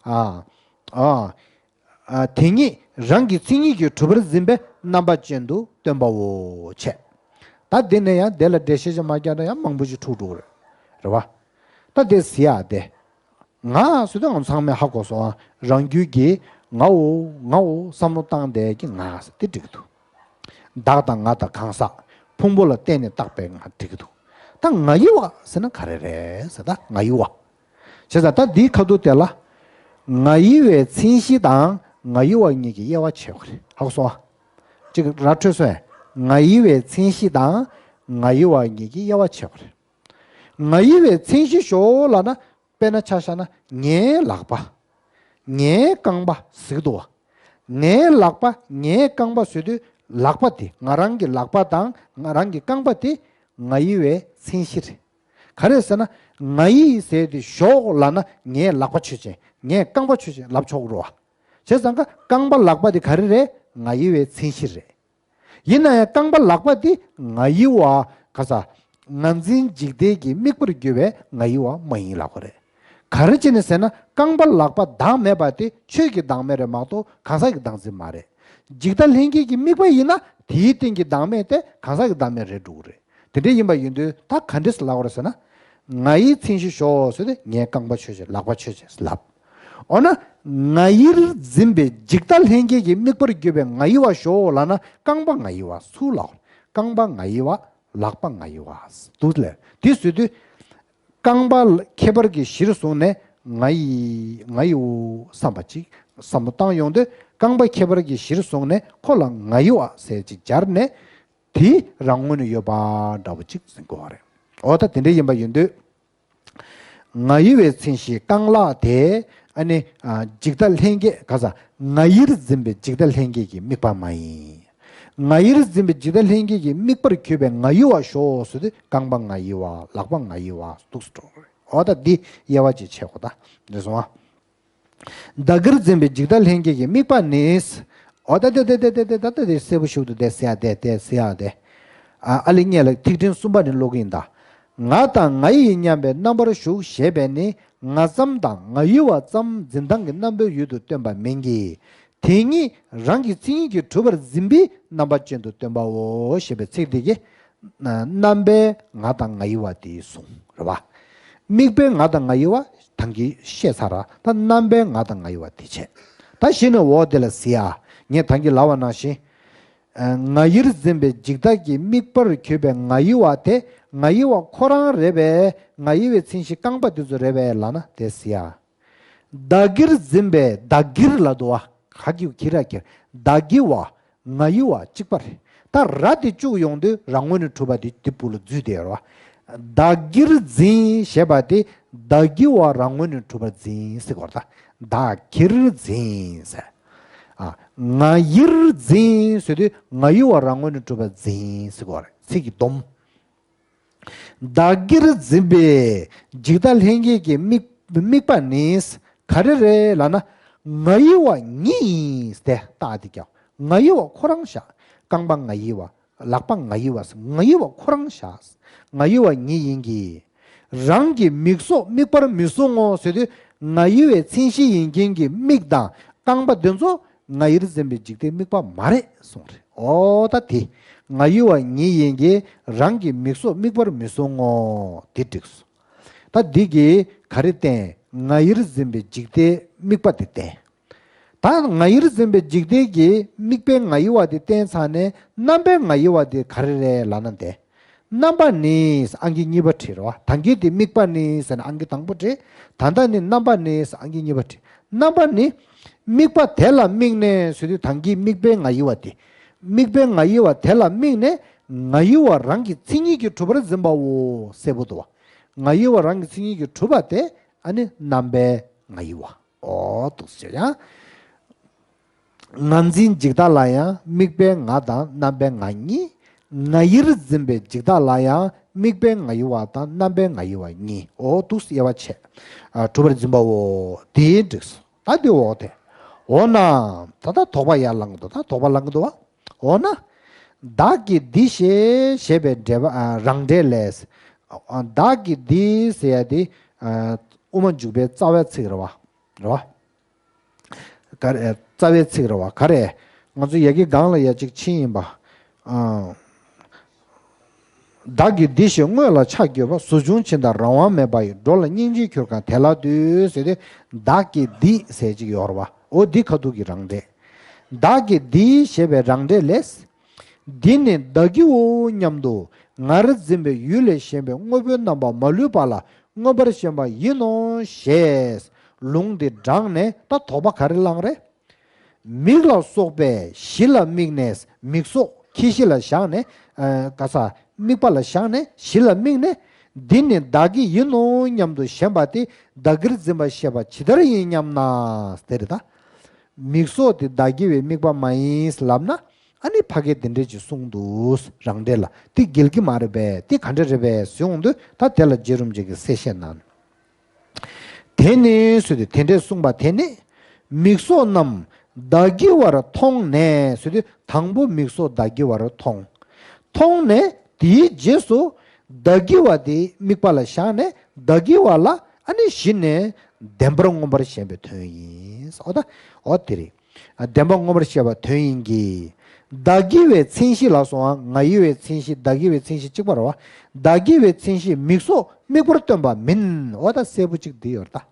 ཨ། ཨ། ཨ། དེ་ཉིད་རང་གི་མཚན་ཉིད་ཀྱིས་གྲུབ་པར་འཛིན་པའི་རྣམ་པ་ཅན་དུ་སྟོན་པའོ་ཆེ། ད་འདི་ནས་ཡང་དེ་ལ་འགྲེལ་བཤད་ཅིག་མ་རྒྱག་ན་ཡང་མང་པོ་ཞིག་འཁྲུག་འགྲོ་གི་རེད། རེད་བ། ད་དེ་ཟེར་ཡ་དེ། ང་ཟེར་དུས་ང་ཚང་མས་ཧ་གོ་སོང་ཨ། རང་རྒྱུད་ཀྱི་ངའོ་ངའོ་བསམ་བློ་བཏང་བསྡད་ཀྱི་ང་ཟེར་དེ་འགྲིག་གི་འདུག། བདག་དང་ང་དང་གང་ཟག་ཕུང་པོ་ལ་བརྟེན་ནས་བཏགས་པའི་ང་འགྲིག་གི་འདུག། ད་ང་ཡི་བ་ཟེར་ན་ག་རེ་རེད་ཟེར། ད་ང་ཡི་བ། བྱས་ཙང་ད་འདིའི་ཁ་ཐུག་དེ་ལ། ང་ཡི་བའི་མཚན་གཞི་དང་ང་ཡི་བ་གཉིས་ཀྱི་དབྱེ་བ་ཕྱེ་བ་རེད། ཧ་གོ་སོང་ཨ། ཅིག་ར་འཕྲོད་སོང་ཨ། ང་ཡི་བའི་མཚན་གཞི་དང་ང་ཡི་བ་གཉིས་ཀྱི་དབྱེ་བ་ཕྱེ་བ་རེད། ང་ཡི་བའི་མཚན་གཞི་ཞོག་ལབ་ན། དཔེར་ན་ཆ་བཞག་ན་ངའི་ལག་པ། ངའི་རྐང་པ་ཟེར་གྱི་འདུག་བ། ངའི་ལག་པ་ངའི་རྐང་པ་ཟེར་དུས་ལག་པ་དེ་ང་རང་གི་ལག་པ་དང་ང་རང་གི་རྐང་པ་དེ་ང་ཡི་བའི་མཚན་གཞི་རེད། ག་རེ་ཟེར་ན་ང་ཡི་ཟེར་དུས་ཞོག་ལབ་ན་ངའི་ལག་པ་ཆོས་ཅན་ངའི་རྐང་པ་ཆོས་ཅན་ལབ་ཆོག་གི་རེད་བ། བྱས་ཙང་ཀ་རྐང་པ་ལག་པ་དེ་ག་རེ་རེད། ང་ཡི་བའི་མཚན་གཞི་རེད། ཡིན་ན་ཡང་རྐང་པ་ལག་པ་དེ་ང་ཡི་བ་ག་ས། ང་འཛིན་འཇིག་རྟེན་གྱི་དམིགས་པར་གྱུར་པའི་ང་ཡི་བ་མ་ཡིན་ལབ་པ་རེད། ག་རེ་བྱས་ནས་ཟེར་ན། རྐང་པ་ལག་པ་བདག་མེད་པ་དེ་ཆོས་ཀྱི་བདག་མེད་རེད་མ་གཏོགས་གང་ཟག་གི་བདག་འཛིན་མ་རེད། འཇིག་ལྟ་ལྷན་སྐྱེས་ཀྱི་དམིགས་པ་ཡིན་ན་དེའི་སྟེང་གི་བདག་མེད་དེ་གང་ཟག་གི་བདག་མེད་རེད་འགྲོ་གི་རེད། དེ་འདྲ་ཡིན་པ་ཡིན་དུས་ད་ག་འདྲས་ལབ་དགོས་རེད་ཟེར་ན། ང་ཡི་མཚན་གཞི་ཞོག་ཟེར་ཏེ་ངའི་རྐང་པ་ཆོས་ཅན། ལག་པ་ཆོས་ཅན་ལབ། འོ་ན་ང་ཡིར་འཛིན་པའི་འཇིག་ལྟ་ལྷན་སྐྱེས་ཀྱི་དམིགས་པར་གྱུར་པའི་ང་ཡི་བ་ཞོག་ལབ་ན། རྐང་པ་ང་ཡི་བ་སུ་ལབ། རྐང་པ་ང་ཡི་བ། ལག་པ་ང་ཡི་བ། འདུག་ལས། དེ་ཟེར་དུས། རྐང་པ་ཁྱད་པར་གྱི་གཞིར་བཟུང་ནས་ང་ཡི་ང་ཡིའོ་བསམ་པ་ཅིག་བསམ་བློ་བཏང་ཡོང་དུས། རྐང་པ་ཁྱད་པར་གྱི་གཞིར་བཟུང་ནས་ཁོ་ལ་ང་ཡི་བ་ཟེར་ཅིག་སྦྱར་ནས། དེ་རང་ངོས་ནས་ཡོད་པ་འདྲ་བོ་ཅིག་འཛིན་དགོས་པ་རེད། འོ་ད་དེ་འདྲ་ཡིན་པ་ཡིན་དུས། ང་ཡི་བའི་མཚན་གཞི་རྐང་ལག་དེ། ཨ་ནི་ཨ། འཇིག་ལྟ་ལྷན་སྐྱེས་ག་ས། ང་ཡིར་འཛིན་པའི་འཇིག་ལྟ་ལྷན་སྐྱེས་ཀྱི་དམིགས་པ་མ་ཡིན། ང་ཡིར་འཛིན་པའི་འཇིག་ལྟ་ལྷན་སྐྱེས་ཀྱི་དམིགས་པར་གྱུར་པའི་ང་ཡི་བ་ཞོག་ཟེར་དུས། རྐང་པ་ང་ཡི་བ། ལག་པ་ང་ཡི་བ་འདུག་སེ་འགྲོ་གི་རེད། འོ་ད་འདི་དབྱེ་བ་ཅིག་ཕྱེ་དགོས། ད་འདི་སོང་ཨ། བདག་གིར་འཛིན་པའི་འཇིག་ལྟ་ལྷན་སྐྱེས་ཀྱི་དམིགས་པ་ནི། འོ་ད་དེ་དེ་དེ་གསལ་པོ་ཞིག་འདུག་དེ་ཟེར་ཡ་དེ་དེ་ཟེར་ཡ་དེ། ཨ་ཨ་ལི་སྙན་ལ་ཐིག་ཕྲེང་གསུམ་པ་ནས་ཀློག་གི་ཡིན་ད། ང་དང་ང་ཡི་མཉམ་པའི་རྣམ་པར་ཞུགས་ཞེས་པས་ནི། ང་ཙམ་དང་ང་ཡི་བ་ཙམ་འཛིན་སྟངས་ཀྱི་རྣམ་པའི་ཡུལ་དུ་སྟོན་པ་མིན་གྱི། དེ་ཉིད་རང་གི་མཚན་ཉིད་ཀྱིས་གྲུབ་པར་འཛིན་པའི་རྣམ་པ་ཅན་དུ་སྟོན་པའོ་ཞེས་པའི་ཚིག་འདི་གིས། རྣམ་པའི་ང་དང་ང་ཡི་བ་དེ་གསུངས་རེད་བ། དམིགས་པའི་ང་དང་ང་ཡི་བ་ད་གིན་བཤད་ཚར་ར། ད་རྣམ་པའི་ང་དང་ང་ཡི་བ་དེ་བྱས། ད་གཞི་ནས་འོ་དེ་ལ་གཟིགས་ཨ། ངས་ད་གིན་ལབ་པ་ནང་བཞིན། ང་ཡིར་འཛིན་པའི་འཇིག་ལྟ་གི་དམིགས་པར་གྱུར་པའི་ང་ཡི་བ་དེ་ང་ཡི་བ་ཁོ་རང་རེད་པས། ང་ཡི་བའི་མཚན་གཞི་རྐང་པ་དེ་ཚོ་རེད་པས་ལབ་ན་དེ་གཟིགས་ཨ། བདག་གིར་འཛིན་པའི། བདག་གིར་ལབ་འདུག་བ། ག་གི་གིར་ར་གིར། བདག་གི་བ། ང་ཡི་བ་གཅིག་པ་རེད། ད་ར་དེ་བཅུག་ཡོང་དུས་རང་ངོས་ནས་གྲུབ་པ་དེ་དེ་སྦུག་ལ་འཛུལ་བསྡད་ཡོད་རེད་བ། བདག་གིར་འཛིན་ཞེས་པ་དེ་བདག་གི་བ་རང་ངོས་ནས་གྲུབ་པར་འཛིན་ཟེར་གྱི་ཡོད་རེད་ད། བདག་གིར་འཛིན་ཟེར། ཨ། ང་ཡིར་འཛིན་ཟེར་དུས་ང་ཡི་བ་རང་ངོས་ནས་གྲུབ་པར་འཛིན་ཟེར་གྱི་ཡོད་རེད། ཚིག་གི་སྡོམ། བདག་གིར་འཛིན་པའི་འཇིག་ལྟ་ལྷན་སྐྱེས་ཀྱི་དམིགས་དམིགས་པ་ནི་ག་རེ་རེད་ལབ་ན། ང་ཡི་བ་ཉིད་ཡིན་ཏེ་རྟགས་དེ་ཀྱང་ང་ཡི་བ་ཁོ་རང་བཞག་རྐང་པ་ང་ཡི་བ། ལག་པ་ང་ཡི་བ། ང་ཡི་བ་ཁོ་རང་བཞག་ང་ཡི་བ་ཉིད་ཡིན་གྱི། རང་གི་མིག་སོགས་དམིགས་པར་མི་གསུང་ངོ་ཟེར་དུས། ང་ཡི་བའི་མཚན་གཞི་ཡིན་མཁན་གྱི་མིག་དང་རྐང་པ་འདི་ཚོ་ང་ཡིར་འཛིན་པའི་འཇིག་ལྟའི་དམིགས་པ་མ་རེད་གསུངས་རེད། འོ་ད་དེ། ང་ཡི་བ་ཉིད་ཡིན་གྱི། རང་གི་མིག་སོགས་དམིགས་པར་མི་གསུང་ངོ་། དེ་འགྲིགས་སོ། ད་འདི་གིས་ག་རེ་བསྟན། ང་ཡིར་འཛིན་པའི་འཇིག་ལྟའི་དམིགས་པ་དེ་བསྟན། ད་ང་ཡིར་འཛིན་པའི་འཇིག་ལྟའི་གི་དམིགས་པའི་ང་ཡི་བ་དེ་བསྟན་ཚར་ནས་རྣམ་པའི་ང་ཡི་བ་དེ་ག་རེ་རེད་ལབ་ན་དེ། རྣམ་པ་ནི་ཨང་ཀི་གཉིས་པ་བྲིས་རེད་བ། ད་གིན་དེ་དམིགས་པ་ནི་ཟེར་ན་ཨང་ཀི་དང་པོ་བྲིས། ད་ལྟ་ནི་རྣམ་པ་ནི་ཨང་ཀི་གཉིས་པ་བྲིས། རྣམ་པ་ནི། དམིགས་པ་དེ་ལ་དམིགས་ནས་ཟེར་དུས་ད་གིན་དམིགས་པའི་ང་ཡི་བ་དེ། དམིགས་པའི་ང་ཡི་བ་དེ་ལ་དམིགས་ནས་ང་ཡི་བ་རང་གི་མཚན་ཉིད་ཀྱིས་གྲུབ་པར་འཛིན་པའོ་གསལ་པོ་འདུག་བ། ང་ཡི་བ་རང་གི་མཚན་ཉིད་ཀྱིས་གྲུབ་པ་དེ་ཨ་ནི་རྣམ་པའི་ང་ཡི་བ། འོ་འདུག་ཟེར་ཡང་། ངར་འཛིན་འཇིག་ལྟ་ལ་ཡང་དམིགས་པའི་ང་དང་རྣམ་པའི་ང་གཉིས། ང་ཡིར་འཛིན་པའི་འཇིག་ལྟ་ལ་ཡང་དམིགས་པའི་ང་ཡི་བ་དང་རྣམ་པའི་ང་ཡི་བ་གཉིས། འོ་འདུག་སེ་དབྱེ་བ་ཕྱེ། ཨ། གྲུབ་པར་འཛིན་པའོ། དེའི་འགྲིགས་སོ། ད་འདི་འོ་དེ། འོ་ན། ད་ལྟ་དོགས་པ་ཡར་ལངས་འདུག་ད་དོགས་པ་ལངས་འདུག་བ། འོ་ན། བདག་གིས་འདི་ཞེས་ཞེས་པའི་འགྲེལ་པ། ཨ། རང་འགྲེལ་ལས། ཨ། བདག་གིས་འདི་ཟེར་ཡ་དེ། ཨ། དབུ་མ་འཇུག་པའི་རྩ་བའི་ཚིག་རེད་བ། རེད་བ། ག་རེ། རྩ་བའི་ཚིག་རེད་བ། ག་རེ། ང་ཚོ་ཡ་གི་སྒང་ལ་ཡ་གཅིག་ཕྱིན་ཡིན་པ། ཨ། བདག་གིས་འདི་ཞེས་དངོས་ལ་ཆ་བགོས་པ། གཟུགས་ཆུང་ཕྱིར་དང་རང་དབང་མེད་པ་ཡི། འགྲོ་ལ་སྙིང་རྗེས་གྱུར་གང་དེ་ལ་འདུད། ཟེར་ཏེ། བདག་གིས་འདི་ཟེར་གཅིག་ཡོད་རེད་བ། འོ་འདི་ཁ་ཐུག་གི་རང་འགྲེལ། བདག་གིས་འདི་ཞེས་པའི་རང་འགྲེལ་ལས། འདི་ནི་བདག་གིའོ་སྙམ་དུ་ངར་འཛིན་པའི་ཡུལ་ལས་གཞན་པའི་དངོས་པོའི་རྣམ་པ་མ་ལུས་པ་ལ་མངོན་པར་ཞེན་པ་ཡིན་ནོ་ཞེས་ལུང་འདི་དྲངས་ནས། ད་དོགས་པ་ག་རེ་བསླངས་རེད། མིག་ལ་སོགས་པའི་གཞི་ལ་དམིགས་ནས། མིག་སོགས་ཁྱད་གཞི་ལ་བཞག་ནས། ཨ། ག་ས། དམིགས་པ་ལ་བཞག་ནས་གཞི་ལ་དམིགས་ནས། འདི་ནི་བདག་གི་ཡིན་ནོ་སྙམ་དུ་ཞེན་པ་དེ་བདག་གིར་འཛིན་པ་ཞེས་པ་ཇི་ལྟར་ཡིན་སྙམ་ན། དེ་རེད་ད། མིག་སོགས་དེ་བདག་གི་བའི་དམིགས་པ་མ་ཡིན་ལབ་ན། ཨ་ནི་ཕ་གིར་དེ་འདྲས་ཅིག་གསུངས་འདུག་རང་འགྲེལ་ལ། དེ་འགལ་གྱི་མ་རེད་པས། དེ་ག་འདྲ་རེད་པས་ཟེར་ཡོང་དུས། ད་དེ་ལ་རྗེ་རིན་པོ་ཆེ་གིས་གསལ་བཤད་གནང་། དེ་ནི་ཟེར་དུས་དེ་འདྲས་གསུངས་པ་དེ་ནི། མིག་སོགས་རྣམས་བདག་གི་བར་མཐོང་ནས་ཟེར་དུས། དང་པོ་མིག་སོགས་བདག་གི་བར་མཐོང་། མཐོང་ནས་དེའི་རྗེས་སུ་བདག་གི་བ་དེའི་དམིགས་པ་ལ་བཞག་ནས། བདག་གི་བ་ལ་ ཨ་ནི་གཞི་ནས་བདེན་པར་མངོན་པར་ཞེན་པའི་དོན་ཡིན། འོ་ད་འོ་དེ་རེད། བདེན་པ་མངོན་པར་ཤེས་པ་དོན་ཡིན་གྱི། བདག་གི་བའི་མཚན་གཞི་ལ་སོང་བ། ང་ཡི་བའི་མཚན་གཞི། བདག་གི་བའི་མཚན་གཞི་གཅིག་པ་རེད་བ། བདག་གི་བའི་མཚན་གཞི་མིག་སོགས་དམིགས་པར་སྟོན་པ་མིན། འོ་ད་གསལ་པོ་གཅིག་འདི་ཡོད་རེད་ད།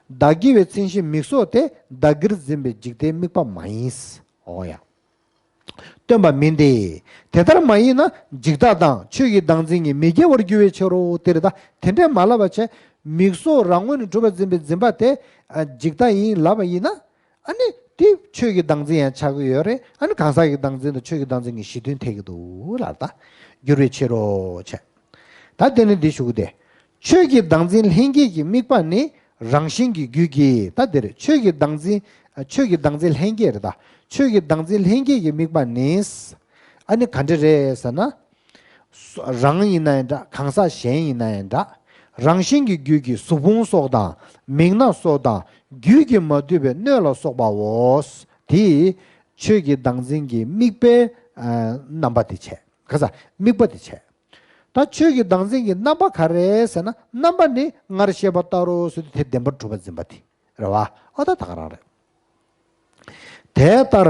བདག་གི་བའི་མཚན་གཞི་མིག་སོགས་དེ་བདག་གིར་འཛིན་པའི་འཇིག་རྟེན་དམིགས་པ་མ་ཡིན། འོ་ཡ། སྟོན་པ་མིན་ཏེ། དེ་ལྟར་མ་ཡིན་ན་འཇིག་ལྟ་དང་ཆོས་ཀྱི་བདག་འཛིན་གཉིས་མི་སྐྱེ་བར་འགྱུར་བའི་ཕྱིར་རོ། དེ་རེད་ད། དེ་འདྲས་མ་ལབ་པ་བྱས། མིག་སོགས་རང་ངོས་ནས་གྲུབ་པར་འཛིན་པའི་འཛིན་པ་དེ་ཨ་འཇིག་ལྟ་ཡིན་ལབ་པ་ཡིན་ན། ཨ་ནི་དེ་ཆོས་ཀྱི་བདག་འཛིན་ཡང་ཆགས་ཀྱི་ཡོད་རེད། ཨ་ནི་གང་ཟག་གི་བདག་འཛིན་དང་ཆོས་ཀྱི་བདག་འཛིན་གྱི་གཞི་མཐུན་འཐད་ཀྱི་འདུག་ལབ་ད། འགྱུར་བའི་ཕྱིར་རོ་བྱས། ད་དེ་ནི་འདི་ཞུ་གི་སྟེ། ཆོས་ཀྱི་བདག་འཛིན་ལྷན་སྐྱེས་ཀྱི་དམིགས་པ་ནི་རང་བཞིན་གྱི་རྒྱུད་ཀྱི། ད་འདིར་ཆོས་ཀྱི་བདག་འཛིན། ཆོས་ཀྱི་བདག་འཛིན་ལྷན་སྐྱེས་རེད་ད། ཆོས་ཀྱི་བདག་འཛིན་ལྷན་སྐྱེས་ཀྱི་དམིགས་པ་ནི། ཨ་ནི་ག་འདྲ་རེད་ཟེར་ན། རང་ཡིན་ན་ཡང་འདྲ། གང་ཟག་གཞན་ཡིན་ན་ཡང་འདྲ། རང་བཞིན་གྱི་རྒྱུད་ཀྱི་གཟུགས་ཕུང་སོགས་དང་། མིག་རྣ་སོགས་དང་། རྒྱུད་ཀྱིས་མ་བསྡུས་པའི་སྣོད་ལ་སོགས་པའོ། དེ་ཆོས་ཀྱི་བདག་འཛིན་གྱི་དམིགས་པའི་ཨ་རྣམ་པ་དེ་བྱས། ག་ས་དམིགས་པ་དེ་བྱས། ད་ཆོས་ཀྱི་བདག་འཛིན་གྱི་རྣམ་པ་ག་རེ་ཟེར་ན། རྣམ་པ་ནི་སྔར་བཤད་པ་ལྟར་རོ་ཟེར་དུས་དེ་བདེན་པར་གྲུབ་པར་འཛིན་པ་དེ་རེད་བ། ཨ་ད་ད་ག་རང་རེད། དེ་ལྟར་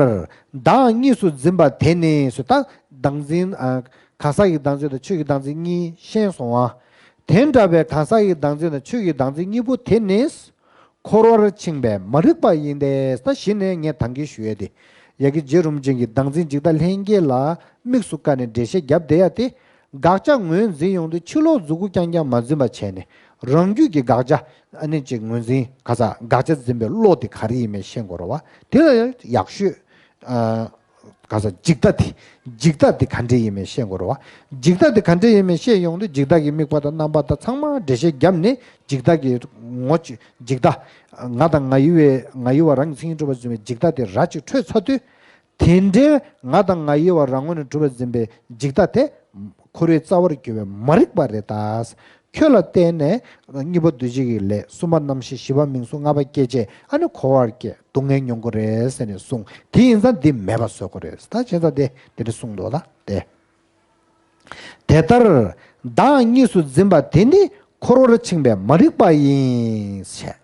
བདག་གཉིས་སུ་འཛིན་པ་དེ་ནི་ཟེར། ད་བདག་འཛིན་ཨ་གང་ཟག་གི་བདག་འཛིན་དང་ཆོས་ཀྱི་བདག་འཛིན་གཉིས་ཤེས་སོང་བ། དེ་འདྲ་བའི་གང་ཟག་གི་བདག་འཛིན་དང་ཆོས་ཀྱི་བདག་འཛིན་གཉིས་པོ་དེ་ནི། འཁོར་བར་ཕྱིན་པའི་མ་རིག་པ་ཡིན་ཏེ། ད་གཞི་ནས་ངས་ད་གིན་ཞུ་ཡས་དེ། ཡ་གི་རྗེ་རིན་པོ་ཆེ་གིས་བདག་འཛིན་འཇིག་ལྟ་ལྷན་སྐྱེས་ལ་དམིགས་སུ་བཀར་ནས་འགྲེལ་བཤད་བརྒྱབ་བསྡད་ཡ་དེ། དགག་བྱ་ངོས་འཛིན་ཡོང་དུས་ཕྱི་ལོགས་མཛུབ་གུ་རྐྱང་རྐྱང་མ་འཛིན་པ་བྱས་ནས། རང་རྒྱུད་ཀྱི་དགག་བྱ་ཨ་ནི་ཅིག་ངོས་འཛིན། ག་ས་དགག་བྱ་འཛིན་པའི་བློ་དེ་ག་རེ་ཡིན་མིན་ཤེས་དགོས་རེད་བ། དེ་ལ་ཡང་ཡག་ཤོས། ཨ། ག་ས་འཇིག་ལྟ་དེ། འཇིག་ལྟ་དེ་ག་འདྲ་ཡིན་མིན་ཤེས་དགོས་རེད་བ། འཇིག་ལྟ་དེ་ག་འདྲ་ཡིན་མིན་ཤེས་ཡོང་དུས་འཇིག་ལྟ་གི་དམིགས་པ་དང་རྣམ་པ་དང་ཚང་མ་འགྲེལ་བཤད་བརྒྱབ་ནས། འཇིག་ལྟ་གི་ངོ་ཅི། འཇིག་ལྟ། ང་དང་ང་ཡི་བའི། ང་ཡི་བ་རང་གི་མཚན་ཉིད་གྲུབ་པར་འཛིན་པའི་འཇིག་ལྟ་དེ་ར་ཅིག་འཕྲོད་ཚར་དུས། དེ་འདྲའི་ང་དང་ང་ཡི་བ་རང་ངོས་ནས་གྲུབ་པར་འཛིན་པའི་འཇིག་ལྟ་དེ། འཁོར་བའི་རྩ་བར་གྱུར་པའི་མ་རིག་པ་རེད་ད། ཁྱོད་ལ་བརྟེན་ནས་གཉིས་པ་འདུ་བྱེད་ཀྱི་ལས། གསུམ་པ་རྣམ་ཤེས། བཞི་པ་མིང་གཟུགས། ལྔ་པ་སྐྱེ་མཆེད། ཨ་ནི་འཁོར་བར་སྐྱེ་སྡུག་བསྔལ་མྱོང་གི་རེད་ཟེར་ནས་གསུངས། དེ་ཡིན་ཙང་འདི་མེད་པ་བཟོ་དགོས་རེད། ད་བྱས་ཙང་དེ་འདི་འདྲ་གསུངས་འདུག་ད་དེ། དེ་ལྟར་བདག་གཉིས་སུ་འཛིན་པ་དེ་ནི་འཁོར་བར་འཆིང་བའི་མ་རིག་པ་ཡིན་ཞེས།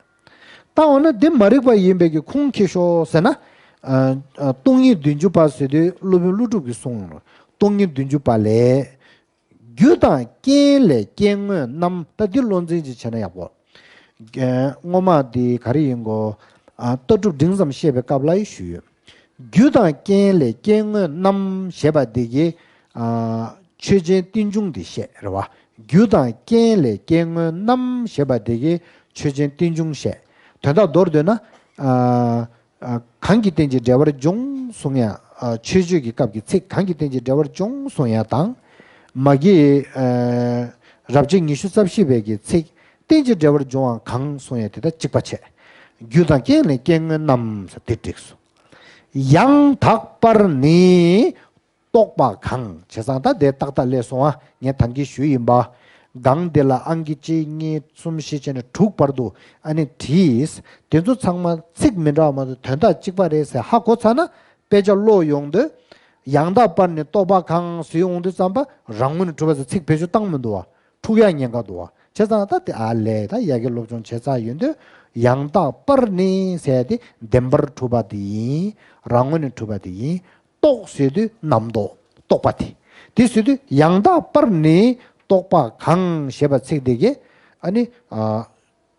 ད་འོ་ན་འདི་མ་རིག་པ་ཡིན་པའི་གི་ཁུངས་འཁྱེར་ཤོག་ཟེར་ན། ཨ་ཨ་སྟོང་ཉིད་བདུན་ཅུ་པ་ཟེར་དུས་སློབ་དཔོན་ཀླུ་སྒྲུབ་ཀྱིས་གསུངས། སྟོང་ཉིད་བདུན་ཅུ་པ་ལས། རྒྱུ་དང་རྐྱེན་ལས་སྐྱེ་དངོས་རྣམས། ད་འདི་བློ་འཛིན་ཅིག་བྱས་ན་ཡག་པོ། ཨ་སྔོན་མ་འདི་ག་རེ་ཡིན་གོ། ཨ་ལྟ་གྲུབ་འབྲིང་ཙམ་བཤད་པའི་སྐབས་ལ་ཡང་ཞུས་ཡོད། རྒྱུ་དང་རྐྱེན་ལས་སྐྱེ་དངོས་རྣམས་ཞེས་པ་འདི་གིས། ཨ་ཆོས་ཅན་རྟེན་འབྱུང་འདི་བཤད་རེད་བ། རྒྱུ་དང་རྐྱེན་ལས་སྐྱེ་དངོས་རྣམས་ཞེས་པ་འདི་གིས་ཆོས་ཅན་རྟེན་འབྱུང་བཤད། དོན་དག་མདོར་བསྡུས་ན། ཨ་ཨ་གང་གི་རྟེན་གྱི་འབྲེལ་བར་འབྱུང་གསུང་ཡ། ཨ་མཆོད་བརྗོད་ཀྱི་སྐབས་ཀྱི་ཚིག་གང་གི་རྟེན་གྱི་འབྲེལ་བར་འབྱུང་གསུང་ཡ་དང་། མ་གི་ཨ་རབ་བྱེད་ཉི་ཤུ་རྩ་བཞི་པའི་གི་ཚིག་རྟེན་གྱི་འབྲེལ་བར་འབྱུང་བ་གང་གསུང་ཡ་དེ་དང་གཅིག་པ་བྱས། རྒྱུ་དང་རྐྱེན་ལས་སྐྱེ་དངོས་རྣམས་ཟེར་དེ་འགྲིགས་སོང་། ཡང་དག་པར་ནི་རྟོགས་པ་གང་། བྱས་ཙང་ད་དེ་ཏག་ཏག་སླེབས་སོང་ཨ། ངས་ད་གིན་ཞུས་ཡིན་པ། གང་དེ་ལ་ཨང་ཀི་གཅིག་གཉིས་གསུམ་བཞི་བྱས་ནས་དྲུག་བར་དུ་ཨ་ནི་བྲིས། དེ་ཚོ་ཚང་མ་ཚིག་མི་འདྲ་བ་མ་གཏོགས་དོན་དག་གཅིག་པ་རེད་ཟེར་ཧ་གོ་ཚར་ན། དཔེ་ཆ་ཀློག་ཡོང་དུས། ཡང་དག་པར་ནི་རྟོགས་པ་གང་ཟེར་ཡོང་དུས་ཙམ་པ་རང་ངོས་ནས་གྲུབ་པ་ཟེར་ཚིག་བེད་སྤྱོད་བཏང་མི་འདུག་བ། འཁྲུག་ཡག་ཉེན་ཁ་འདུག་བ། བྱས་ཙང་ད་དེ་ཨ་ལས་ད་ཡ་གི་སློབ་སྦྱོང་བྱས་ཚར་ཡོང་དུས། ཡང་དག་པར་ནི་ཟེར་དེ་བདེན་པར་གྲུབ་པ་དེ་ཡིན། རང་ངོས་ནས་གྲུབ་པ་དེ་ཡིན། རྟོགས་ཟེར་དུས་རྣམ་རྟོག་རྟོག་པ་དེ། དེ་ཟེར་དུས་ཡང་དག་པར་ནི་རྟོགས་པ་གང་ཞེས་པ་ཚིག་དེ་གིས་ཨ་ནི་ཨ་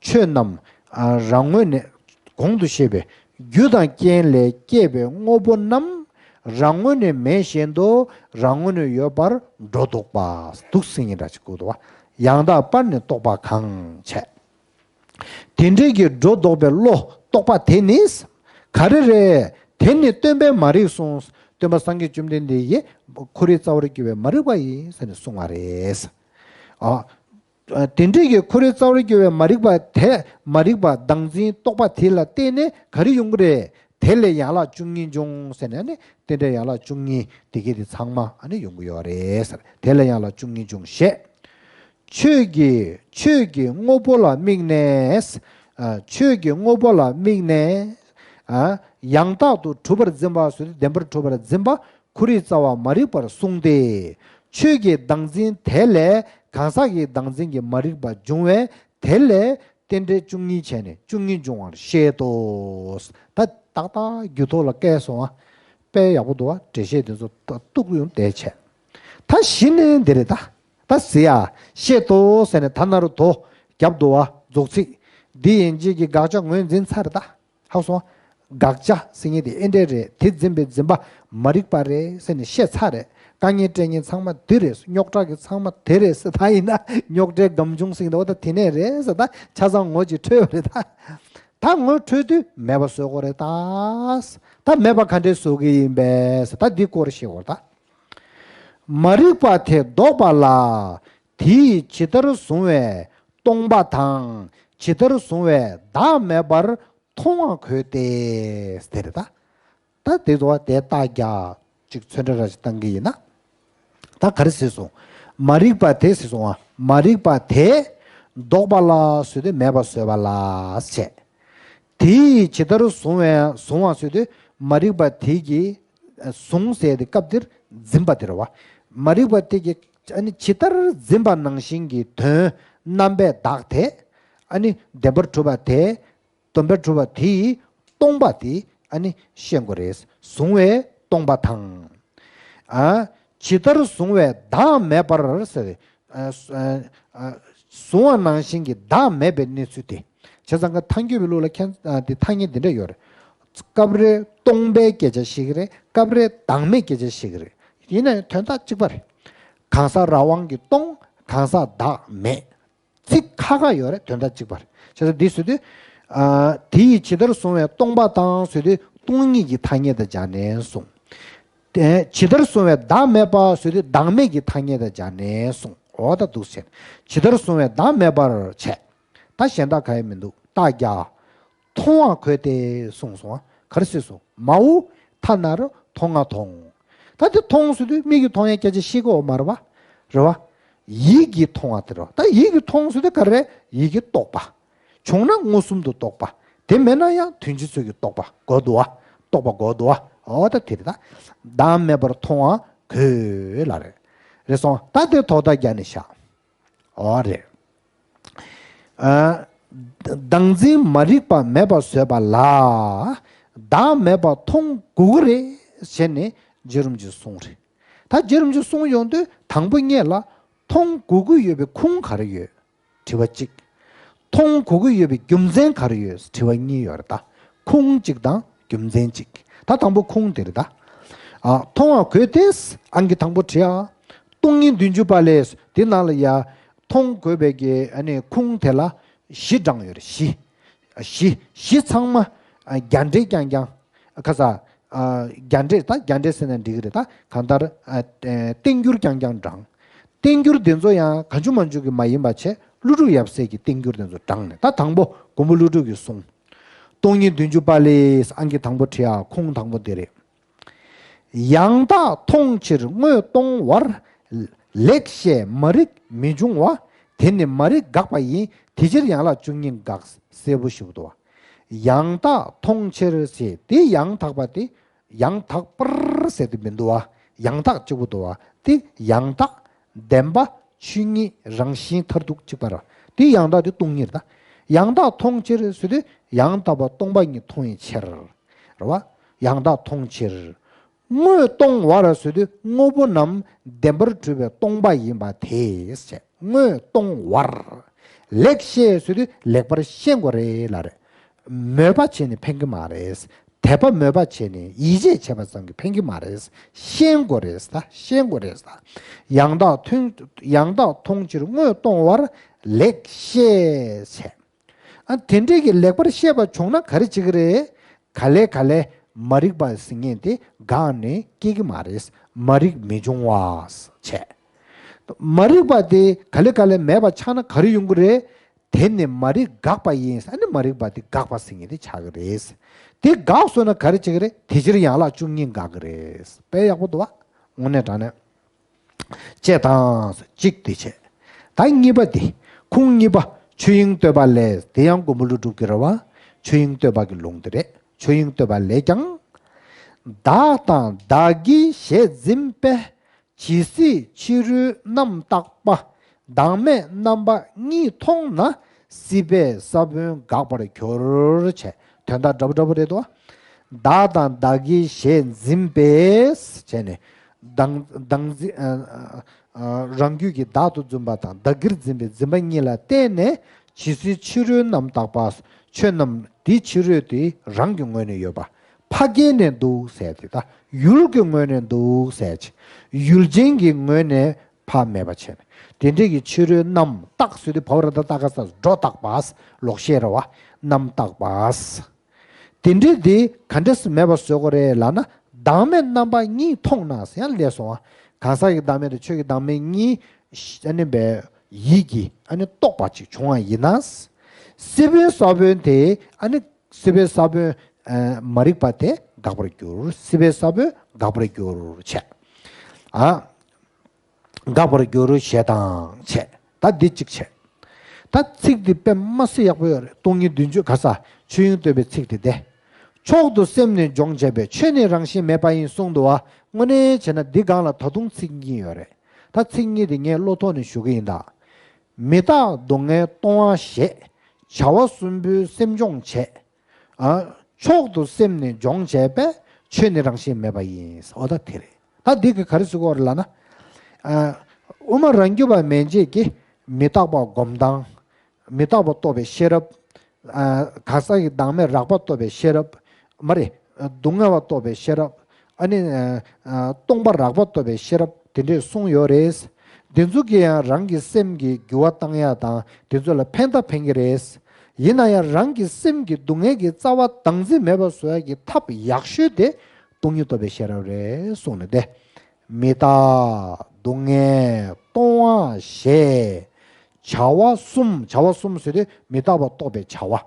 ཆོས་རྣམས་ཨ་རང་ངོས་ནས་གོང་དུ་བཤད་པའི་རྒྱུ་དང་རྐྱེན་ལས་སྐྱེས་པའི་དངོས་པོ་རྣམས་རང་ངོས་ནས་མེད་བཞིན་དུ་རང་ངོས་ནས་ཡོད་པར་སྒྲོ་འདོགས་པ། འདུག་སེ་ཡིན་འདྲ་ཅིག་གོ་འདུག་བ། ཡང་དག་པར་ནི་རྟོགས་པ་གང་བྱས། དེ་འདྲའི་གི་སྒྲོ་འདོགས་པའི་བློ་རྟོགས་པ་དེ་ནི་ག་རེ་རེད། དེ་ནི་སྟོན་པས་མ་རིག་གསུངས། སྟོན་པ་སངས་རྒྱས་བཅོམ་ལྡན་འདས་ཀྱིས་འཁོར་བའི་རྩ་བར་གྱུར་པའི་མ་རིག་པ་ཡིན་ཟེར་ནས་གསུངས་པ་རེད། ཨ། དེ་འདྲའི་གི་འཁོར་བའི་རྩ་བར་གྱུར་པའི་མ་རིག་པ་དེ། མ་རིག་པ་བདག་འཛིན་རྟོག་པ་དེ་ལ་བརྟེན་ནས་ག་རེ་ཡོང་གི་རེད། དེ་ལས་ཡན་ལག་བཅུ་གཉིས་འབྱུང་ཟེར་ནས་ནི། དེ་འདྲའི་ཡན་ལག་བཅུ་གཉིས་དེ་གའི་དེ་ཚང་མ་ཨ་ནི་ཡོང་གི་ཡོད་རེད་ཟེར། དེ་ལས་ཡན་ལག་བཅུ་གཉིས་འབྱུང་ཞེས། ཆོས་ཀྱི་ཆོས་ཀྱི་དངོས་པོ་ལ་དམིགས་ནས། ཨ་ཆོས་ཀྱི་དངོས་པོ་ལ་དམིགས་ནས། ཨ་ཡང་དག་ཏུ་གྲུབ་པར་འཛིན་པ་ཟེར་དུས་བདེན་པར་གྲུབ་པར་འཛིན་པ། འཁོར་བའི་རྩ་བ་མ་རིག་པར་གསུངས་ཏེ། ཆོས་ཀྱི་བདག་འཛིན་དེ་ལས་གང་ཟག་གི་བདག་འཛིན་གྱི་མ་རིག་པ་འབྱུང་བས། དེ་ལས་ རྟེན་འབྲེལ་བཅུ་གཉིས་བྱས་ནས་བཅུ་གཉིས་འབྱུང་བར་བཤད་དོ། ད་ཏག་ཏག་རྒྱུད་ཐོག་ལ་བཀལ་སོང་ཨ། དཔེ་ཡག་པོ་འདུག་ཨ། འགྲེལ་བཤད་དེ་ཚོ་ཏག་ཏུག་ཡོང་བསྡད་བྱས། ད་གཞི་ནས་འདི་རེད་ད། ད་ཟེར་ཡ། བཤད་དོ་ཟེར་ནས་ད་ན་རོ་དོ་རྒྱབ་འདུག་ཨ། རྫོགས་ཚིག་འདི་ཡན་ཆད་ཀྱི་དགག་བྱ་ངོས་འཛིན་ཚར་ད། ཧ་སོང་། དགག་བྱ་ཟེར་མཁན་དེ་ཨེ་འདྲས་རེད། དེ་འཛིན་པའི་འཛིན་པ་མ་རིག་པ་རེད་ཟེར་ནས་བཤད་ཚར་རེད། དཀའ་ངལ་སྤྲད་མཁན་ཚང་མ་དེ་རེད། རྙོག་དྲ་གི་ཚང་མ་དེ་རེད་ཟེར། ད་ཡིན་ན་རྙོག་དྲའི་སྒམ་ཆུང་ཟེར་མཁན་དེ་འོ་ད་དེ་ནས་རེད་ཟེར། ད་ཆ་ཚང་ངོ་ཅིག་འཕྲོད་པ་རེད་ད། ད་ངོ་འཕྲོད་དུས་མེད་པ་བཟོ་དགོས་རེད་ད། ད་མེད་པ་ག་འདྲས་བཟོ་གི་ཡིན་པས་ཟེར། ད་འདི་སྐོར་བཤད་དགོས་རེད་ད། མ་རིག་པ་དེ་ལྡོག་པ་ལ། དེས་ཇི་ལྟར་གཟུང་བའི་སྟོང་པ་དང་། ཇི་ལྟར་གཟུང་བའི་བདག་མེད་པར་མཐོང་བ་གོས་ཏེ། དེ་རེད་ད། ད་དེ་ཚོ་བ་དེ་རྟགས་རྒྱག་ཅིག་ཚོན་ཁྲ་ར་ཞིག་བཏང་གི་ཡིན་ན། ད་ག་རེ་ཟེར་སོང་། མ་རིག་པ་དེ་ཟེར་སོང་བ། མ་རིག་པ་དེ་ལྡོག་པ་ལ་ཟེར་དུས་མེད་པ་བཟོས་པ་ལ་བྱས། དེས་ཇི་ལྟར་གཟུང་བའི་གཟུང་བ་ཟེར་དུས་མ་རིག་པ་དེ་གིས་གཟུང་ཟེར་དེ་སྐབས་འདིར་འཛིན་པ་དེ་རེད་བ། མ་རིག་པ་དེ་གིས་ཨ་ནི་ཇི་ལྟར་འཛིན་པ་ནང་བཞིན་གྱི་དོན་རྣམ་པས་བདག་དེ། ཨ་ནི་བདེན་པར་གྲུབ་པ་དེ། བདེན་པར་གྲུབ་པ་དེ་ཡིས་སྟོང་པ་དེ་ཨ་ནི་ཤེས་དགོས་རེད། གཟུང་བའི་སྟོང་པ་དང་། ཨ། ཇི་ལྟར་གཟུང་བའི་བདག་མེད་པར་ཟེར། ཨ། ཨ། གཟུང་བ་ནང་བཞིན་གྱི་བདག་མེད་པའི་གནས་ཚུལ་དེ། བྱས་ཙང་ཀ་ཐལ་འགྱུར་བའི་ལུགས་ལ་མཁྱེན། ཨ། དེ་ཐ་སྙད་འདི་འདྲ་ཡོད་རེད། སྐབས་རེ་སྟོང་པའི་སྐད་ཆ་བཤད་ཀྱི་རེད། སྐབས་རེ་བདག་མེད་སྐད་ཆ་བཤད་ཀྱི་རེད། ཡིན་ན་ཡང་དོན་དག་གཅིག་པ་རེད། གང་ཟག་རང་དབང་གིས་སྟོང་། གང་ཟག་བདག་མེད། ཚིག་ཁ་ཁ་ཡོད་རེད། དོན་དག་གཅིག་པ་རེད། བྱས་ཙང་འདི་ཟེར་དུས། ཨ། དེ་ཡིས་ཇི་ལྟར་གཟུང་བའི་སྟོང་པ་དང་ཟེར་དུས་སྟོང་ཉིད་ཀྱི་ཐ་སྙད་དང་སྦྱར་ནས་གསུངས། དེ་ཇི་ལྟར་གཟུང་བའི་བདག་མེད་པ་ཟེར་དུས་བདག་མེད་ཀྱི་ཐ་སྙད་དང་སྦྱར་ནས་གསུངས། འོ་ད་འདུག་ཟེར། ཇི་ལྟར་གཟུང་བའི་བདག་མེད་པར་བྱས། ད་གཞན་དག་གང་ཡང་མི་འདུག་རྟགས་རྒྱག་མཐོང་བ་གོས་ཏེ་གསུངས་སོང་། ག་རེ་ཟེར་སོང་། མ་འོངས་ཐ་ན་རུ་མཐོང་ང་མཐོང་། ད་དེ་མཐོང་ཟེར་དུས་མིག་གིས་མཐོང་ཡ་སྐད་ཆ་བཤད་ཀྱི་ཡོད་མ་རེད་བ། རེད་བ། ཡིད་ཀྱིས་མཐོང་བ་དེ་རེད་བ། ད་ཡིད་ཀྱིས་མཐོང་ཟེར་དུས་ག་རེ། ཡིད་ཀྱིས་རྟོགས་པ། བྱུང་ན་མངོན་སུམ་དུ་རྟོགས་པ། དེ་མེད་ན་ཡང་དོན་སྤྱི་ཚོད་ཀྱི་རྟོགས་པ་དགོས་འདུག་བ། རྟོགས་པ་དགོས་འདུག་བ། འོ་ད་དེ་རེད་ད། བདག་མེད་པར་མཐོང་བ་གོས་ལ་རེད། རེད་སོང་། ད་དེ་དོ་ད་རྒྱག་ནས་བཞག་འོ་རེད། ཨ། བདག་འཛིན་མ་རིག་པ་མེད་པ་བཟོས་པ་ལ། བདག་མེད་པ་མཐོང་དགོས་ཀྱི་རེད་ཟེར་ནས་རྗེ་རིན་པོ་ཆེས་གསུངས་རེད། ད་རྗེ་རིན་པོ་ཆེས་གསུངས་ཡོང་དུས་དང་པོ་ཉིད་ལ་མཐོང་དགོས་ཀྱི་ཡོད་པའི་ཁུངས་ག་རེ་ཡོད། དྲི་བ་གཅིག་མཐོང་དགོས་ཀྱི་ཡོད་པའི་རྒྱུ་མཚན་ག་རེ་ཡོད་དྲི་བ་གཉིས་ཡོད་རེད་ད། ཁུངས་གཅིག་དང་རྒྱུ་མཚན་གཅིག་ད་དང་པོ་ཁུངས་དེ་རེད་ད། ཨ། མཐོང་བ་གོས་ཏེ། ཨང་ཀི་དང་པོ་བྲིས་ཨ། སྟོང་ཉིད་བདུན་ཅུ་པ་ལས་དེ་ནང་ལ་ཡ། མཐོང་དགོས་པའི་གི་ཨ་ནི་ཁུངས་དེ་ལ་བཞི་དྲངས་ཡོད་རེད། བཞི། བཞི། བཞི་ཚང་མ་རྒྱ་འགྲེལ་རྐྱང་རྐྱང་། ཁ་ས། རྒྱ་འགྲེལ་ད་རྒྱ་འགྲེལ་ཟེར་ན་འགྲིག་གི་རེད་ད། གང་ལྟར་བསྟན་འགྱུར་རྐྱང་རྐྱང་དྲངས། བསྟན་འགྱུར་དེ་ཚོ་ཡང་གང་བྱུང་མང་བྱུང་གི་མ་ཡིན་པ་བྱས། ཀླུ་སྒྲུབ་ཡབ་སྲས་ཀྱི་བསྟན་འགྱུར་དེ་ཚོ་དྲངས་ནས། ད་དང་པོ་མགོན་པོ་ཀླུ་སྒྲུབ་ཀྱི་གསུང་། སྟོང་ཉིད་བདུན་ཅུ་པ་ལས། ཨང་ཀི་དང་པོ་བྲིས་ཨ། ཁུངས་དང་པོ་དེ་རེད། ཡང་དག་མཐོང་ཕྱིར་དངོས་སྟོང་བར། ལེགས་བཤད་མ་རིག་མི་འབྱུང་བ། དེ་ནི་མ་རིག་དགག་པ་ཡིན། དེ་ཕྱིར་ཡན་ལག་བཅུ་གཉིས་དགག་གསལ་པོ་ཞིག་འདུག་བ། ཡང་དག་མཐོང་ཕྱིར་ཟེར་དེ་ཡང་དག་པ་དེ། ཡང་དག་པར་ཟེར་དེ་མི་འདུག་བ། ཡང་དག་གཅིག་པུ་འདུག་བ། དེ་ཡང་དག་བདེན་པ་ཆོས་ཉིད་རང་བཞིན་མཐར་ཐུག་གཅིག་པ་རེད། དེ་ཡང་དག་དེ་སྟོང་ཉིད་རེད་ད། ཡང་དག་མཐོང་ཕྱིར་ཟེར་དུས་ཡང་དག་པ་སྟོང་པ་ཉིད་མཐོང་བའི་ཕྱིར། རེད་བ། ཡང་དག་མཐོང་ཕྱིར། དངོས་སྟོང་བར་ཟེར་དུས་དངོས་པོ་རྣམས་བདེན་པར་གྲུབ་པའི་སྟོང་པ་ཡིན་པ་དེས་བྱས། དངོས་སྟོང་བར། ལེགས་བཤད་ཟེར་དུས་ལེགས་པར་ཤེས་དགོས་རེད་ལ་རེད། མོས་པ་བྱས་ནས་ཕན་གྱི་མ་རེད། དད་པ་མོས་པ་བྱས་ནས་ཡིད་ཆེས་བྱས་པ་ཙམ་གྱིས་ཕན་གྱི་མ་རེད། ཤེས་དགོས་རེད་ད། ཤེས་དགོས་རེད་ད། ཡང་དག་མཐོང་། ཡང་དག་མཐོང་ཕྱིར་དངོས་སྟོང་བར། ལེགས་བཤད་བྱས། ཨ། དེ་འདྲས་ཀྱི་ལེགས་པར་ཤེས་པ་བྱུང་ན་ག་རེ་བྱེད་ཀྱི་རེད། ག་ལེ་ག་ལེ་མ་རིག་པ་ཟེར་མཁན་དེ་འགག་ནས་སྐྱེ་གི་མ་རེད། མ་རིག་མི་འབྱུང་བ་བྱས། མ་རིག་པ་དེ་ག་ལེ་ག་ལེ་མེད་པ་ཆགས་ན་ག་རེ་ཡོང་གི་རེད། དེ་ནི་མ་རིག་དགག་པ་ཡིན། ཨ་ནི་མ་རིག་པ་དེ་དགག་པ་ཟེར་མཁན་དེ་ཆགས་ཀྱི་རེད། དེ་དགག་སོང་ན་ག་རེ་བྱེད་ཀྱི་རེད། དེ་ཕྱིར་ཡན་ལག་བཅུ་གཉིས་འགག་གི་རེད། དཔེ་ཡག་པོ་འདུག་བ། དངོས་གནས་དྲང་གནས། ཅེས་དང་། གཅིག་དེ་བྱས། ད་གཉིས་པ་འདི། ཁུངས་གཉིས་པ། ཆོས་དབྱིངས་བསྟོད་པ་ལས། དེ་ཡང་མགོན་པོ་ཀླུ་སྒྲུབ་ཀྱི་རེད་བ། ཆོས་དབྱིངས་བསྟོད་པ་གི་ལུང་དེ་རེད། ཆོས་དབྱིངས་བསྟོད་པ་ལས་ཀྱང་། བདག་དང་བདག་གི་ཞེས་འཛིན་པས། ཇི་སྲིད་ཕྱི་རོལ་རྣམ་བརྟགས་པ། བདག་མེད་རྣམ་པ་གཉིས་མཐོང་ན། སྲིད་པའི་ས་བོན་འགག་པར་འགྱུར་བྱས། དོན་དག་འདྲ་པོ་འདྲ་པོ་རེད་དོ། བདག་དང་བདག་གི་ཞེས་འཛིན་པས་བྱས་ནས་བདག་བདག་འཛིན་ཨ་ཨ་རང་རྒྱུད་ཀྱི་བདག་ཏུ་འཛིན་པ་དང་བདག་གིར་འཛིན་པའི་འཛིན་པ་གཉིས་ལ་བརྟེན་ནས་ཇི་སྲིད་ཕྱི་རོལ་རྣམས་དག་པ། ཆོས་རྣམས་འདི་ཕྱི་རོལ་དེ་རང་གི་ངོས་ནས་ཡོད་པ། ཕ་གི་ནས་འདུག་ཟེར་དེ་ད་ཡུལ་གྱི་ངོས་ནས་འདུག་ཟེར་ཅིག་ཡུལ་ཅན་གྱི་ངོས་ནས་ཕ་མེད་པ་བྱས་ནས་དེ་འདྲས་ཀྱི་ཕྱི་རོལ་རྣམས་རྟག་ཟེར་དུས་བ་ར་ད་ཏ་ག་ས་སྒྲོ་བཏགས་པ། ལོག་ཤེས་ར་བ། རྣམས་བཏགས་པ། དེ་འདྲས་དེ་ག་འདྲས་སུ་མེད་པ་བཟོ་དགོས་རེད་ལབ་ན། བདག་མེད་རྣམ་པ་གཉིས་མཐོང་ན་ཟེར་ཡང་ལས་སོང་བ། གང་ཟག་གི་བདག་མེད་དང་ཆོས་ཀྱི་བདག་མེད་གཉིས་ཨ་ནི་བའི་ཡིད་ཀྱིས་ཨ་ནི་རྟོགས་པ་ཅིག་བྱུང་བ་ཡིན་ན། སྲིད་པའི་ས་བོན་དེ་ཨ་ནི་སྲིད་པའི་ས་བོན་མ་རིག་པ་དེ་འགག་པར་འགྱུར། སྲིད་པའི་ས་བོན་འགག་པར་འགྱུར་བྱས། ཨ། འགག་པར་འགྱུར་ཞེས་དང་བྱས། ད་འདི་གཅིག་བྱས། ད་ཚིག་འདི་དཔེ་མ་སྲིད་ཡག་པོ་ཡོད་རེད། སྟོང་ཉིད་བདུན་ཅུ་ག་ས་ཆོས་དབྱིངས་སྟོན་པའི་ཚིག་འདི་དེ། མཆོག་ཏུ་སེམས་ནི་སྦྱོང་བྱས་པས། ཆོས་ནི་རང་བཞིན་མེད་པ་ཡིན་གསུངས་འདུག་བ། དངོས་གནས་བྱས་ན་འདི་སྒང་ལ་ད་དུང་ཚིག་གཉིས་ཡོད་རེད། ད་ཚིག་གཉིས་དེ་ངས་བློ་ཐོག་ནས་ཞུ་གི་ཡིན་ད། མི་རྟག་སྡུག་བསྔལ་སྟོང་བ་ཞེས། བྱ་བ་གསུམ་པོའི་སེམས་སྦྱོང་བྱས། ཨ། མཆོག་ཏུ་སེམས་ནི་སྦྱོང་བྱས་པས། ཆོས་ནི་རང་བཞིན་མེད་པ་ཡིན། འོ་ད་དེ་རེད། ད་འདི་གི་ག་རེ་ཟེར་གོ་རེད་ལབ་ན། ཨ། དབུ་མ་རང་རྒྱུད་པ་མན་ཆད་ཀྱིས་མི་རྟག་པ་སྒོམ་སྟངས། མི་རྟག་པ་རྟོགས་པའི་ཤེས་རབ། ཨ། གང་ཟག་གི་བདག་མེད་རགས་པ་རྟོགས་པའི་ཤེས་རབ། མ་རེད། སྡུག་བསྔལ་བ་རྟོགས་པའི་ཤེས་རབ། ཨ་ནི། ཨ། སྟོང་པ་རགས་པ་རྟོགས་པའི་ཤེས་རབ་དེ་འདྲས་གསུངས་ཡོད་རེད། དེ་ཚོ་གིས་ཡང་རང་གི་སེམས་ཀྱི་འགྱུར་བ་བཏང་ཡ་དང་དེ་ཚོ་ལ་ཕན་ཐབས་ཕན་གྱི་རེད། ཡིན་ན་ཡང་རང་གི་སེམས་ཀྱི་སྡུག་བསྔལ་གྱི་རྩ་བ་བདག་འཛིན་མེད་པ་བཟོ་ཡ་གི་ཐབས་ཡག་ཤོས་དེ་སྟོང་ཉིད་རྟོགས་པའི་ཤེས་རབ་རེད་གསུངས་ནས་ཏེ། མི་རྟག་སྡུག་བསྔལ་སྟོང་བ་ཞེས། བྱ་བ་གསུམ། བྱ་བ་གསུམ་ཟེར་དུས་མི་རྟག་པ་རྟོགས་པའི་བྱ་བ།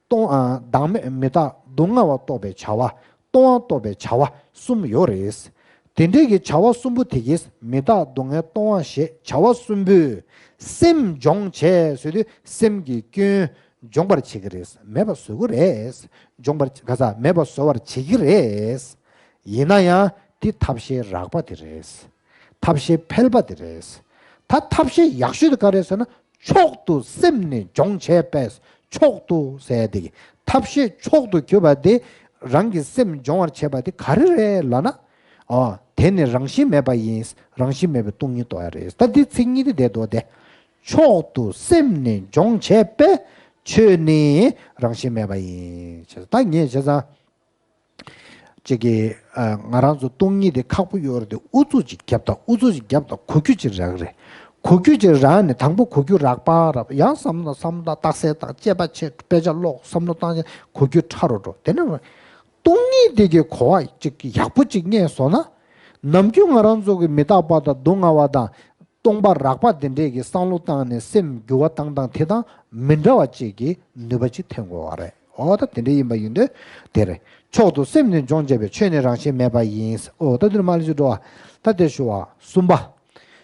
སྟོང་ཨ་བདག་མེད་མི་རྟག་སྡུག་བསྔལ་བ་རྟོགས་པའི་བྱ་བ། སྟོང་བ་རྟོགས་པའི་བྱ་བ་གསུམ་ཡོད་རེད། དེ་འདྲའི་གི་བྱ་བ་གསུམ་པོ་དེ་གིས་མི་རྟག་སྡུག་བསྔལ་སྟོང་བ་ཞེས་བྱ་བ་གསུམ་པོས་སེམས་སྦྱོང་བྱས་ཟེར་དུས་སེམས་ཀྱི་སྐྱོན་སྦྱོང་བར་བྱེད་ཀྱི་རེད། མེད་པ་བཟོ་གི་རེད། སྦྱོང་བར་ག་ས་མེད་པ་བཟོ་བར་བྱེད་ཀྱི་རེད། ཡིན་ན་ཡང་དེ་ཐབས་ཤེས་རགས་པ་དེ་རེད། ཐབས་ཤེས་ཕལ་པ་དེ་རེད། ད་ཐབས་ཤེས་ཡག་ཤོས་དེ་ག་རེད་ཟེར་ན། མཆོག་ཏུ་སེམས་ནི་སྦྱོང་བྱས་པས། མཆོག་ཏུ་ཟེར་དེ་གི་ཐབས་ཤེས་མཆོག་ཏུ་གྱུར་པ་དེ་རང་གི་སེམས་སྦྱོང་བར་བྱེད་པ་དེ་ག་རེ་རེད་ལབ་ན། ཨོ། དེ་ནི་རང་བཞིན་མེད་པ་ཡིན། རང་བཞིན་མེད་པའི་སྟོང་ཉིད་རྟོགས་ཡ་རེད། ད་འདི་ཚིག་གཉིས་དེ་བསྡད་འདུག་སྟེ། མཆོག་ཏུ་སེམས་ནི་སྦྱོང་བྱས་པས། ཆོས་ནི་རང་བཞིན་མེད་པ་ཡིན། ད་ངས་བྱས་ཙང་། ཅིག་གིས་ཨ་ང་རང་ཚོ་སྟོང་ཉིད་དེ་ཁག་པོ་ཡོད་རེད་དེ། ཨུ་ཚུགས་ཅིག་བརྒྱབ་དང་། ཨུ་ཚུགས་ཅིག་བརྒྱབ་དང་། གོ་རྒྱུ་ཅིག་རག་རེད། གོ་རྒྱུ་ཅིག་རག་ནས་དང་པོ་གོ་རྒྱུ་རག་པ་རག་ཡང་བསམ་བློ་བསམ་བློ་བཏང་། རྟགས་གསལ་བཏང་། དཔྱད་པ་བྱེད། དཔེ་ཆ་ཀློག་བསམ་བློ་བཏང་། གོ་རྒྱུ་ཕྲ་རུ་འགྲོ། དེ་ནས་སྟོང་ཉིད་དེ་གི་གོ་བ་ཅིག་ཡག་པོ་ཅིག་རྙེད་སོང་ན། ནམ་རྒྱུན་ང་རང་ཚོ་གི་མི་རྟག་པ་དང་སྡུག་བསྔལ་བ་དང་། སྟོང་པ་རགས་པ་དེ་འདྲས་ཀྱི་བསམ་བློ་བཏང་ནས་སེམས་འགྱུར་བ་བཏང་སྟངས་དེ་དང་མི་འདྲ་བ་ཅིག་གི་ནུས་པ་ཅིག་ཐོན་དགོས་པ་རེད། འོ་ད་དེ་འདྲས་ཡིན་པ་ཡིན་དུས་དེ་རེད། མཆོག་ཏུ་སེམས་ནི་སྦྱོང་བྱས་པས། ཆོས་ནི་རང་བཞིན་མེད་པ་ཡིན། འོ་ད་དེ་ནས་མར་ལས་ཅིག་འགྲོ་བ། ད་དེ་ཞུ་བ་གསུམ་པ།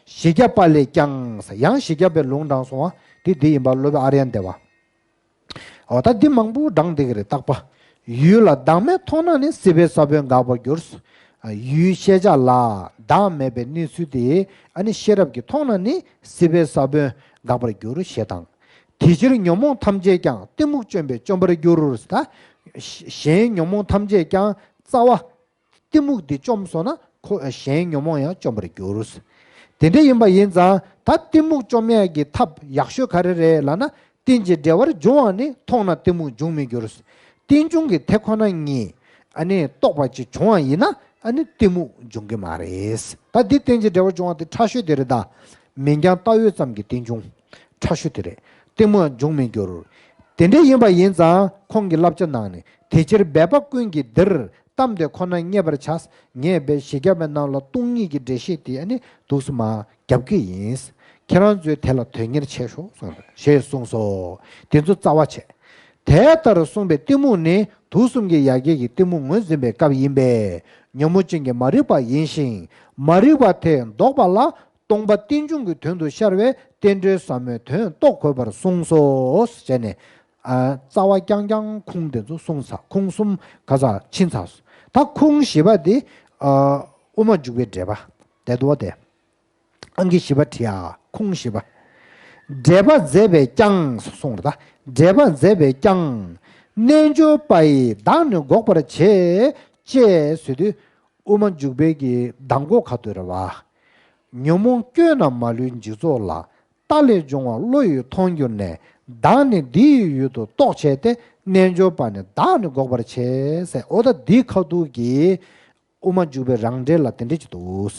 བཞི་བརྒྱ་པ་ལས་ཀྱང་། ཡང་བཞི་བརྒྱ་པའི་ལུང་དྲངས་སོང་བ། དེ་འདི་ཡིན་པ་སློབ་དཔོན་ཨཱརྱ་ཡན་དེ་བ། འོ་ད་འདི་མང་པོ་བགྲངས་བསྡད་ཀྱི་རེད། རྟག་པ། ཡུལ་ལ་བདག་མེད་མཐོང་ན་ནི། སྲིད་པའི་ས་བོན་འགག་པར་འགྱུར། ཡུལ་ཤེས་བྱ་ལ་བདག་མེད་པའི་གནས་ཚུལ་དེ་ཨ་ནི་ཤེས་རབ་ཀྱིས་མཐོང་ན་ནི་སྲིད་པའི་ས་བོན་འགག་པར་འགྱུར་ཞེས་དང་། དེ་ཕྱིར་ཉོན་མོངས་ཐམས་ཅད་ཀྱང་། གཏི་མུག་བཅོམ་པས་བཅོམ་པར་འགྱུར། ད་གཞན་ཉོན་མོངས་ཐམས་ཅད་ཀྱང་རྩ་བ། གཏི་མུག་འདི་བཅོམ་སོང་ན་ཁོ་གཞན་ཉོན་མོངས་ཡང་བཅོམ་པར་འགྱུར། དེ་འདྲ་ཡིན་པ་ཡིན་ཙང་ད་གཏི་མུག་བཅོམ་ཡས་ཀྱི་ཐབས་ཡག་ཤོས་ག་རེ་རེད་ལབ་ན། རྟེན་ཅིང་འབྲེལ་བར་འབྱུང་བ་ནི། མཐོང་ན་གཏི་མུག་འབྱུང་མི་འགྱུར། རྟེན་འབྱུང་གི་དེ་ཁོ་ན་ཉིད་ཨ་ནི་རྟོགས་པ་ཅིག་བྱུང་བ་ཡིན་ན་ཨ་ནི་གཏི་མུག་འབྱུང་གི་མ་རེད། ད་འདི་རྟེན་ཅིང་འབྲེལ་བར་འབྱུང་བ་དེ་ཕྲ་ཤོས་དེ་རེད་ད། མིང་རྐྱང་བཏགས་ཡོད་ཙམ་གྱི་རྟེན་འབྱུང་ཕྲ་ཤོས་དེ་རེད། གཏི་མུག་འབྱུང་མི་འགྱུར། དེ་འདྲ་ཡིན་པ་ཡིན་ཙང་ཁོང་གི་བསླབ་བྱ་ནང་ནས། དེ་ཕྱིར་སྦས་པ་ཀུན་གྱིས་འདིར། གཏམ་དེ་ཁོ་ན་བསྙད་པར་བྱ། ངས་དཔེ་བཞི་བརྒྱ་པའི་ནང་ལ་སྟོང་ཉིད་ཀྱི་འགྲེལ་བཤད་དེ་ཨ་ནི་འདུག་སེ་མར་རྒྱབ་ཀྱི་ཡིན། ཁྱེད་རང་ཚོས་དེ་ལ་དོན་གཉེར་བྱས་ཤོག་གསུངས་ཞེས་གསུངས་སོ། དེ་ཚོ་རྩ་བ་བྱས། དེ་ལྟར་གསུངས་པའི་གཏི་མུག་ནི་དུག་གསུམ་གྱི་ཡ་གྱལ་གྱི་གཏི་མུག་ངོས་འཛིན་པའི་སྐབས་ཡིན་པས། ཉོན་མོངས་ཅན་གྱི་མ་རིག་པ་ཡིན་ཞིང་། མ་རིག་པ་དེ་བཟློག་པ་ལ། སྟོང་པ་རྟེན་འབྱུང་གི་དོན་དུ་ཤར་བའི་རྟེན་འབྲེལ་ཟབ་མོའི་དོན་རྟོགས་དགོས་པར་གསུངས་སོ། ཟེར་ནས། ཨ། རྩ་བ་རྐྱང་རྐྱང་ཁུངས་དེ་ཚོ་གསུངས་ཚར། ཁུངས་གསུམ་ག་ས་ཕྱིན་ཚར་སོང་། ད་ཁུངས་བཞི་པ་དེ། ཨ། དབུ་མ་འཇུག་པའི་འགྲེལ་པ་དེ་འདུག་སྟེ། ཨང་ཀི་བཞི་པ་བྲིས་ཨ། ཁུངས་བཞི་པ། འགྲེལ་པ་མཛད་པས་ཀྱང་གསུངས་རེད་ད། འགྲེལ་པ་མཛད་པས་ཀྱང་། རྣལ་འབྱོར་པ་ཡིས་བདག་ནི་འགོག་པར་བྱེད། ཅེས་ཟེར་དུས། དབུ་མ་འཇུག་པའི་གི་གདམས་སྐོར་ཁ་ཐུག་རེད་བ། ཉོན་མོངས་བསྐྱོད་རྣམས་མ་ལུས་འཇིག་ཚོགས་ལ། ལྟ་ལས་བྱུང་བ་བློ་ཡིས་མཐོང་གྱུར་ནས། བདག་ནི་འདི་ཡི་ཡུལ་དུ་རྟོག་བྱས་ཏེ། རྣལ་འབྱོར་པ་ནི་བདག་ནི་འགོག་པར་བྱེད་ཟེར། འོ་ད་འདི་ཁ་ཐུག་གི་དབུ་མ་འཇུག་པའི་རང་འགྲེལ་ལ་དེ་འདྲ་ཅིག་འདུག་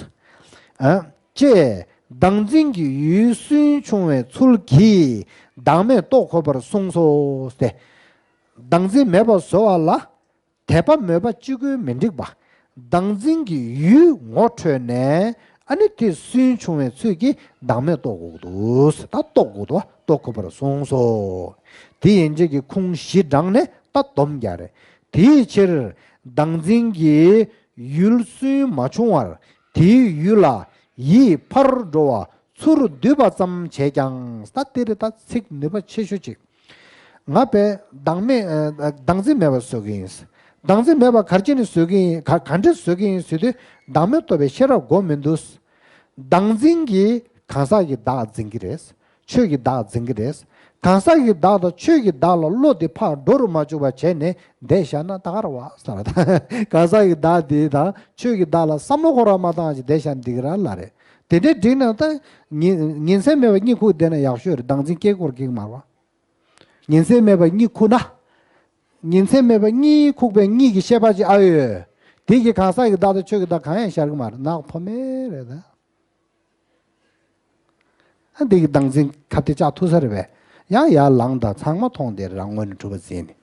ཨ། ཅེས་བདག་འཛིན་གྱི་ཡུལ་སུན་ཕྱུང་བའི་ཚུལ་གྱིས་བདག་མེད་རྟོགས་དགོས་པར་གསུངས་སོ་སྟེ། བདག་འཛིན་མེད་པར་བཟོ་བ་ལ། དད་པ་མོས་པ་ཅི་དགོས་མི་འགྲིག་པ། བདག་འཛིན་གྱི་ཡུལ་ངོ་འཕྲོད་ནས། ཨ་ནི་དེ་སུན་ཕྱུང་བའི་ཚུལ་གྱིས་བདག་མེད་རྟོགས་དགོས་འདུག་ད་རྟོགས་དགོས་འདུག་རྟོགས་དགོས་པར་གསུངས་སོ། དེ་ཡན་ཆད་ཀྱི་ཁུངས་བཞི་དྲངས་ནས་ད་སྡོམ་རྒྱག་རེད། དེའི་ཕྱིར་བདག་འཛིན་གྱི་ཡུལ་སུན་མ་ཕྱུང་བར། དེའི་ཡུལ་ལ་ཡིད་ཕ་རོལ་འགྲོ་བ་ཚུར་འདུས་པ་ཙམ་བྱས་ཀྱང་། ད་དེ་རེད་ད། ཚིག་ནུས་པ་ཆེ་ཤོས་ཅིག་ང་པས་བདག་མེད། ཨ། བདག་འཛིན་མེད་པར་བཟོ་གི་ཡིན། བདག་འཛིན་མེད་པར་ག་རེ་བྱས་ནས་བཟོ་གི་ཡིན། ག་ག་འདྲས་བཟོ་གི་ཡིན་ཟེར་དུས། བདག་མེད་རྟོགས་པའི་ཤེས་རབ་དགོས་མི་འདུག་བདག་འཛིན་གྱིས་གང་ཟག་གི་བདག་འཛིན་གྱི་རེད། ཆོས་ཀྱི་བདག་འཛིན་གྱི་རེད། གང་ཟག་གི་བདག་དང་ཆོས་ཀྱི་བདག་ལ་བློ་དེ་ཕར་འགྲོ་རུ་མ་བཅུག་པ་བྱས་ནས་བསྡད་བཞག་ན་ད་ག་རེད་བ་ཟེར་བ་དང་། གང་ཟག་གི་བདག་དེ་དང་ཆོས་ཀྱི་བདག་ལ་བསམ་བློ་ཁོ་རང་མ་བཏང་ཞིག་བསྡད་བཞག་ན་འགྲིག་གི་རེད་ལབ་རེད། དེ་འདྲའི་འགྲིག་ན་ད་ཉིན་ཉིན་མཚན་མེད་པར་གཉིད་ཁུག་བསྡད་ན་ཡག་ཤོས་རེད། བདག་འཛིན་སྐྱེ་དགོས་ཀྱི་མ་རེད་བ། ཉིན་མཚན་མེད་པར་གཉིད་ཁུག་ན། ཉིན་མཚན་མེད་པར་གཉིད་ཁུག་པའི་གཉིད་ཀྱི་ཤེས་པ་ཅིག་ཨ་ཡོད། དེ་གིས་གང་ཟག་གི་བདག་དང་ཆོས་ཀྱི་བདག་གང་ཡང་ཤར་གི་མ་རེད། ནག་ཐོམ་མེ་རེད་ད། ཨ། འདི་གི་བདག་འཛིན་ཁ་གཏད་བཅག་ཐུབ་ས་རེད་པས། ཡང་ཡར་ལངས་དང་། ཚང་མ་མཐོང་སྟེ་རང་ངོས་ནས་གྲུབ་པ་འཛིན་ནས།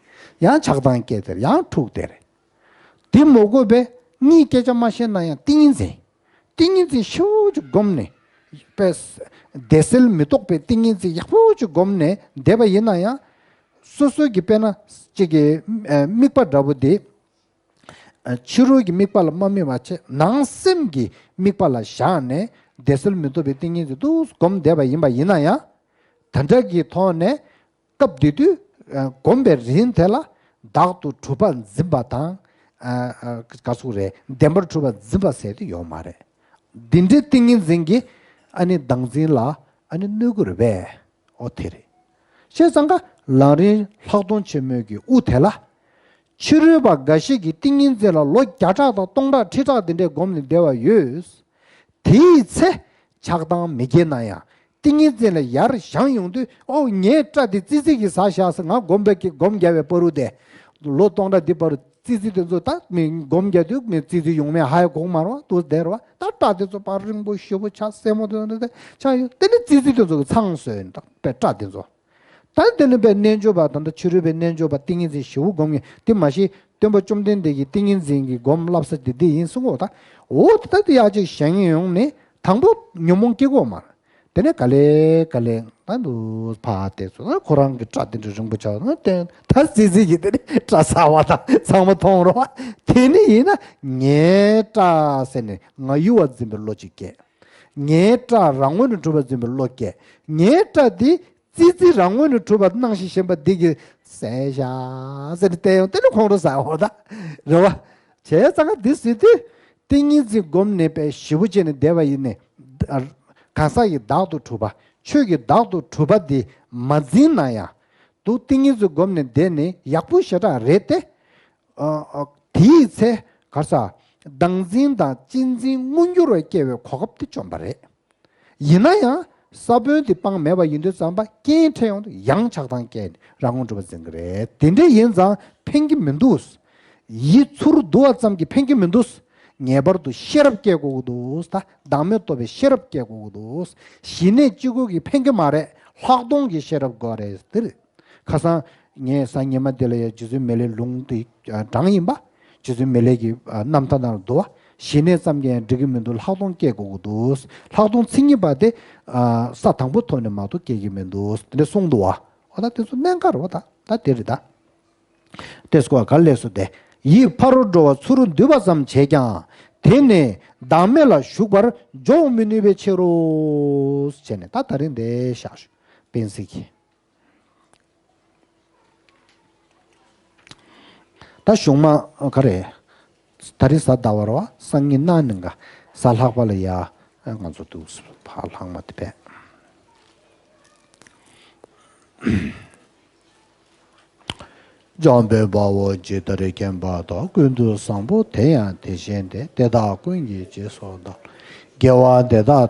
ཡང་ཆགས་སྡང་སྐྱེས་ཏེ་ཡང་འཁྲུགས་ཏེ་རེད། དེ་མ་དགོས་པས་གཉིད་སྐད་ཆ་མ་བཤད་ན་ཡང་ཏིང་ངེ་འཛིན། ཏིང་ངེ་འཛིན་ཞེ་པོ་ཅིག་བསྒོམས་ནས། པས། བདེ་གསལ་མི་རྟོག་པའི་ཏིང་ངེ་འཛིན་ཡག་པོ་ཅིག་བསྒོམས་ནས་བསྡད་པ་ཡིན་ན་ཡང་། སོ་སོ་གི་དཔེར་ན་གཅིག་གི་ཨ་དམིགས་པ་འདྲ་པོ་དེ། ཨ། ཕྱི་རོལ་གྱི་དམིགས་པ་ལ་མ་དམིགས་པ་བྱས། ནང་སེམས་ཀྱི་དམིགས་པ་ལ་བཞག་ནས་བདེ་གསལ་མི་རྟོག་པའི་ཏིང་ངེ་འཛིན་དུ་བསྒོམས་བསྡད་པ་ཡིན་པ་ཡིན་ན་ཡང་། དེ་འདྲ་གི་ཐོག་ནས་སྐབས་དེ་དུས། ཨ། བསྒོམས་པའི་རིང་དེ་ལ་བདག་ཏུ་གྲུབ་པ་འཛིན་པ་དང་། ཨ། ཨ། ག་ཟེར་རེད། བདེན་པར་གྲུབ་པ་འཛིན་པ་ཟེར་དེ་ཡོད་མ་རེད། འདི་འདྲའི་ཏིང་ངེ་འཛིན་གྱིས་ཨ་ནི་བདག་འཛིན་ལ་ཨ་ནི་གནོད་ཀྱི་རེད་པས། འོ་དེ་རེད། བྱས་ཙང་ཀ་ལམ་རིམ་ལྷག་མཐོང་ཆེན་མོའི་གི་དབུ་དེ་ལ། ཕྱི་རོལ་པ་འགའ་ཞིག་གིས་ཏིང་ངེ་འཛིན་ལ་ལོ་བརྒྱ་ཕྲག་དང་སྟོང་ཕྲག་ཁྲི་ཕྲག་དེ་འདྲས་བསྒོམས་ནས་བསྡད་པ་ཡོད། དེའི་ཚེ་ཆགས་སྡང་མི་སྐྱེ་ན་ཡང་། ཏིང་ངེ་འཛིན་ལ་ཡར་བཞེངས་ཡོང་དུས། ཨོ། ངའི་སྐྲ་དེ་ཙི་ཙི་གིས་ཟ་བཞག་ཟེར། ང་སྒོམ་པའི་སྒོམ་རྒྱག་པའི་བར་དུ་དེ། ལོ་སྟོང་ཕྲག་འདི་བར་དུ་ཙི་ཙི་དེ་ཚོ་ད་མི་སྒོམ་རྒྱག་དུས་མི་ཙི་ཙི་ཡོང་མེད་ཧ་ཡང་གོ་མ་རེད་བ། དུ་བསྡད་རེད་བ། ད་སྐྲ་དེ་ཚོ་ཕར་རིང་པོ་ཞེ་པོ་ཆགས། སེན་མོ་དེ་ཚོ་ཆགས་ཡོད། དེ་ནི་ཙི་ཙི་དེ་ཚོ་གིས་ཚང་བཟོས་ཡོད། ད་པའི་སྐྲ་དེ་ཚོ། ད་དེ་ནི་པའི་རྣལ་འབྱོར་པ་དང་། ད་ཕྱི་རོལ་པའི་རྣལ་འབྱོར་པ་ཏིང་ངེ་འཛིན་ཞེ་པོ་སྒོམ་མཁན་དེ་མ་གཞི་སྟོན་པ་བཅོམ་ལྡན་འདས་ཀྱིས་ཏིང་ངེ་འཛིན་གྱི་སྒོམ་བསླབ་ས་དེ་འདི་ཡིན་གསུང་གོ། ད་འོ་ད་དེ་ཡར་ཅིག་བཞེངས་ཡོང་ནས་དང་པོ་ཉོན་མོངས་སྐྱེ་གོ་མ། དེ་ནས་ག་ལེ་ག་ལེ་ད་འདུག་ཕར་བལྟས་ཚོ། ཁོ་རང་གི་སྐྲ་དེ་འདྲ་རིང་པོ་ཆགས་ན་བསྟན། ད་ཙི་ཙི་གིས་དེ་ནས་སྐྲ་ཟ་བ་དང་ཚང་མ་མཐོང་རོགས། དེ་ནས་ཡིན་ན་ངའི་སྐྲ་ཟེར་ནས་ང་ཡུལ་བ་འཛིན་པའི་བློ་ཅིག་སྐྱེ། ངའི་སྐྲ་རང་ངོས་ནས་གྲུབ་པ་འཛིན་པའི་བློ་སྐྱེ། ངའི་སྐྲ་འདི་ཙི་ཙི་རང་ངོས་ནས་གྲུབ་པ་སྣང་ཞིང་ཞེན་པ་འདི་གིས་ཟས་བཞག་ཟེར་ནས་བསྟན་ཡོང་། དེ་ནས་ཁོང་ཁྲོ་ཟ་འོ་ད་རེད་བ། བྱས་ཙང་ཀ་འདི་ཟེར་དུས་ཏིང་ངེ་འཛིན་བསྒོམས་ནས་པའི་ཞེ་པོ་བྱས་ནས་བསྡད་པ་ཡིན་ནས། གང་ཟག་གི་བདག་ཏུ་གྲུབ་པ། ཆོས་ཀྱི་བདག་ཏུ་གྲུབ་པ་འདི་མ་འཛིན་ན་ཡང་། འདུག་ཏིང་ངེ་འཛིན་བསྒོམས་ནས་བསྡད་ནས་ཡག་པོ་ཞེ་དྲག་རེད་དེ། ཨ། ཨ། དེའི་ཚེ་ག་རེ་ཟ། བདག་འཛིན་དང་གཅེས་འཛིན་མངོན་གྱུར་བར་སྐྱེ་བའི་གོ་སྐབས་དེ་བཅོམ་པ་རེད། ཡིན་ན་ཡང་ས་བོན་དེ་སྤང་མེད་པ་ཡིན་དུས་ཙམ་པ་རྐྱེན་འཕྲད་ཡོང་དུས་ཡང་ཆགས་སྡང་སྐྱེས་ནས་རང་ངོ་གྲུབ་པ་འཛིན་གྱི་རེད། དེ་འདྲ་ཡིན་ཙང་ཕན་གྱི་མི་འདུག་ཡིད་ཚུར་བསྡུ་བ་ཙམ་གྱིས་ཕན་གྱི་མི་འདུག་ངེས་པར་དུ་ཤེས་རབ་སྐྱེ་དགོས་ཀྱི་འདུག་ད་བདག་མེད་རྟོགས་པའི་ཤེས་རབ་སྐྱེ་དགོས་ཀྱི་འདུག་ཞི་གནས་གཅིག་པུ་གིས་ཕན་གྱི་མ་རེད། ལྷག་མཐོང་གི་ཤེས་རབ་དགོས་རེད། དེ་རེད། ཁ་སང་ངས་སང་ཉི་མ་འདི་ལ་ཡ་རྗེ་བཙུན་མི་ལའི་ལུང་དེ་དྲངས་ཡིན་པ། རྗེ་བཙུན་མི་ལའི་གི་རྣམ་ཐར་ནང་ལ་འདུག་བ། ཞི་གནས་ཙམ་གྱིས་ཡང་འགྲིག་གི་མི་འདུག་ལྷག་མཐོང་སྐྱེ་དགོས་ཀྱི་འདུག་ལྷག་མཐོང་མཚན་ཉིད་པ་དེ་ས་དང་པོ་ཐོག་ནས་མ་གཏོགས་སྐྱེ་གི་མི་འདུག་དེ་འདྲ་གསུངས་འདུག་བ། འོ་ད་དེ་ཚོ་གནད་འགག་རེད་བ། ད་ད་དེ་རེད་ད། ཏེ་སྐོར་ག་ལས་སུ་སྟེ། ཡིད་ཕ་རོལ་འགྲོ་བ་ཚུར་འདུས་པ་ཙམ་བྱས་ཀྱང་། དེ་ནི་བདག་མེད་ལ་ཞུགས་པར་འཇོག་མི་ནུས་པའི་ཕྱིར་རོ། བྱས་ནས་ད་དེ་རིང་འདི་བཞག་ཞུ། བན་སི་གི། ད་གཞུང་མ་ག་རེ། དེ་རིང་གཟའ་ཟླ་བ་རེད་བ། སང་ཉིན་གནངས་ཉིན་ག་གཟའ་ལྷག་པ་ལ་ཡ། ང་ཚོ་འདུག་ཕ་ལྷག་མ་དེ་བས། འཇམ་དཔལ་དཔའ་བོས་ཇི་ལྟར་མཁྱེན་པ་དང་། ཀུན་ཏུ་བཟང་པོ་དེ་ཡང་དེ་བཞིན་ཏེ། དེ་དག་ཀུན་གྱི་རྗེས་སུ་བདག་དགེ་བ་འདི་དག་